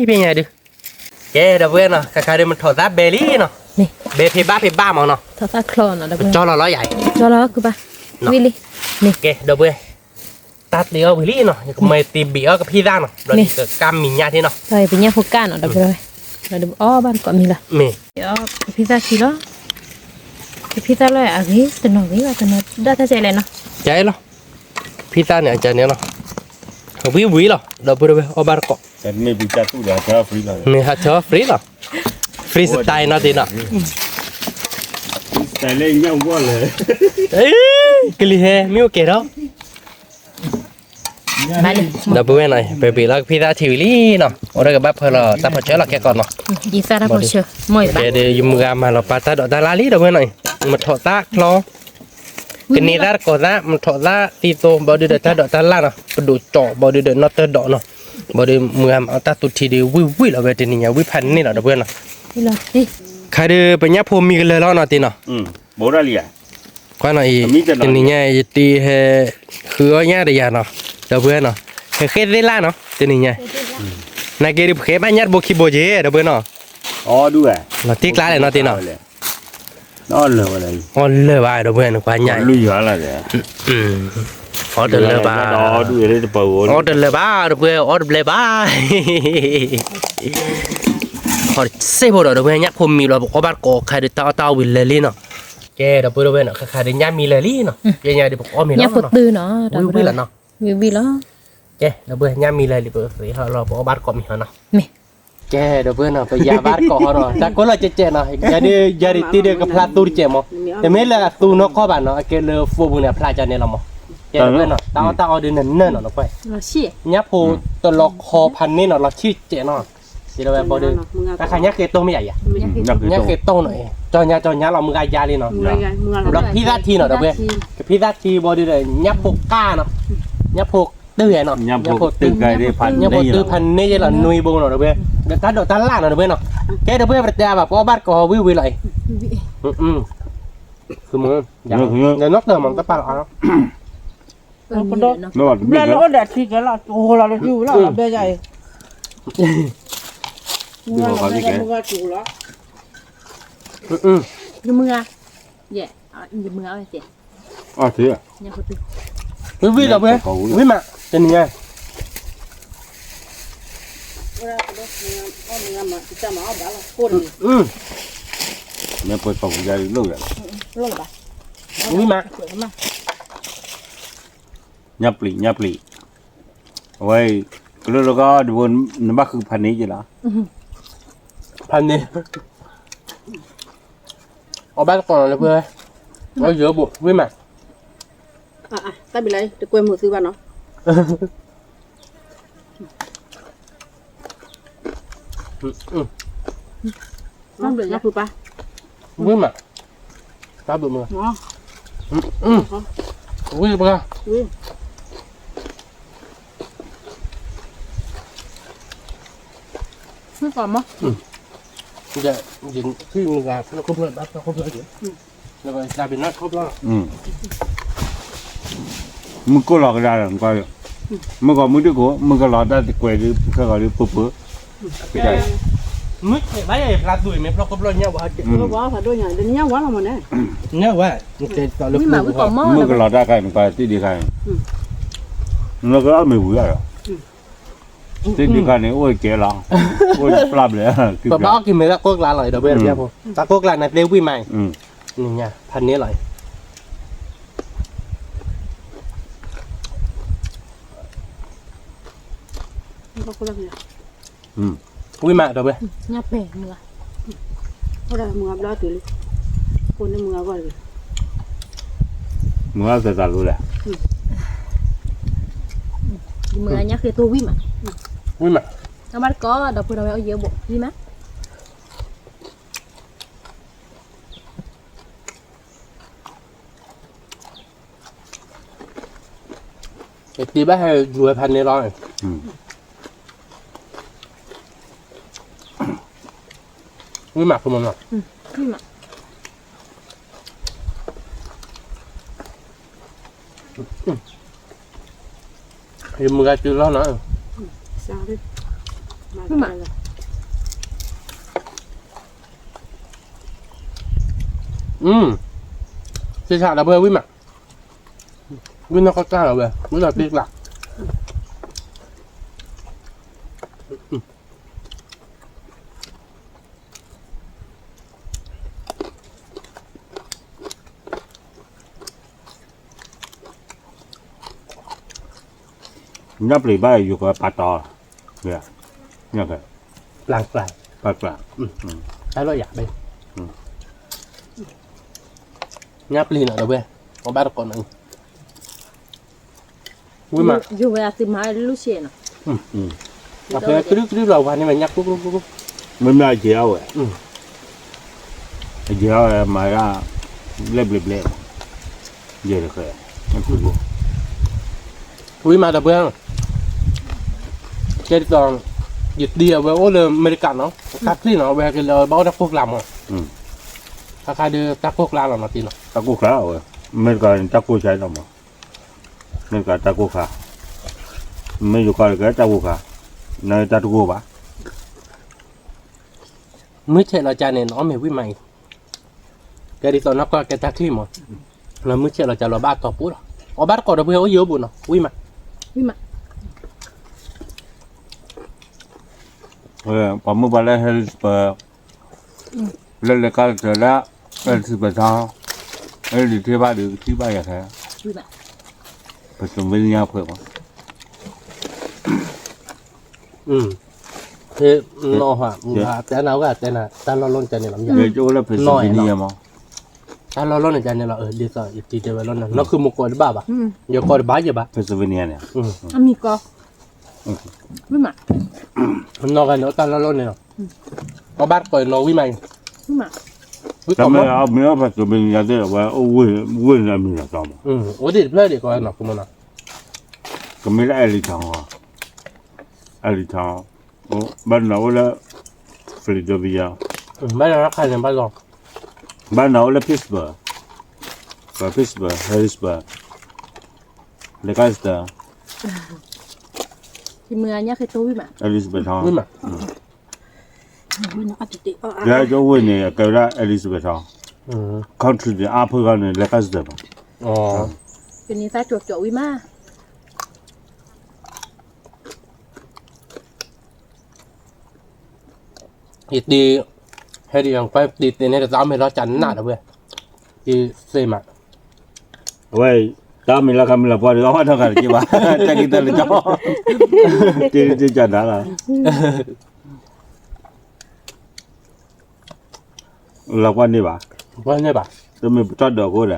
ညၣ်ဒုး ကဲ ဒီပုၢ်ဝဲၢ်နီၤ ခါခါဒုး မထီၣ်သၣ်ဘဲလံနီၤ ဘဲဖံးဘၣ်ဖံးဘၣ်မးနီၤ ပကၠီလီၤလီၤယၤ ကၠီလီၤ ကဘၣ် ဝံၣ်လံ ကဲ ဒီပုၢ်ဝဲၢ် တၢ်တ့အီၣ်ဝံၤလံနီၤ ယကမၤတ့ဘ့ၣ်အီၣ်ကဖံးသၣ်နီၤ ဘျီဒီးကကါမံၤညၣ်ထံနီၤ ပညၣ်ဖိကၢ်နီၤ ဒီပုၢ်ဝဲၢ် ဘျီဒီးအီၣ်ဘၣ်တကိးမံၤလီၤ မ့ၢ် ကဖံးသၣ်ခံလီၤ ကဖံးသၣ်လီၤအဂ့ၤ တနီၤဂ့ၤဘၣ် တနီၤဒၣ်တၢ်ကဲလဲၣ်နီၤ ကဲလီၤ ဖံးသၣ်န့ၣ် အကဲန့ၣ်လီၤ ဝံၤဝံၤလီၤ ဒီပုၢ်ဝဲၢ် အီၣ်ဘၣ်တကိး မ့ၢ်ဟးထၢ free လီၤ freestyle နီၤတ့နီၤ ကလံၤဟဲ မ့ၢ်အိၣ်ကဲထီၣ် ဒီပုၢ်ဝဲၢ်နီၤ ပဘ့ၣ်လီၤကဖံးသၣ်ထံဝံၤလံနီၤ အိၣ်ဒီးကဘၣ်ဖၢလီၤတၢ်ဖီၣ်ဆၢလီၤခဲကီးနီၤ ကဲဒီးယမုၢ်ဂၤမၤလီၤပာ်တၢ်ဒိးတၢ်လၣ်လံ ဒီပုၢ်ဝဲၢ်နီၤ မထီၣ်သၣ်ချီ ကန့ၢ်သၣ်တကိးသၣ် မထီၣ်သၣ်သံသိ ဘျီဒုးဒီးတၢ်ဒိးတၢ်လၣ်နီၤ ပဒိၣ်ကၠီဘျီဒုးဒီးနီၢ်တၢ်ဒိးနီၤ ဘျီဒုးမုၢ်ဂၤမၤအီၣ်တၢ်သူၣ်ထံဒုး ဝံၣ်ဝံၣ်လီၤဝဲတနံၤညါ ဝံၣ်ဖးန့ၢ်လီၤ ဒီပုၢ်ဝဲၢ်နီၤ ခါဒုးပညၣ်ဖိမံကလၢၤလီၤနီၤတ့နီၤ ကွၢ်နီၤအံၤ တနံၤညါ ယတံၤဟဲ ဃုအီၣ်ညၣ်ဒီးယၤနီၤ ဒီပုၢ်ဝဲၢ်နီၤ ဟဲဃ့သ့ၣ်လၣ်နီၤ တနံၤညါ နာ်က့ဒုးပဃ့ဘၣ်ညၣ်တဘိခံဘိက့ၤ ဒီပုၢ်ဝဲၢ်နီၤ အီၣ်ဒူၣ်ဝဲ, လီၤတံၢ်ကျါလဲၣ်နီၤတ့ၢ်နီၤ, အီၣ်လၢာ်ဘၣ်ဒီပုၢ်ဝဲၢ်နကွၢ်ညါ, အီၣ်တလၢာ်ဘၣ်, အီၣ်တလၢာ်ဘၣ်, အီၣ်တလၢာ်ဘၣ်ဒီပုၢ်ဝဲၢ် အီၣ်တဘျဲဘၣ် ခီစ့ၢ်ဖိဒီး ဒီပုၢ်ဝဲၢ်ညၣ်ဖိမံၤလီၤ ပအီၣ်ဘၣ်တကိးခါဒီး တၢ်အီၣ်တၢ်အီဝံၤလၢာ်လံနီၤ, ကဲ ဒီပုၢ်ဝဲၢ်နီၤ ခါခါဒီးညၣ်မံလၢာ်လံနီၤ, ကဲညါဒီးပကအီၣ်မ့ၤလီၤ, ဝံၤဝံၤလီၤနီၤ, ဝံၤဝံၤလီၤ, ကဲ ဒီပုၢ်ဝဲၢ်ညၣ်မံလၢာ်လံ ပသ့ဟီၣ်လီၤ ပအီၣ်ဘၣ်တကိးမံၤဟီနီၤ, ကဲ ဒီပုၢ်ဝဲၢ်နီၤ ပယၤဘၣ်တကိးဟီနီၤ တၢ်ကိၢ်လီၤကဲးကဲးနီၤ, ယၤဒ်ယၤဒ်တံၢ်ဒီးကဖျါသူတကဲးမး, တမ့ၢ်လၢအသူနီၢ်ကီၢ်ဘၣ်နီၤ အကဲလၢ phone ပူၤန့ၣ် အဖျါကန့ၣ်လီၤမး, ကဲ ဒီပုၢ်ဝဲၢ်နီၤ တၢ်အီၣ်တၢ်အီဒ်နၢ်နၢ်နီၤ နကွၢ် ညၣ်ဖိတလီၤခီဖးန့ၢ်နီၤ လီၤဆံၣ်ကဲးနီၤ, ကဲဒီပုၢ်ဝဲၢ်ဘီဒီး, တၢ်ခါညၣ်ဃ့တိၢ်မ့ၢ်ယၤယၤ, ညၣ်ဃ့တိၢ်နီၤ, ကၠီညါကၠီညါလီၤ မုၢ်ဂၤယါလံနီၤ, ဘျီဖံသၣ်ထံနီၤ ဒီပုၢ်ဝဲၢ်, ကဖံသၣ်ထံဘီဒီး ညၣ်ဖိကၢ်နီၤ, ညၣ်ဖိတုၤနီၤ, ညၣ်ဖိတုၤဖးန့ၢ်ယဲလီၤ နွံဘိနီၤ ဒီပုၢ်ဝဲၢ်, ဒီးတၢ်ဒိးတၢ်လၢ်နီၤ ဒီပုၢ်ဝဲၢ်နီၤ, ကဲဒီပုၢ်ဝဲၢ် ပတဲအါဘၣ် ပအီၣ်ဘၣ်တကိးဝံၤဝံၤလီၤအံၤ, နီၢ်တၢ်မၤတပာ်လီၤ ဘျီလၢအိၣ်ဒီး ထံကဲလီၤ ကဟိလီၤလၢဒူလီၤ ဘျီယါအံၤ, မုၢ်ဂၤ, ယဲ, ယမုၢ်ဂၤဝဲသ့ၣ်, ဝံၤဝံၤလီၤဝဲ, ဝံၤမး, တနံၤညါ, မ့ၢ်ပှဲၤကီၢ်ပူၤယါလံလိၣ်ယါ, ဝံၤမး, ညၣ်ပျံၤ ညၣ်ပျံၤ, အဝဲ, ကလၢလၢကီၢ်ဒ် နဘၣ်ဃုဖးန့ၢ်ယဲလီၤ, ဖးန့ၢ်, အီၣ်ဘၣ်တကိးလီၤလၢပှဲၤ, အီၣ်ယၢဘိၣ် ဝံၤမး, တၢ်ဘံလၢတကွဲမုာ်သုဘၣ်နီၤ, ဝံၤမး, တၢ်ဘံမုာ်, ဝံၤပှၤ, မုၢ်ဂၤ, မုၢ်ကိၢ်လီၤကဒါလီၤ, မုၢ်ကီၢ်မုၢ်ဒုၣ်ကိၢ် မုၢ်ကလီၤတၢ်တကွဲးဒုး ခဲဂီၤဒုးပၢပၢ, မုၢ်ကလီၤတၢ်ခါန့ၣ် မုၢ်ကလီၤတၢ်ခါန့ၣ် ပှၤသ့ၣ်ဒံးခါန့ၣ် သ့ၣ်ဒံးခါန့ၣ် အိၣ်ကဲလီၤ, အိၣ်ဖျါဘျဲၣ်, ပဘၣ်အီၣ်က့ၤမ့ၢ်တၢ်ကိၢ်ကျါလီၤ ဒီပုၢ်ဝဲၢ်, တၢ်ကိၢ်ကျါန့ၣ်သ့ဝံၣ်မး, နညါဖးန့ၢ်လီၤ, ဝံၣ်မးဒီပုၢ်ဝဲၢ်, မုၢ်ဂၤဘျီတုၤလံ, ကိးန့ၢ်မုၢ်ဂၤဂီၢ်လံ, မုၢ်ဂၤသဲးသးလိလဲၣ်, မုၢ်ဂၤညါဃ့တိၢ်ဝံၣ်မး, ဝံၣ်မး, အဘၣ်တကိးဒီပုၢ်ဝဲၢ်အိၣ်ယဲၢ်ဘိၣ် ဝံၣ်မး တ့ဘၣ်ဟဲယူၤဝဲဖးန့ၢ်လီၤ, ဝံၣ်မးဖိမနီၤ, ယမုၢ်ဂၤတုၤလီၤနီၤ, သ့ၣ်ဆးဒီပုၢ်ဝဲၢ်ဝံၣ်မး, ဝံၣ်နီၢ်ကီၢ်တၢ်လီၤဝဲ ဝံၣ်လီၤတ့ကျါ ညၣ်ပျံၤဘၣ်ယိၤကပာ်တီၤ, ညၣ်ပျံၤ, ပာ်ကျါ, တၢ်လီၤယၤ, ညၣ်ပျံၤနီၤဒီပုၢ်ဝဲၢ်, ပဘၣ်တကိးနီၤ, ဝံၣ်မး, ယိၤဝဲအသုမၤလၢလူၢ်ဆ့နီၤ, အဖဲကဒုကဒုလီၤဝါန့ၣ်ဝဲညၣ်ကျိကျိကျိ, မ့မ့ၢ်အယဲၤအီၤဝဲ, အယဲၤအီၤဝဲမၤဒၣ်, ဘျဲၣ်ဘျဲၣ်ဘျဲၣ်, ယဲၤတဃဲ, ဝံၣ်မးဒီပုၢ်ဝဲၢ်, ကဲဒ်သိး, ယတံၤအဝဲအိၣ်လၢအမဲရကၤနီၤ, တၢ်ချံၣ်နီၤ အဝဲကလဲၤဘၣ်အိၣ်တၢ်ကိၢ်ကျါမး, ခါခါဒီးတၢ်ကိၢ်ကျါလီၤနီၤတံၤနီၤ, တၢ်ကိၢ်ကျါအဝဲ, အမဲရကၤန့ၣ်တၢ်ကိၢ်ဆါလီၤမး, အမဲရကၤတၢ်ကိၢ်ခါ, မ့ၢ်ယိၤကီၢ်တကဲတၢ်ကိၢ်ခါ, နတၢ်တကိၢ်ဘၣ် မုၢ်ဆဲးလီၤကၠးန့ၣ် နအီၣ်မ့ၤဝံၣ်မးအံၤ, ကဲဒ်သိးနီၢ်ကီၢ်ကဲတၢ်ချံၣ်မး, လၢမုၢ်ဆဲးလီၤကၠးလီၤဘၣ်အတီၤပူၤလီၤ, အီၣ်ဘၣ်တကိးဒီးပှဲၤအိၣ်ယိာ်ဘိနီၤ ဝံၣ်မး, ဝံၣ်မး, ပှၤမုၢ်ပှၤလၢ Harrisburg လၢလဲၤကါတၢၢ်လၢ Harrisburg ထီ, လၢဒုးထံၣ်ဘၣ်ဒုးကထံၣ်ဘၣ်ယၤခဲ, Pennsylvania ဖဲမး, တဲနၤအိၣ်ဂၤတဲနၤ တၢ်လီၢ်လီၢ်န့ၣ်ကန့ၣ်လီၤ, ယအိၣ်လၢ Pennsylvania မး, တၢ်လီၢ်လီၢ်န့ၣ်ကန့ၣ်လီၤ, ဒ်သိးယတံၤတဲဝဲလီၤန့ၣ် နီၢ်ခုမူကိးတဘၣ်ဘၣ်, ယကိးတဘၣ်ယဘၣ်, Pennsylvania န့ၣ်, အမံၤကီး နီၢ်ဂၤန့ၣ် အိၣ်တၢ်လီၢ်လီၢ်န့ၣ်လီၤ, အီၣ်ဘၣ်တကိးနီၤဝံၣ်မးအံၤ, တမ့ၢ်အမ့ၢ်အီၣ် Pennsylvania သ့ၣ် အဝဲအိၣ်ဝ့ၢ်န့ၣ်အမံၤလီၤတီမး, အိၣ်ဒံးတဖျၢၣ်ဒံးကီးနီၤ ကမ့ၢ်လၢ Allentown အီၤ, Allentown ဘၣ်နၤအိၣ်လၢ Philadelphia, ဘၣ်နၤအိၣ်လၢ Pittsburgh, Pittsburgh, Harrisburg, Lancaster, မ့ၢ်အညါခဲတိဝံၣ်မး, Elizabethtown, ယကၠိဝ့ၢ်န့ၣ် အကဲဝဲဒၣ် Elizabethtown, country န့ၣ် အါဖုဂၤန့ၣ် Lancaster ဘၣ်, ကန့ၢ်သးကၠိကၠိဝံၣ်မး ယတံၤ, ဟဲဒ်ယံၤကွၢ်တံၤသ့န့ၣ် တၢ်အီၣ်မ့ၤလီၤကၢ်နးဒီးဝဲ, ယသ့မး, အဝဲ, တၢ်အီၣ်မ့ၤလီၤခါမ့ၢ်လီၤပှီၢ်ဒီး အီၣ်ဘၣ်ထီၣ်ဂၤတက့ၢ်ဘၣ်, တၢ်က့ၤတၢ်လၢကၠီ, တ့တ့ကၢ်နးလီၤ, လီၤပှီၢ်န့ၢ်ဘၣ်, တမ့ၢ်ပတီၢ်ဒီးအဃိဒီး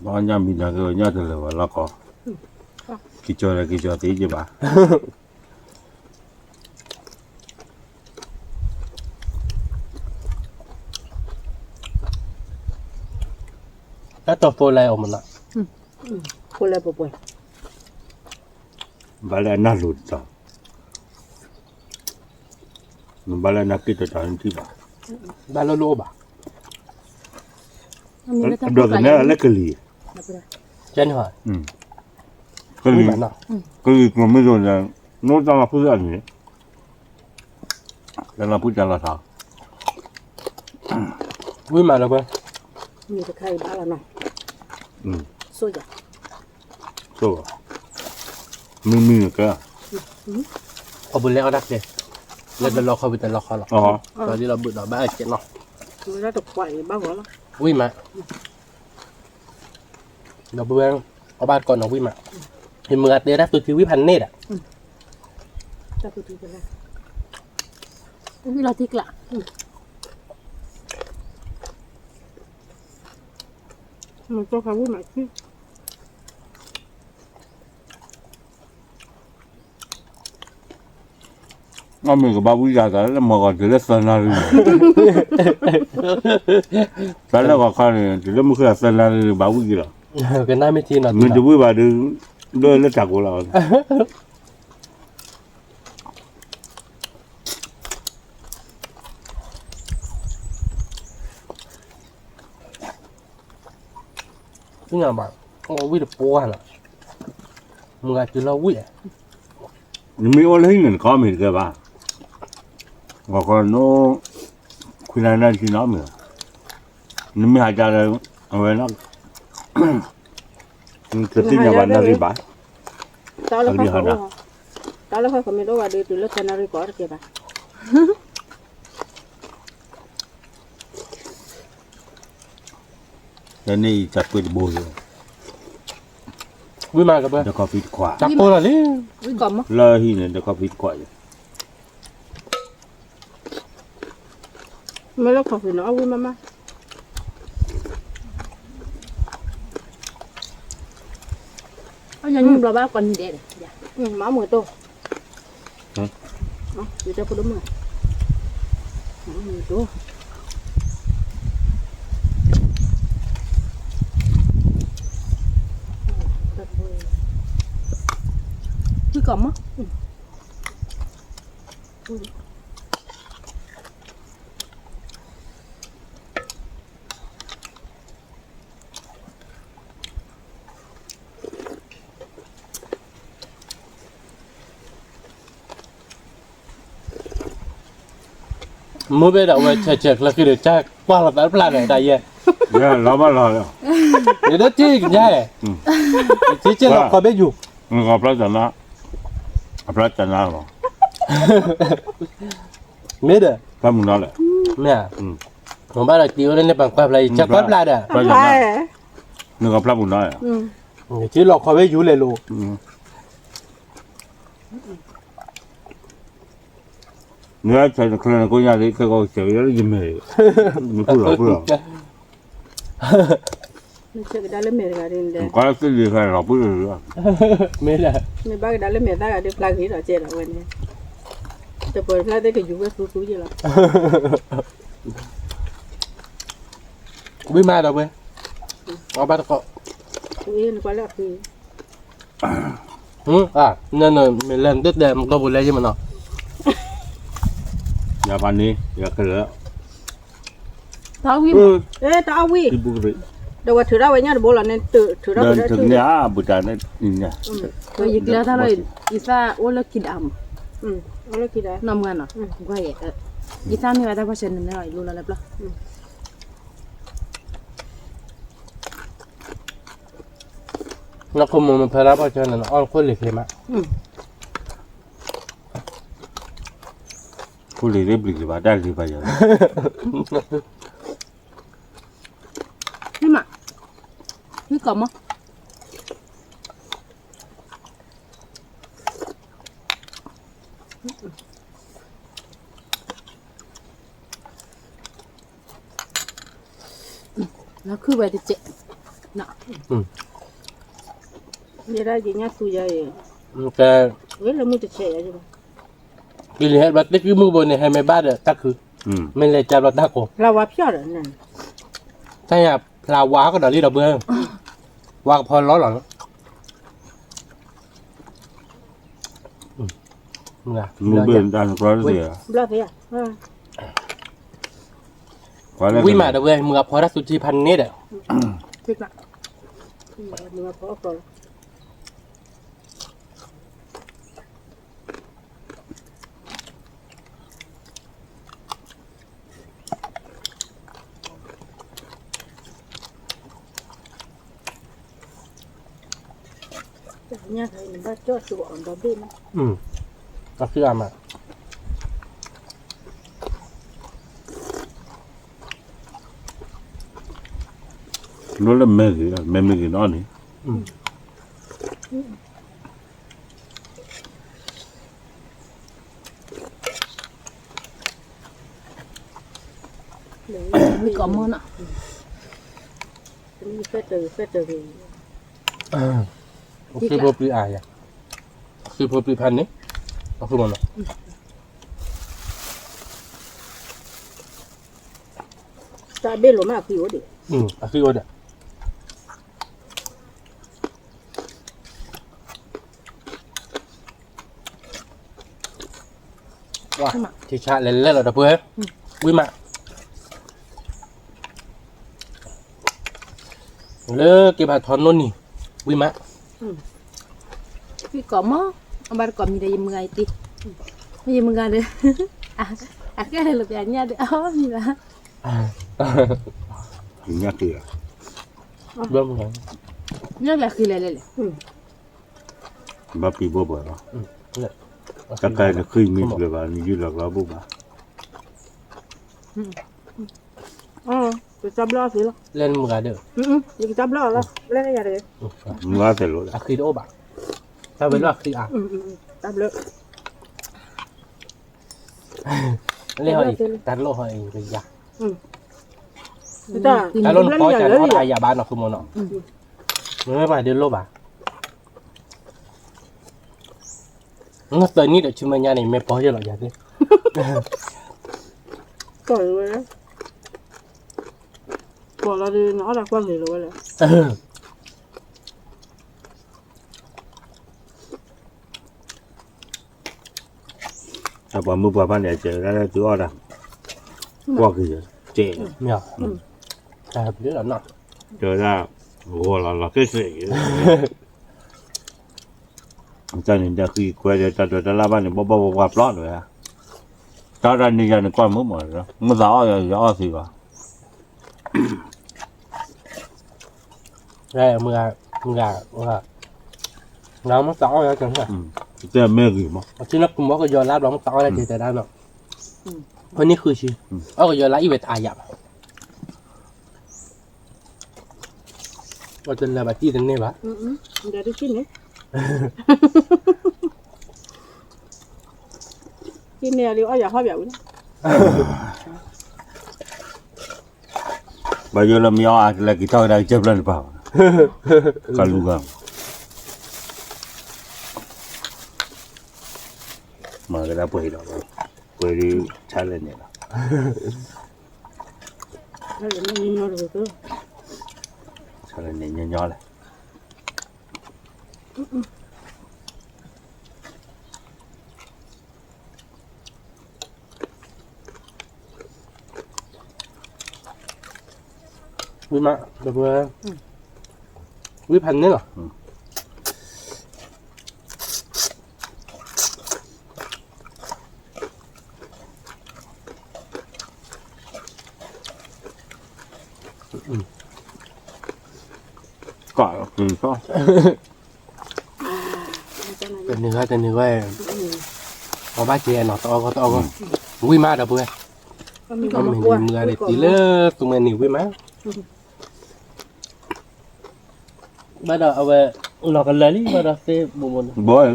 ဘၣ်ညၣ်မံၤနၤက့ၤညၣ်တလၢာ်ဝဲလီၤကီး, က့ၤကၠီၤဒီးက့ၤကၠီၤသ့က့ၤဘၣ်, တၢ်တီၤဖိလၢအီၤမးနီၤ, ဖိလၢပှဲၤပှဲၤ, ဘၣ်လၢအနၢ်လိၤတတီၤ နဘၣ်လၢနၢ်က့ၣ်တတီၤနထံၣ်ဘၣ်, ဘၣ်လၢလိၣ်အိၣ်ဘၣ်, အဒိးသန့ၤလၢကလံၤ, ကလံၤ, ကလံၤကျိၤမ့ၢ်ဒိၣ်န့ၣ် နအိၣ်တၢ်လီၤဖုၣ်အန့ၣ်, တၢ်လီၤဖုၣ်တၢ်လီၤထီ, ဝံၣ်မးလၢပှဲၤ, မ့ၢ်တခါအံၤဘၣ်လီၤနီၤ, ဆိၣ်ယၤ ဆိၣ်, မံမံန့ၣ်ကဲ, ခီဖျိလဲၤအီၣ်တၢ်ကျဲ, လၢတလီၤခီဖဲတလီၤခီလီၤ, လီၤဒ်လီၤဘုၣ်ဒီးဘၣ်အကဲနီၤ, ဝံၣ်မး, ဒီပုၢ်ဝဲၢ်, အီၣ်ဘၣ်တကိးနီၤဝံၣ်မး, ယမုၢ်ဂၤတဲဒၣ်သုထံဝံၣ်ဖးန့ၣ်ဒီး, ဝံၣ်လီၤထံကျါ, မ့ၢ်ကဘၣ်ဝံၣ်ယၤသးလၢမီၢ်ဂီၤတုၤလၢသၢနၣ်ရံၣ်န့ၣ်, တၢ်လၢဂီၤခီန့ၣ် တုၤလၢမုၢ်ဃ့ၢ်သၢနၣ်ရံၣ်န့ၣ် ဘၣ်ဝံၣ်က့ၤလီၤ, မ့ၢ်တဝံၣ်ဘၣ်ဒီး ဒိၣ်လၢတၢ်ကိးလီၤ, သ့ၣ်ညါဘၣ်, အီၣ်ဝံၣ်တပှၢ်လီၤ, မုၢ်ဂၤတုၤလီၤဝံၣ်, နမ့ၢ်အိၣ်လၢဟံၣ်န့ၣ် နကီၢ်မ့ၢ်တကဲဘၣ်, ဂီၤခီနအိၣ်, ခွံနၣ်ရံၣ်နၢ်ထံနီတမံၤ, နမ့ၢ်ဟးကၢ်လၢ, အဝဲ, တသ့ၣ်ညါဘၣ်နၣ်ရံၣ်ဘၣ်, တၢ်လၢဃီခီမ့ၢ်တအိၣ်ဘၣ်ဒီး တုၤလၢသၢနၣ်ရံၣ်ကီးတကဲဘၣ် လၢန့ၣ်အံၤ တၢ်ကွ့တဘိလံ, ဝံၣ်မးကဘၣ်, ဒီး coffee တခွး, တၢ်ကိၢ်လီၤလံ, လၢဟံၣ်န့ၣ် ဒီး coffee တခွးအံၤ, မ့ၢ်လၢ coffee န့ၣ် အီၣ်ဝံၣ်မးမး, အီၣ်ညါနံၣ်ဘျီဘၣ်ကီးနံၣ်ဒဲး, မၤမုာ်တိၢ် ယတဲဖိဒိၣ်မုၣ်, မၤမုာ်တိၢ်, ဝံၣ်ကီးမး, ဝံၣ်, ဝံၣ်, မ့ၢ်ဘဲဒီးအဝဲဆဲးဆဲးချၢဃံဒီး ကၢ်ကွၢ်လီၤသးတဖျၢၣ်ဒီး တၢ်ယဲၢ်, လီၤဘၣ်လီၤလီၤ, ယတထံၣ်ကညါ, ယထံၣ်က့ၤလီၤခီဘ့ၣ်ယူၤ, အဖျါကနါလီၤ, မ့ၢ်ဒီး, ဖျါမုၢ်နီၤလဲၣ်, မ့ၢ်ဧါ, ဘၣ်ဒီးတံၤအိၣ်လၢန့ၣ်ပှၤကွၢ်ဖျါ ယဆဲးကွၢ်ဖျါဒီး, နကဖျါမုၢ်နီၤ, ယထံၣ်လီၤခီဘ့ၣ်ယူၤလဲၤလိၤ နဆဲးတချုးနကိးညါလံ ခဲကီၢ်ဆဲးဝဲလၢယမဲာ်, နဖုၣ်လီၤဖုၣ်လီၤ, နဆဲးကဒါလၢမဲာ်တဂၤဒ်န့ၣ်ဒီး, ကွၢ်လၢသ့ၣ်လံၤဖဲလီၤဖုၣ်လီၤ, မ့ၢ်ဒၣ်, နဘၣ်ကဒါလၢမဲာ်သၣ်ဂၤဒ်ဖျါဂ့ၤဒီးကဲဒီးဝဲန့ၣ်, တပှဲၤဖျါသ့ၣ်ကယူၤဝဲဃုဃုယဲလီၤ, ဝံၣ်မးဒီးဝဲ, အဘၣ်တကိး, နကွၢ်လၢအဃံ နမ့ၢ်လဲၤနတတဲမကီၢ်ပူၤလဲၤယမနီၤ, ယၤဖးန့ၣ် ယၤခဲလၢာ်, တၢ်အီၣ်ဝံၣ်, တၢ်အီၣ်ဝံၣ်, ဒီးဝဲထုးထီၣ်ဝဲညၣ်တဘိလီၤန့ၣ်, ထုးထီၣ်ဝဲဒၣ်ထုးန့ၣ်, အဘူးတၢ်န့ၣ်, ယကျဲထီၣ်လီၤ, ယသၣ်အိၣ်လၢခံဒါမး, အိၣ်လၢခံဒါ, နီၢ်မုၢ်နီၤ, ကွၢ်ယဲ, ယသၣ်မ့ၢ်ဝဲတၢ်ဖီၣ်ဆဲးနမ့ၢ်လီၤ ယလိလီၤလၢပျီ နခိၣ်မုၣ်မ့ၢ်ဖဲလၢပှၤကၢန့ၣ် အီၣ်ခိၣ်လံၤချ့မး, ခိၣ်လံၤသ့ၣ်ပျံၤက့ၤဘၣ်တၢ်လံၤဘၣ်ယၤ, မ့ၢ်မး, မ့ၢ်ကီးမး လီၤခုၣ်ဝဲတစဲး, ယဲဒၣ်ယညၣ်သူယၤအံၤ, ဝဲလၢမုၢ်တဆဲးယၤ, ကလံၤဟဲဘျီသ့ၣ်ကုမုၢ်ဘိန့ၣ် ဟဲမ့ၢ်ဘၣ်ဒီးတၢ်ခု, မ့ၢ်လဲၤကၢဘျီတၢ်ကိး, ဖျါဝါဖျီဒီး, တၢ်ညါဖျါဝါကဒီးလံဒီးဘၣ်, ဝါကဖီလီလီၤလီၤ မုၢ်ဘ့ၣ်တၢ်နကျီတသ့, ဝံၣ်မးဒီးဝဲ မုၢ်အဖီတၢ်သူထံဖးန့ၣ်ဒီး, အဃံအါမး, လိၣ်လၢမဲာ်ဂ့ၤ, မဲာ်မ့ၢ်ဂ့ၤနီၢ်န့ၣ် မ့ၢ်ကီးမီၢ်နီၤ, ဃုဖိပျံၤအါယၤ, ဃုဖိပျံၤဖးန့ၣ်, အဃုမီၢ်နီၤ, တၢ်ဘ့ၣ်လိာ်မးအဃံအိၣ်ဒံး, အဃံအိၣ်ဒံး ထံဆါလဲၤလဲၤလီၤဒီပုၢ်ဝဲၢ်, ဝံၣ်မး, လၢက့ၤဘၣ်ထီၣ်နိၣ်နံၤ, ဝံၣ်မး, ဝံၣ်ကီးမီၢ်, အဘၣ်တကိးမံၤဒီးယမုၢ်ဂၤအံၤတ့, ယမုၢ်ဂၤဒီး, အကဲလၢပျၢၤညၣ်ဒီး အီၣ်မံၤဘၣ်, ညၣ်တ့ၢ်, ညၣ်လဲၤဃံလဲၤလဲၤလဲၤ ဘၣ်ပံၤဘိဘၣ်လီၤ, တၢ်ကဲနဃံမံၤတဘၣ်ဘၣ် နယူၢ်လီၤကလီဘိဘၣ်, ကတၢ်ဘျီသ့လီၤ, လဲၤနမုၢ်ဂၤဒီး, ယကတၢ်ဘျီလီၤ, လဲၤယၤတဂ့ၤ, မုၢ်ဂၤသ့လိာ်လီၤ, အဃံတအိၣ်ဘၣ်, တၢ်ဝဲလၢအဃံအါ, တၢ်ဘျီ လၢဟီၣ်အံၤ တၢ်တလိၣ်ဟီၣ်အံၤကယၤ, တၢ်လၢနဖီတၢ်န့ၣ် အီၣ်တၢ်အါယၤဘၣ်နီၤ ဃုမိၢ်နီၤ, မ့ၢ်ပှၤဒုးလိၣ်ဘၣ်, နသၢနံၣ်ဒီးဆူမဲာ်ညါန့ၣ် မ့ၢ်ပီၢ်ယဲၢ်လီၤယၤသ့ၣ်, ကီၢ်လီၤဒုး နအီၣ်တၢ်ကွၢ်ဂ့ၤလီၤဝဲလဲၣ်. တၢ်ပှၤမုၣ်ပှၤဖါန့ၣ် အစဲးဒၣ်လၢသုအီၣ်တၢ် ကွၢ်က့ၤစဲး, မ့ၢ်, တၢ်ဘျုးလီၤနီၤ, တဲဝဲဒၣ် ဂီၤလီၤလီၤက့ၤစဲး, တၢ်န့ၣ်ဒီးဃံကွဲဒီး တၢ်ဒွဲၣ်တၢ်လၢ်ဘၣ်န့ၣ် ဘီၣ်ဘီၣ်ပှၤပှၤပျီဒၣ်ဝဲဒၣ်, တၢ်တၢ်န့ၣ်ယၤန့ၣ်ကွၢ်မုာ်မး, မုၢ်သးအီၣ်ယၤ ယအီၣ်သ့ဘၣ်. မုၢ်ဂၤ, မုၢ်ဂၤ, နမုၢ်သးအီၣ်ယၤ, တဲမ့ၢ်ဂ့ၤမး, အထံနကမီကယီၤလါဘျီမုၢ်သးအီၣ်ယၤက့ၤတဲဒၣ်နီၤ, အန့ၣ်ဃုဆံ, အီၣ်ကယီၤလါအံၤဝဲတအါယၤဘၣ်. အီၣ်တလၢဘၣ် တံၢ်တန့ၢ်ဘၣ်, တံၢ်န့ၢ်, တံၢ်န့ၢ်လံအီၣ်ယၤဟီၣ်ဘၣ်ဝံၤလီၤ. ဘၣ်ယိၣ်လၢမ့ၢ်အီၣ်အါတလၢက့ၤထီၣ်ဝဲဒၣ်ကစၢၢ်ဖျၢၣ်တပၤဘၣ်, ကလူၤဂၤ, မၤကဒၣ်ပှဲၤဒီး, ပှဲၤဒုးဆါလၢန့ၣ်လီၤ, ဆါလၢန့ၣ်ညီညီလဲၣ်. ဝံၤမး, ဝံၤဖးန့ၣ်လီၤ. ကနုာ်ဝဲ တနုာ်ဝဲ, အီၣ်ဘၣ်ကဲနီၤ တအီၣ်ကီၢ်တအီၣ်ကီၢ်, ဝံၤမးဒီပုၢ်ဝဲၢ်, အမ့ၢ်န့ၣ်မုၢ်ဂၤဒဲးတုၤလၢသူမွဲန့ၣ်ဝံၤမး, ဘၣ်ဒီးအဝဲ, လီၤကလၢာ်လံဘၣ်ဒီးသ့ၣ်ဘိဘိန့ၣ်, ဘၣ်, က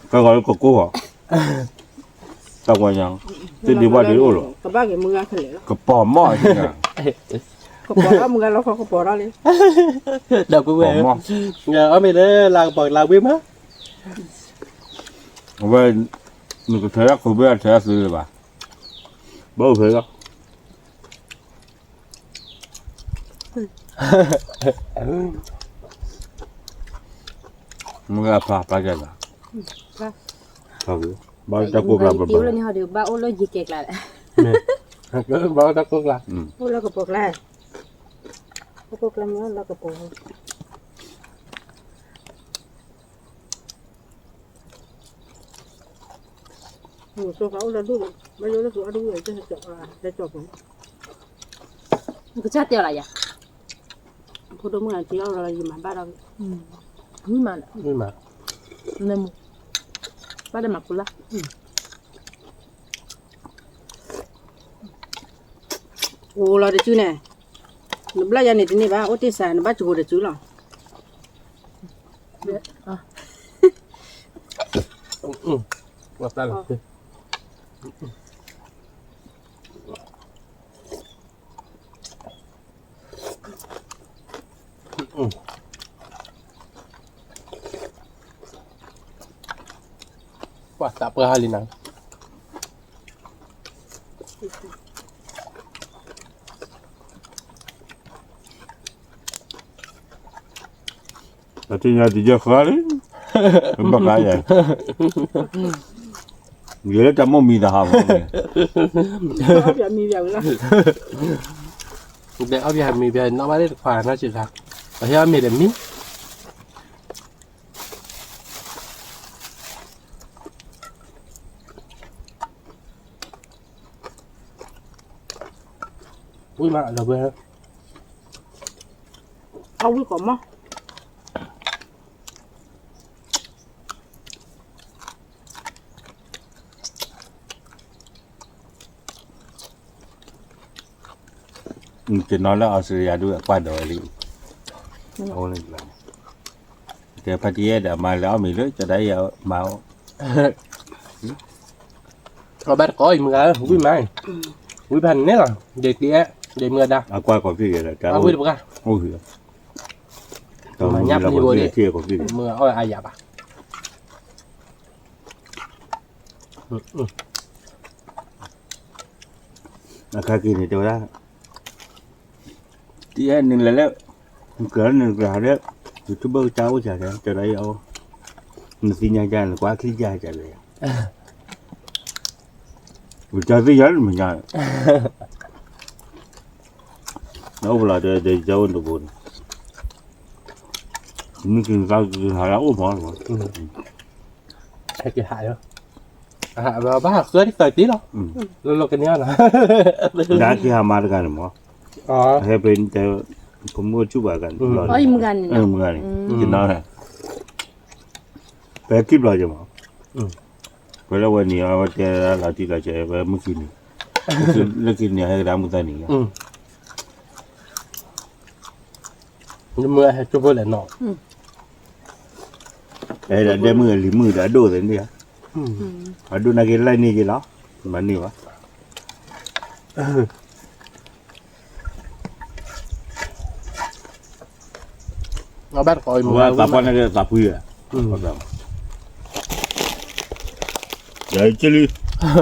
ဂီၤလၢကကိၢ်ဂီၤ တၢ်ကွၢ်ညါ, သ့ၣ်ဒံးဘၣ်ဒံးအိၣ်လီၤ, ကဘၣ်က့ၤမုၢ်ဂၤခဲလၢာ်လီၤ, ကပီၤမီၢ်, ကပီၤထီၣ်မုၢ်ဂၤလီၤခီကပီၤထီၣ်လံ, ဒီပုၢ်ဝဲၢ်, အီၣ်မ့ၢ်လၢလါကပီၤလါဝံၤမး, အဝဲ, နကထဲဒၣ်ခိးဘၣ်ထဲဒၣ်သုလၢၤဘၣ်, ဘၣ်အိၣ်ဖဲလီၤ. မ့ၢ်အဖျါဖျါကဲလီၤ, ဘၣ်တၢ်ကိၢ်ကျါဘၣ်, ဘၣ်အိၣ်လၢယကဲကျါ, ဘၣ်တၢ်ကိၢ်ကျါ, အိၣ်လၢကပီၤကျါ, အိၣ်ကိၢ်ကျါမ့ၢ်လၢကပီၤ ကစၢ်တဲလီၤယၤ, ဖိဒိၣ်မုၣ်အတံၤအီၣ်လီၤယမၤဘၣ်ဒီး, ဘၣ်ဒီးမၤကူလၢ်, အိၣ်လီၤတစုန့ၣ်, နဘျါယၤန့ၣ်တန့ၢ်ဘၣ် အိၣ်တ့ၢ်စး နဘၣ်စကိးတစုလီၤ. ပှၤသးပှၢ်ဟါလံနၤ, အသ့ၣ်ညါတယဲၢ်ဃါလံ, ဘၣ်ဃါယၤ, ယဲလၢတၢ်မိၣ်မံၤသးဟးမး, အီၣ်ပှၤမံၤပှၤ, နီၢ်ဘၣ်လၢတခွါနီၢ်စံးခါ, အဟဲအီၣ်မ့ၤဒီးမံၤ ဝံၤမးဒီပုၢ်ဝဲၢ်, အဝံၣ်ကိးမး, တနီၤလၢအီစထြ့လယါဒုးအကွၢ်ဒီးဝဲလံ, အအိၣ်လၢ, တဲဖါတံၢ်အဲၣ်ဒီးအမါလဲၤအီၣ်မ့ၤလၢကၠီၤဒၣ်အံၤမၤအီၣ် အဘၣ်တကိးအံၤမုၢ်ဂၤ, ဝံၣ်မး, ဝံၣ်ဖးန့ၣ်လီၤ, ဒ်တံၢ်အဲၣ်, ဒ်မုၢ်ဂၤဒါ, အကွၢ်ကီၢ်ဖံၣ်ဂ့ၤဒီး, အဝံၣ်တပှၢ်, မၤညါပလံၤဘိဒ်, မုၢ်ဂၤအီၣ်အါယၤဘၣ်, အခါက့ၤန့ၣ်တဲဝဲဒၣ်, တံၢ်အဲၣ်နုာ်လဲၤလၢ, နကနုာ်ကလၤလၢ, ယထူၣ်ဘၢၣ်ကစၢ်အိၣ်စၢ်တဲ, တဲဒၣ်အီၤ, နသ့ၣ်ညါကၢ်န့ၣ် ကွၢ်ချံကၢ်ကၢ်လဲၣ်, ပတၢ်သ့ၣ်ညါလၢမညါ, နအိၣ်ဖဲလီၤတဲတဲကၢ်အိၣ်တဘိန့ၣ်, မ့ၢ်က့ၤနသးက့ၤဟးလၢအိၣ်မး, ဟဲက့ၤဟးလီၤ, ဘၣ်ဟးဃုအီၤဒ်သိးတ့ၢ်လီၤ, လီၤလီၤကန့ၢ်လီၤ, ဒၣ်က့ၤဟးမၤတဂၤန့ၣ်မး, ဟဲပ့ၤတဲ, ကမူၣ်ဆူၣ်ဘၣ်ဂၤန့ၣ်, မုၢ်ဂၤန့ၣ်, ကနီၤ, ပဟဲထံၣ်ဘျီက့ၤမး, ပလၢဝဲန့ၣ် အဝဲတဲလီၤတံၢ်လီၤဆဲး ဝဲမုၢ်ခံနံၤ, လၢခံနံၤဟဲကဒါမုၢ်သၢနံၤ, မုၢ်ဟဲကၠိဖိလဲၣ်နီၤ, အဲၣ်ဒိးဒဲမုၢ်လံၤမုၢ်ဒီးအဒိၣ်သ့ၣ်န့ၣ်ဧါ, အဒိၣ်နာ်က့ၤလဲၣ်န့ၢ်က့ၤလီၤ, မၤန့ၢ်ဘၣ်, အဝဲသးပှၢ်န့ၣ်က့ၤသးဖှံဧါ, ယကလံ, ဘၣ်ကီလံ,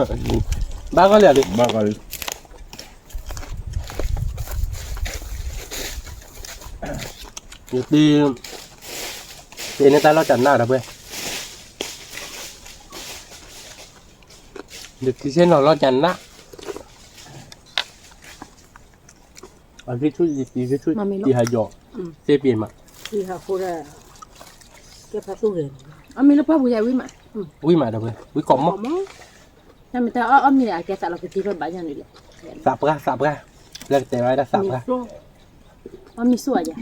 ဘၣ်ကီလံ, ယတ့, တ့န့ၢ်တၢ်လီၢ်ကနၣ်ဒီးပှဲၤ, ယတ့ဆ့ၣ်နီၤလီၢ်ကနၣ်, အဂံၢ်ဆူၣ်ယတံၤဂံၢ်ဆူၣ်, တံၤဟးယီၤ, သ့ပ့ၤမး, တံၤဟးဃိဒီး, ကဲဖးသူၣ်ဂ့ၤ, အမ့ၢ်လၢပှၢ်ပူၤယၤဝံၣ်မး, ဝံၣ်မးဒီးဝံၣ်, ဝံၣ်ကိးမီၢ်, တၢ်မ့ၢ်တၢ်အီၣ်အီၣ်မ့ၢ်အကဲသးလီၤကတံၤထီၣ်ဘၣ်ညါန့ၣ်လဲၣ်, သးပှၢ်သးပှၢ်, လၢကတဲဝဲဒၣ်သးပှၢ်, အီၣ်မ့ၢ်စိၣ်အယၤ,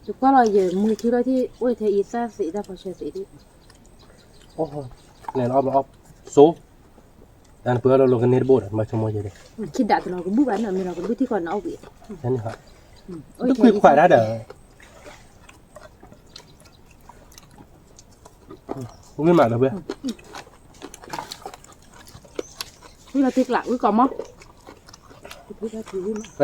ယကွၢ်လီၤယမုၢ်ထံလီၤထံၣ် အိၣ်ထဲအံၤသၣ်သ့ၣ်တၢ်ဖီဆဲသ့ၣ်ဒ် စိ, တၢ်နပှဲၤအီၣ်လၢလီၤကန့ၢ်တဘိဒီး မၤဆိကမိၣ်ယဲဒၣ်, ခံဒးတလီၤကဘုၣ်ဘၣ်နီၤ မ့ၢ်လီၤကဘုၣ်ထံကီၢ်နအိၣ်ဘှံး, တကွံခွးဒၣ်ဒီး, ဝံၣ်မးဒီးဝဲ, ဝံၣ်လီၤတ့ကျး ဝံၣ်ကိးမီၢ်, ဝဲယမုၢ်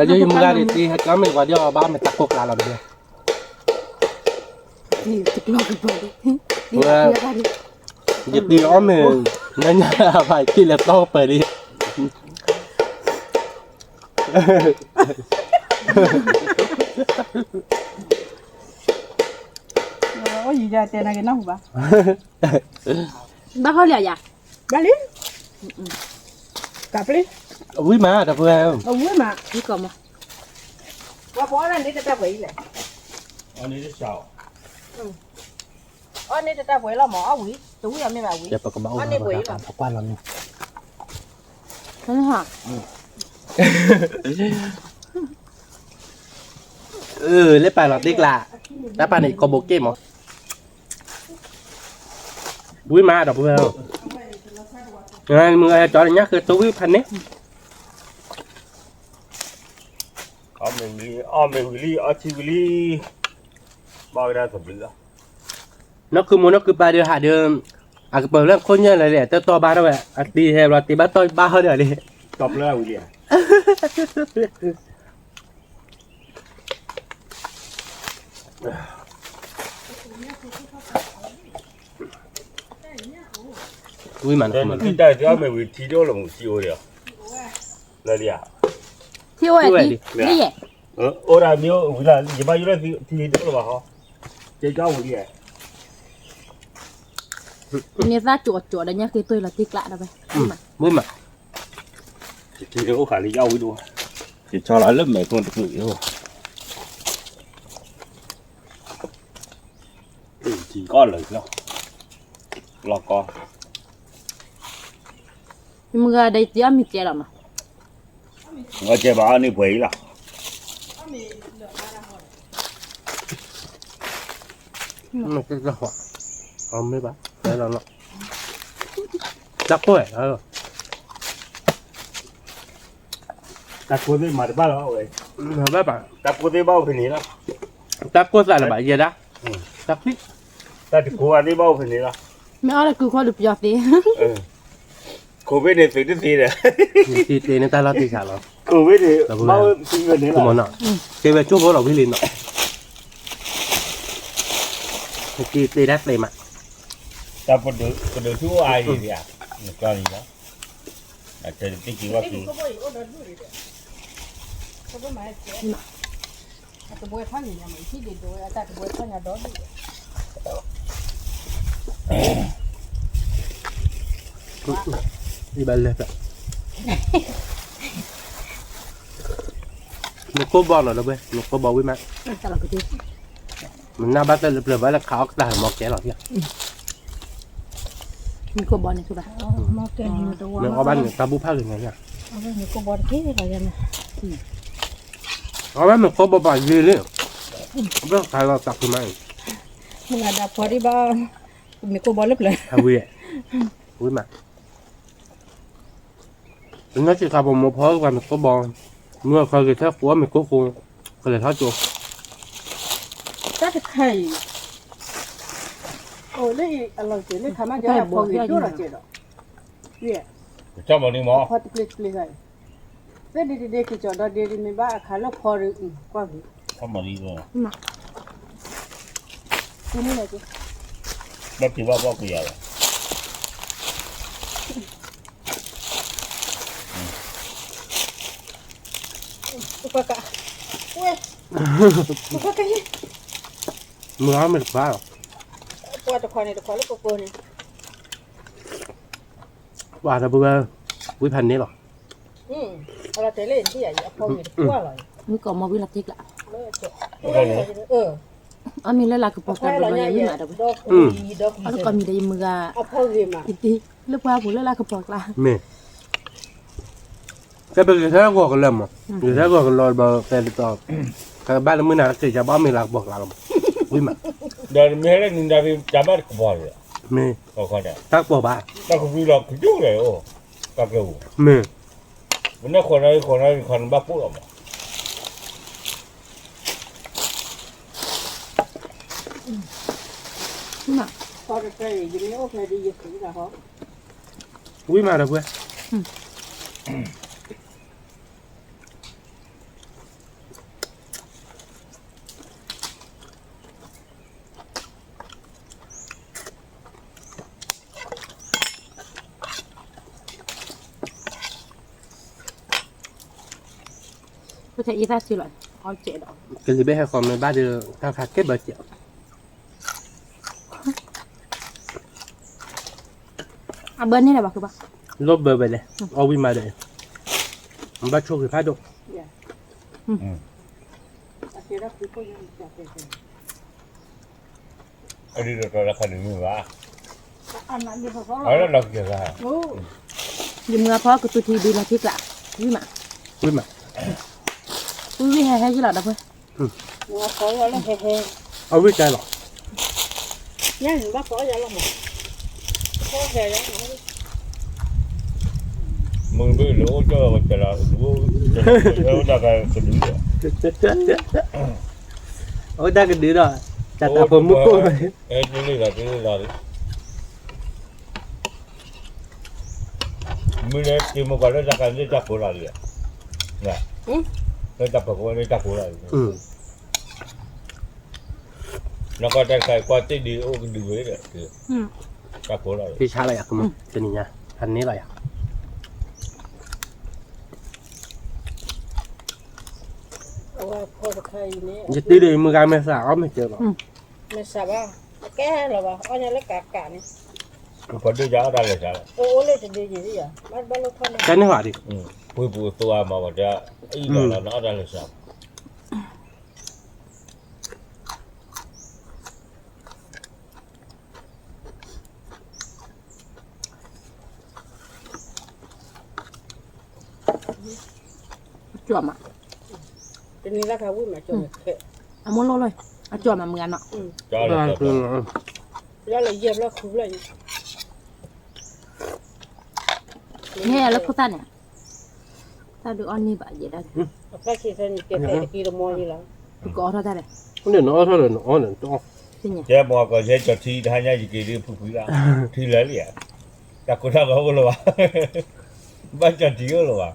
ဂၤဒ်တ့ဟဲကီမ့ၢ်တကွၢ်ဒီးဘၣ်မ့ၢ်တၢ်ကိးကျးလီၤဒီးဝဲ ယတံၤအီၣ်မ့ၢ်, နညါဘၣ်ယတံၤလဲၤတီပၢၤဒ်, အိၣ်ယံၤယတဲနၤက့ၤနၢ်ဟူဘၣ်, ဘၣ်ဟီလံယၤ, ဘၣ်လံ, ကပျ့, ဝံၣ်မးတပှဲၤ, ဝံၣ်မး, ဝံၣ်ကိးမီၢ်, ပှၤပအီၣ်လၢန့ၣ်တတၢ်ပှဲၤအံၤလဲၣ်, အီၣ်န့ၣ်တတၢ်ပှဲၤလီၤမး အီၣ်ဝံၤ တဝံၣ်အီၤမ့ၢ်ဘၣ်ဝံၤ, အီၣ်န့ၣ်ပှဲၤအံၤလီၤ, လၢပာ်လီၤတ့ကျး, တၢ်ပာ်န့ၣ်ကိးဘိက့ၣ်မး, ဝံၣ်မးဒီးပှဲၤ, မုၢ်ဂၤဟဲကၠီညါဃ့တဝံၣ်ဖးန့ၣ် အီၣ်မ့ၢ်ဝံၤလံ အီၣ်မ့ၢ်ဝံၤလံ အီၣ်ထံဝံၤလံ, ဘၣ်ဝဲဒၣ်သဘျုးလီၤ, နီၢ်ကုမိၢ်နီၢ်ကုပၢ်ဒီးဟးဒီး, အကပၤလၢခိၣ်ညၢၢ်လၢလဲၣ် တတီၢ်ဘၣ်ထီၣ်ဝဲ အတ့ဟဲဘျီတ့ဘၣ်တီၢ်ဘၣ်ဟီဒီးလံ, တီၢ်ပျၢ်ဝံၤလံဧါ ဝံၣ်မးနီၤ, တၢ်အီၣ်မ့ၢ်ဝံၤထံဒိၣ်လီၤမုၢ်ထံအိၣ်ဒီး, လၢလံဧါ, ထံအိၣ်ဝဲဒ်, အိၣ်ဒၣ်မ့ၢ်အိၣ်ဝံၤလီၤ ယဘၣ်ယိၣ်လၢထံဒိၣ်လီၤဘၣ်ဟီ, ကဲကၠီဝံၤလံဧါ, န့ၣ်သၣ်ကၠီကၠီဒီးညါက့ၤတွဲလီၤတ့ကျးဒီးဝဲ, ဝံၣ်မး, ယထံဒိၣ်အိၣ်ဃာ်လံယဝံၣ်ဒိၣ်, ယဆီလီၤလၢမဲာ်ခိၣ်တကုာ်ယိၣ် ထံကီၢ်လၢာ်လီၤ, လီၤကီ, မုၢ်ဂၤဒီးယတံၤအီၣ်မ့ၢ်ကဲလီၤမး, မ့ၢ်ကဲလီၤ, မ့ၢ်ဘၣ်, တၢ်ကိၢ်, တၢ်ကိၢ်သ့ၣ်မၤတဘၣ်လီၤဝဲ, ဘၣ်ဘၣ်, တၢ်ကိၢ်သ့ၣ်ဘၣ်အိၣ်ဖဲန့ၣ်လီၤ, တၢ်ကိၢ်သးလၢၤဘၣ်ယဲဒၣ်, တၢ်ဖံး, တၢ်တကိးအသ့ၣ်ဘၣ်အိၣ်ဖဲန့ၣ်လီၤ, မ့ၢ်အီၣ်လၢကုခီဒုးပယီၤသ့, ခိဝ့ၣ်န့ၣ်သုးတသ့ဒီး, တ့တ့န့ၣ်တၢ်လီၢ်တံၢ်စှၤလီၤ, ခိဝ့ၣ်န့ၣ်ဘၣ်အိၣ်သံဝဲန့ၣ်လီၤ, တဲဝဲကၠိဖိလီၤဝံၤလံနီၤ, တ့တ့တၢ်သ့မး, တၢ်ပဒုးထူၣ်အိၣ်အါအံၤဒံးဧါ, နကျီလံလီၤ, အတဲတသ့က့ၤဝဲက့ၤ ဘၣ်လဲၤ, နကိၢ်ဘီလီၤလၢဝဲ နကိၢ်ဘီဝံၣ်မး, မနၢ်ဘၣ်တၢ်လၢပျၢၤဘၣ်လၢခးအီၣ်ကတၢ်မီၤကဲလီၤ, မ့ၢ်ကိၢ်ဘီန့ၣ်ဘၣ်, မ့ၢ်အီၣ်ဘၣ်န့ၣ် တၢ်ဘူၣ်ဖးဂ့ၤန့ၣ်, အီၣ်ဘၣ်မ့ၢ်ကိၢ်ဘီပာ်ယ့ၤလံ, ဘၣ်ခးလီၤသးဖုမးအံၤ, မုၢ်ဂၤဒၣ်ဖီဒံးဘၣ်, မ့ၢ်ကိၢ်ဘီလၢပျၢၤ, ဝံၤမး, ပညီစ့ၢ်ကီးပမိၢ်ဖီပှၤမ့ၢ်ကိၢ်ဘီ, မုၢ်အခီဂ့ၤထဲဃိးမ့ၢ်ကိၢ်ဃိ, ကလဲၤထီၣ်ကၠိ, တၢ်တခါအံၤ, အိၣ်လၢအလီၤက့ၤလၢခါမး ကဲဖီဂ့ၤဒိၣ်လီၤကဲဒီး, ဖီတပျ့တပျ့ဂၤအံၤ, သ့ၣ်ဒ့တဒ့က့ၤကၠီၤဒီးဒ့ဒ့မ့ၢ်ဘၣ်အခါလၢဖီဒီး, ကွၢ်ဂ့ၤ, ဘၣ်က့ၤဘၣ်ဘီၣ်ကယၤလီၤ, မုၢ်အါမ့ၢ်တခွါလီၤ, ပှၤတခွါန့ၣ်တခွါလၢပပၢန့ၣ်, ပှၤဒီပုၢ်ဝဲၢ်, ဝံဖးန့ၣ်လီၤ, အလီၤတဲာ်လၢအဖီဂ့ၤတကွၢ်လီၤ, မုၢ်ကီးမီၤဝံလီၤထံကျါ, အီၣ်မ့ၤလၢလၢကပီၤကျါဒီးယၤဝံမးဒီး, အီၣ်လၢကီၢ်မံၤဒီးယမုၢ်ဂၤ, လၢပှၢ်ပူၤလၢလၢကပီၤကျါ, မ့ၢ် ကဲပဂ့ၤထဲဂီၤကလၢမး, ဂ့ၤထဲဂီၤကလီၤဘၣ်ကဲဒ်သိး, ကဘၣ်လၢမုၢ်နၤတက့ၢ် ကဘၣ်မ့ၢ်လၢကပီၤကျါလီၤမး, ဝံမး, ဒီးမ့ၢ်ဟဲလၢနံၤဒါဖံး တၢ်ဘၣ်တကပီၤလီၤ, မ့ၢ်, တၢ်ကပီၤဘၣ်, တၢ်ကပီၤလီၤကဒိၣ်လဲၣ်အိၣ်, တၢ်ကပီၤ, မ့ၢ်, မ့ၢ်နဃီၤနၤဃီၤနၤဃီၤနဘၣ်ပိၢ်လီၤမး ဝံမးဒီးပှဲၤ, ပတၢ်အံသၣ်စ့လီၤ, အီၣ်ကဲဒီး, ကလံၤဘ့ၣ်ဟဲဃီၤမ့ၢ်ဘၣ်ဒီး, တၢ်ခါကဲဘၢကဲ အဘၢန့ၣ်လၢၤဘၣ်ဃုဘၣ်, လိၣ်ဘၢဝဲလဲၣ်, အီၣ်ဝံမးဒီး, ဘၣ်ဆိၣ်ဂ့ၤဖးဒိၣ်, အဒ်တတီၤလၢခါန့ၣ်မ့ၢ်ဘၣ်, အလီၤက့ၤဘၣ်, ယမုၢ်အဖီကသူထံဒုးလီၤထံကျါ, ဝံမး, ဝံမး, ဝံဝံဟဲဟဲယလီၤဒီးပှဲၤ, အဝံကဲလီၤ, မ့ၢ်ဘၣ်လၢအိၣ်ကၠီၣ်ဝဲကလီၤ, အိၣ်တၢ်ကဒုဒီး, တၢ်တၢ်ဖိမုၣ်ကိၢ်, အဲ, မ့ၢ်လၢတ့မ့ၢ်ကွၢ်လၢတၢ်ကၤန့ၣ်တၢ်ကိးလီၤလံ, လၢတၢ်ပၢၤကဝဲၤန့ၣ်တၢ်ကိးလီၤလံ, နကီၢ်တၢ်တခါကွၢ်သ့ၣ်ဒုးအိၣ်ကဒုးဝဲဒီး, တၢ်ကိးလီၤလံ, ဖဲဆါလီၤယၤကမ့ၢ်တနံၤညါ, ဖးန့ၢ်လီၤယၤ ယတ့ဒီးယမုၢ်ဂၤမဲာ်သၣ်အီၣ်မ့ၢ်ကၢလီၤ, မဲာ်သၣ်ဘၣ်, အကဲလီၤဘၣ် အီၣ်ညါလၢကးကးန့ၣ်, ပှၤဒိၣ်ယၤအီၣ်တၢ်လဲၤသၣ်လီၤ, အိၣ်လၢတဒုယံၤယၤ, ဘၣ်ဘၣ်လိၣ်ထီၣ်န့ၣ်, ကဲန့ၢ်ဘၣ်ဒံး, ပှ့ၤပူၤအသိအမၤဝဲဒၣ်, အံၤလီၤလီၤနအီၣ်တၢ်လဲၤသၣ် အကၠီမး, တနံၤလၢခါဝံၣ်မးကၠီမးခဲ, အမိၢ်လိၣ်လီၤ, အကၠီမးမုၢ်ဂၤနီၤ, လၢယဲၢ်ဖျၢၣ်ဃုဖျၢၣ်, မ့ၢ်လၢဖိသၣ်န့ၣ်, တၢ်ဒုးအီၣ်န့ၢ်ဘၣ်ယဲဒၣ်, အဖျၢၣ်ဆံးသၢနံၣ်ကဲဖဲတကံတမီလံလီၤ, ပကအီၣ်ထီၣ်တၢ်လဲၣ်, နအီၣ်ထီၣ်ဒီးနအီၣ်န့ၣ်တအီၣ်, ကဲပှၤကီၢ်ယဲကၠီထံတဟါညါယက့ၤဒ်ဖုဖုလီၤ, ထံလၢာ်လံဧါ, တၢ်ကိးတၢ်ဂီၤအိၣ်လၢၤဘၣ်, ဘၣ်ကၠီထံအိၣ်လၢၤဘၣ်,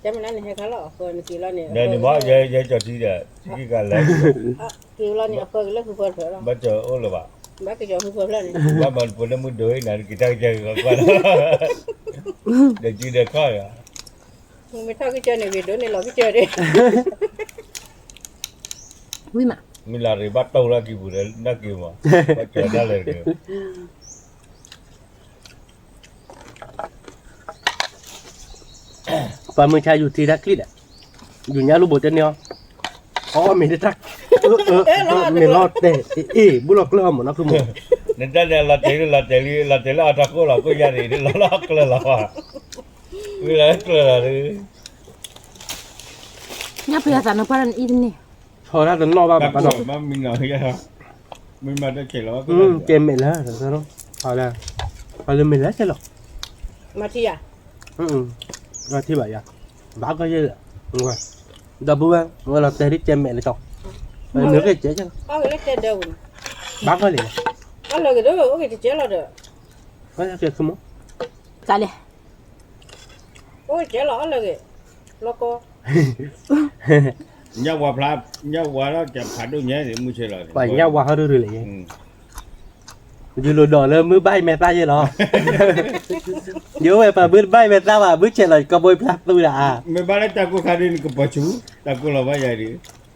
ကဲမနုၤန့ၣ်ဟဲခါလီၤအဃိန့ၣ်က့ၤလီၤန့ၣ်, နမ့ၢ်ယဲကၠီထံဒီး, က့ၤကလၢာ်, က့ၤလီၤန့ၣ်အဃိကလၢာ်ဃုဖၢထွဲလီၤ, ဘၣ်ကၠီအိၣ်လၢၤဘၣ်, ဘၣ်ကၠီဃုဖၢဖျၢၣ်န့ၣ်, ဘၣ်မၤပှဲၤလၢမုၢ်ဒိၣ်အံၤနၤ နက့ၤတၢ်ကစၢ်ဂ့ၤဂီၤကွၢ်လီၤ, ဒီးကံဒီးခီၣ်ယၤ မ့ၢ်ထီၣ်ကစၢၢ်န့ၣ် ဂ့ၤဒိၣ်န့ၣ်လီၤကစၢၢ်ဒၣ်, ဝံၤမး, မ့ၢ်လၢရ့ဘၣ်တိၢ်လၢကံၤပူၤဒီး နၢ်က့ၤမး, ဘၣ်ကၠီတၢ်လဲၤတက့ၤ, ပှၤမုၢ်ဆါယူၤထံတၢ်ချံဒီး, ယူၤညါလိၣ်ဘိးတဲန့ၢ်အီၤ, အီၣ်မ့ၢ်တၢ်, မ့ၢ်လီၤတဲာ်, အ့ၣ် ဘူၣ်လီၤကျၢၢ်အီၤမးနီၤဖုမး, နတၢ်န့ၣ်လီၤတဲာ်လံ လီၤတဲာ်လံ လီၤတဲာ်လၢအီၤတၢ်ကိၢ်လီၤကိၢ်ယါန့ၣ် လီၤလီၤကျၢၤလီၤဘၣ်, ဝံၤလီၤကျၢၤလီၤဒုး, ညၣ်ပယၤသးနပှၢ်တနံၣ်အံၤတန့ၢ်, ဆီဒၣ်တနီၣ်ဘၣ်ဘၣ်ဒီး, မ့ၢ်မၤတၢ်ဆဲးလီၤ, ကဲမဲာ်လၢ, ဟီလၢမ့ၢ်လၢဆဲးလီၤ, မၤထံယၤ, မၤထံဘၣ်ယၤ, ဘၣ်ကီယဲလၢ, ဒီပုၢ်ဝဲၢ် ဝဲလီၤတဲာ်ဒ်ကဲမဲာ်လၢကီး, နကဲကဲ, ဘၣ်ကီလံ, အလၢဂ့ၤဒီး အိၣ်ဂ့ၤတကဲလီၤဒီး, ကဲခိမီ, ကလဲၣ်, အိၣ်ဂ့ၤကဲလီၤ အလၢဂ့ၤ, လီၤကီ ညၣ်ဝါဖျါ, ညၣ်ဝါလီၤကဖးဒိၣ်ညါန့ၣ် မုၢ်ဆ့လီၤ, ပှၤညၣ်ဝါဟီဒုဒုလံ, ယလိၤဒိးလၢမုၢ်ဘၣ်အံၤမဲာ်သၣ်ယဲလီၤ, ယဝဲပှၤမုၢ်တဘၣ်အံၤမဲာ်သၣ်ဘၣ် မုၢ်ဆ့လီၤ ကဘီဖျါသူဒၣ်ဧါ, မ့ၢ်ဘၣ်လၢတၢ်ကိၢ်ခါဒ်န့ၣ် ကပီၤဆူ, တၢ်ကိၢ်လီၤဘၣ်ယၤဒ်,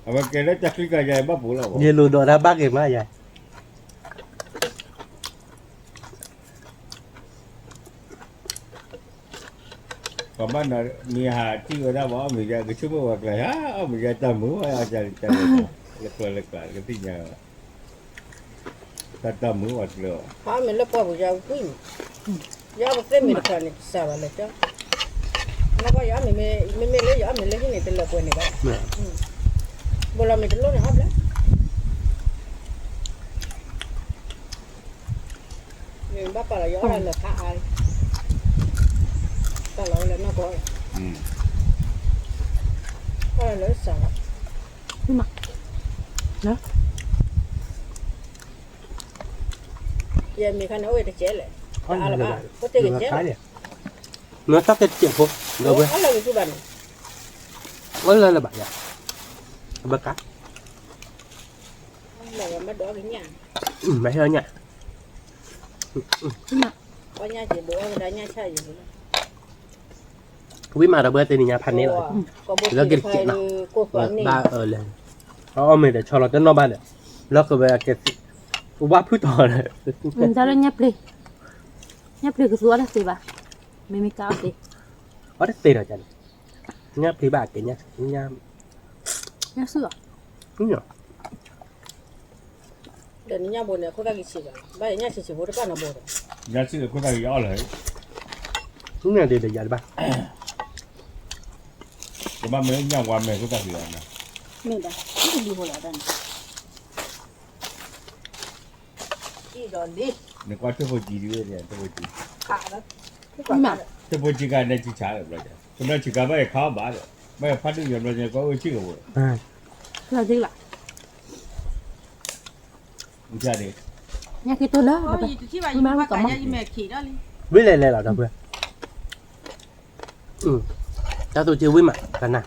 အဝဲကဲလၢတၢ်ချံကယၤဘၣ်ပူၤလီၤ, ယလိၤဒိးတၢ်ဘၣ်က့ၤမးယၤ ပှၤဘၣ်နီၤ မ့ၢ်ဟးထံၣ်ဝဲဒၣ်ပှၤအီၣ်မ့ၤယါ ကဆိကမိၣ်ဝဲကျါ အီၣ်မ့ၤယါတၢ်မုာ်ဝဲအီၣ်ကၢ်လံတၢ်လၢကျါ လၢကျါလၢကျါ ကသ့ၣ်ညါဝဲ တၢ်တၢ်မုာ်ဝဲကျၢၤအီၤ အီၣ်မ့ၤလၢပှၢ်ပူၤယါဝံၣ်မး ယါပသ့ၣ်မ့ၢ်တခါန့ၣ် ကစၢ်ဘၣ်လၢာ်ကၠီ နီၢ်ကီၢ်ယအီၣ်မ့ၤ မ့မ့ၢ်လၢယအီၣ်မ့ၤလၢဟံၣ်န့ၣ် တလၢာ်ပှဲၤန့ၣ်ဘၣ် ဘိလီၤမ့ၤတလိၣ်န့ၣ်အီၣ်ဘျဲၣ် ဘၣ်ပာ်လီၤယအီၣ်လၢလၢၢ်ဖးအါလံ တၢ်လီၤဝဲလၢနီၢ်ကီၢ် အီၣ်လၢလၢၢ်စၢ်လီၤ ယမ့ၢ်ခါန့ၣ်အိၣ်ဝဲတကဲလဲၣ် တအါလၢၤဘၣ် အိၣ်တ့ၢ်ကကဲလီၤ မ့ၢ်တၢ်ကဲတကဲဖိ ဒီးဝဲ အီၣ်လၢဂ့ၤကူဘၣ်န့ၣ် အီၣ်လၢလၢၤဘၣ်ယၤ ဘၣ်ကါ မ့ၢ်ဟဲညၣ် ဝံၣ်မးဒီးဘၣ်တနံၤညါဖးန့ၣ်လီၤ လၢက့ၤတကဲးနီၤ ဘၣ်အၢလဲၣ် အီၣ်မ့ၤဒီးဆီလီၤတနီၣ်ဘၣ်ဒီး လီၤကဝဲကဲ ဝါဖုၣ်တီၤဒီး တၢ်လၢညၣ်ပျ့ၤ ညၣ်ပျ့ၤကသူအီၣ်တသ့ဘၣ် မ့မ့ၢ်ကအီၣ်သ့ အီၣ်တသ့ဒီးကန့ၣ် ညၣ်ပျ့ၤဘၣ်ကဲ ညၣ်စုၣ်လီၤ ဒီးနညၣ်ဘိန့ၣ် အခိၣ်သၣ်ဂ့ၤဆံးဘၣ် ဘၣ်ယညၣ်ဆံးဆံးဖိတဘၣ်နီၤဘိဒီး ညၣ်ဆံးအခိၣ်သၣ်ဂ့ၤအီၣ်လၢၤ ညၣ်ဒံးဒီးယၤတဘၣ် ကဘၣ်မ့ၢ်ညၣ်ဝါမဲာ်ခိၣ်သၣ်ဂ့ၤအီၣ်နီၤ မ့ၢ်ဘၣ် လံဟိလီၤတၢ်န့ၣ် နကွၢ်ထိၣ်ဖိကံဒ်ဝဲန့ၣ် ထိၣ်ဖိကံ ထိၣ်ဖိကံခါနဲဆံဆါလီၤဘျီဒီး ကဘျီဆံးခါဘၣ်ယခါအီၣ်ဘၣ်ဒီး ဘၣ်ယဖးဒိၣ်ယီၤဘျီန့ၣ် ကွၢ်အိၣ်ဆံၣ်ကဝဲ လီၤဒ်လီၤ ညၣ်က့တိၢ်လၢ ဝံၣ်လဲၤလဲၤလီၤဒီးပှဲၤ တၢ်သူၣ်က့ဝံၣ်မး ကျါနၤ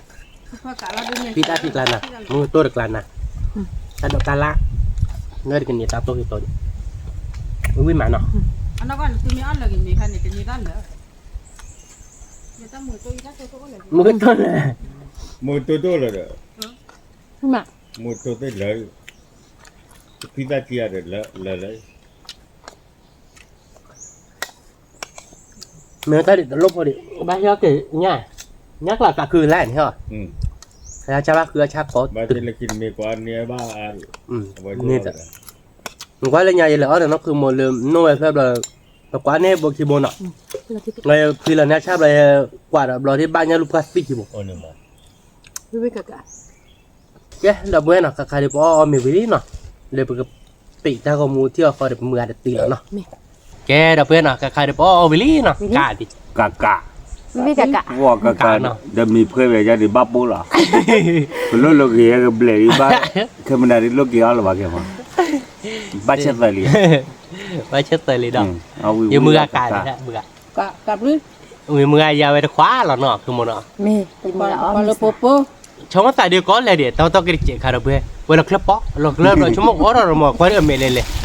ဖံတၢ်ဖံကျါနၤ မူတိၢ်တကျါနၤ တၢ်ဒိးတၢ်လၢ် လၢတကန့ၢ်တၢ်တိၢ်က့ၤတိၢ် ဝံၣ်မးနီၤ မူတိၢ်လဲၣ် မူတိၢ်တိၢ်လၢဒီး မူတိၢ်သ့ၣ်လၢ တဖံသၣ်ခံဂၤဒီးလၢလၢ မ့ၢ်တၢ်ဒ်တလိၣ်ဖိဒံး ဘၣ်ဟဲက့ၤညၣ် ညၣ်ကျါသးခုလၢန့ၣ်ဟီ ဟဲဆါဘၣ်ဃုအဆါခီ မ့ၢ်ကွၢ်လၢညါယလဲၤအီၣ်ဒီးနီၢ်ခုမိၢ်လၢ နိၣ်ဝဲဖျၢၣ်ဘျီ ပကွၢ်န့ၢ်ဘိခံဘိနီၤ ဖံလီၤန့ၢ်ဆၣ်ဘျီ ကွၢ်ဒီးဘျီဒ်ဘၣ်ညၣ်လူၢ်ပှၢ်သံခံဘိ ကဲ ဒီပုၢ်ဝဲၢ်နီၤ ခါခါဒံးပအီၣ်အီၣ်မ့ၤဝံၤလံနီၤ လၢပကပံးတၢ်ဂီၤမူထံအီၣ်ဃီဒီး ပမုၢ်ဂၤတတံၤလီၤနီၤ ကဲ ဒီပုၢ်ဝဲၢ်နီၤ ခါခါဒံးပအီၣ်အီၣ်ဝံၤလံနီၤ ကးဒံး ကးကး ကးနီၤ ဒီးမ့ၢ်ဖှဲဝဲယါဒံးဘၣ်ပိၢ်လီၤ ပလိၣ်လိာ်က့ၤဟဲကဘျဲးဒံးဘၣ် ခဲမနၤဒံးလိၣ်က့ၤအီၣ်လၢၤဘၣ်ကဲမး ဘၣ်ဆၢသၢလံ ဘၣ်ဆၢသၢလံဒီး ယမုၢ်ဂၤကးဒံး မုၢ်ဂၤ မုၢ်ဂၤယၤဝဲတခွါလီၤနီၤ ဖုမိၢ်နီၤ လၢပှၤပိ ဆိကမိၣ်သးဒုးကီလဲၣ်ဒံး တၢ်တီက့ၤတစဲးခါဒီးပှဲၤ ဝဲလီၤချၢပီ လီၤချၢဘျီ ဆိကမိၣ်အီၣ်ထီၣ်ရမီၤ ကွၢ်ဒ်အမဲာ်လဲၣ်လဲၣ်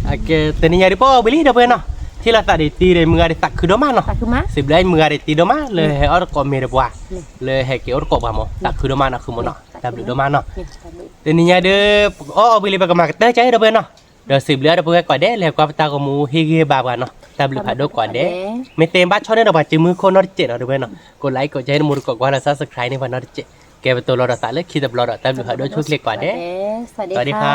အကဲ တနံၤညါဒံးပအီၣ်ဝံၤလံဒီပုၢ်ဝဲၢ်နီၤ ထံၣ်လီၤသးဒံးတံၤဒီး မုၢ်ဂၤဒံးသးခုဒိၣ်မးနီၤ စံးဘျုးမုၢ်ဂၤဒံးတံၤဒိၣ်မး လၢဟဲအီၣ်တကိးမ့ၤဒီးပှၤ လၢဟဲက့ၤအိၣ်တကိးပှၤမး သးခုဒိၣ်မးနီၤ ဖုမိၢ်နီၤ တၢ်ဘျုးဒိၣ်မးနီၤ ဖုမိၢ်နီၤ တနံၤညါဒံး ပအီၣ်အီၣ်ဝံၤလံ ပကမၤကတၢၢ်ကါဒီပုၢ်ဝဲၢ်နီၤ ဒီးစံးဘျုးဒီပုၢ်ဝဲၢ်ကိးဂၤဒဲး လၢဟဲကွၢ်ပတၢ်ဂီၤမူ ဟ့ၣ်ဂံၢ်ဟ့ၣ်ဘါပှၤနီၤ တၢ်ဘျုးဖးဒိၣ်ကိးဂၤဒဲး မ့ၢ်သ့ဘၣ်ဆီၣ်န့ၢ်ဒီးပှၤစုမုၢ်ခိၣ်နီတစဲးဒီပုၢ်ဝဲၢ်နီၤ ကိးlikeကိးshareန့ၣ် မူတကိးကွၢ်လၢ subscribe န့ၢ်ပှၤနီတစဲး ကဲပတိၤလီၤဒီးသးလၢခံတဘျီဒီး တၢ်ဘျုးဖးဒိၣ်ဆိၣ်ချ့ကိးဂၤဒဲး စဝၤဒံခါ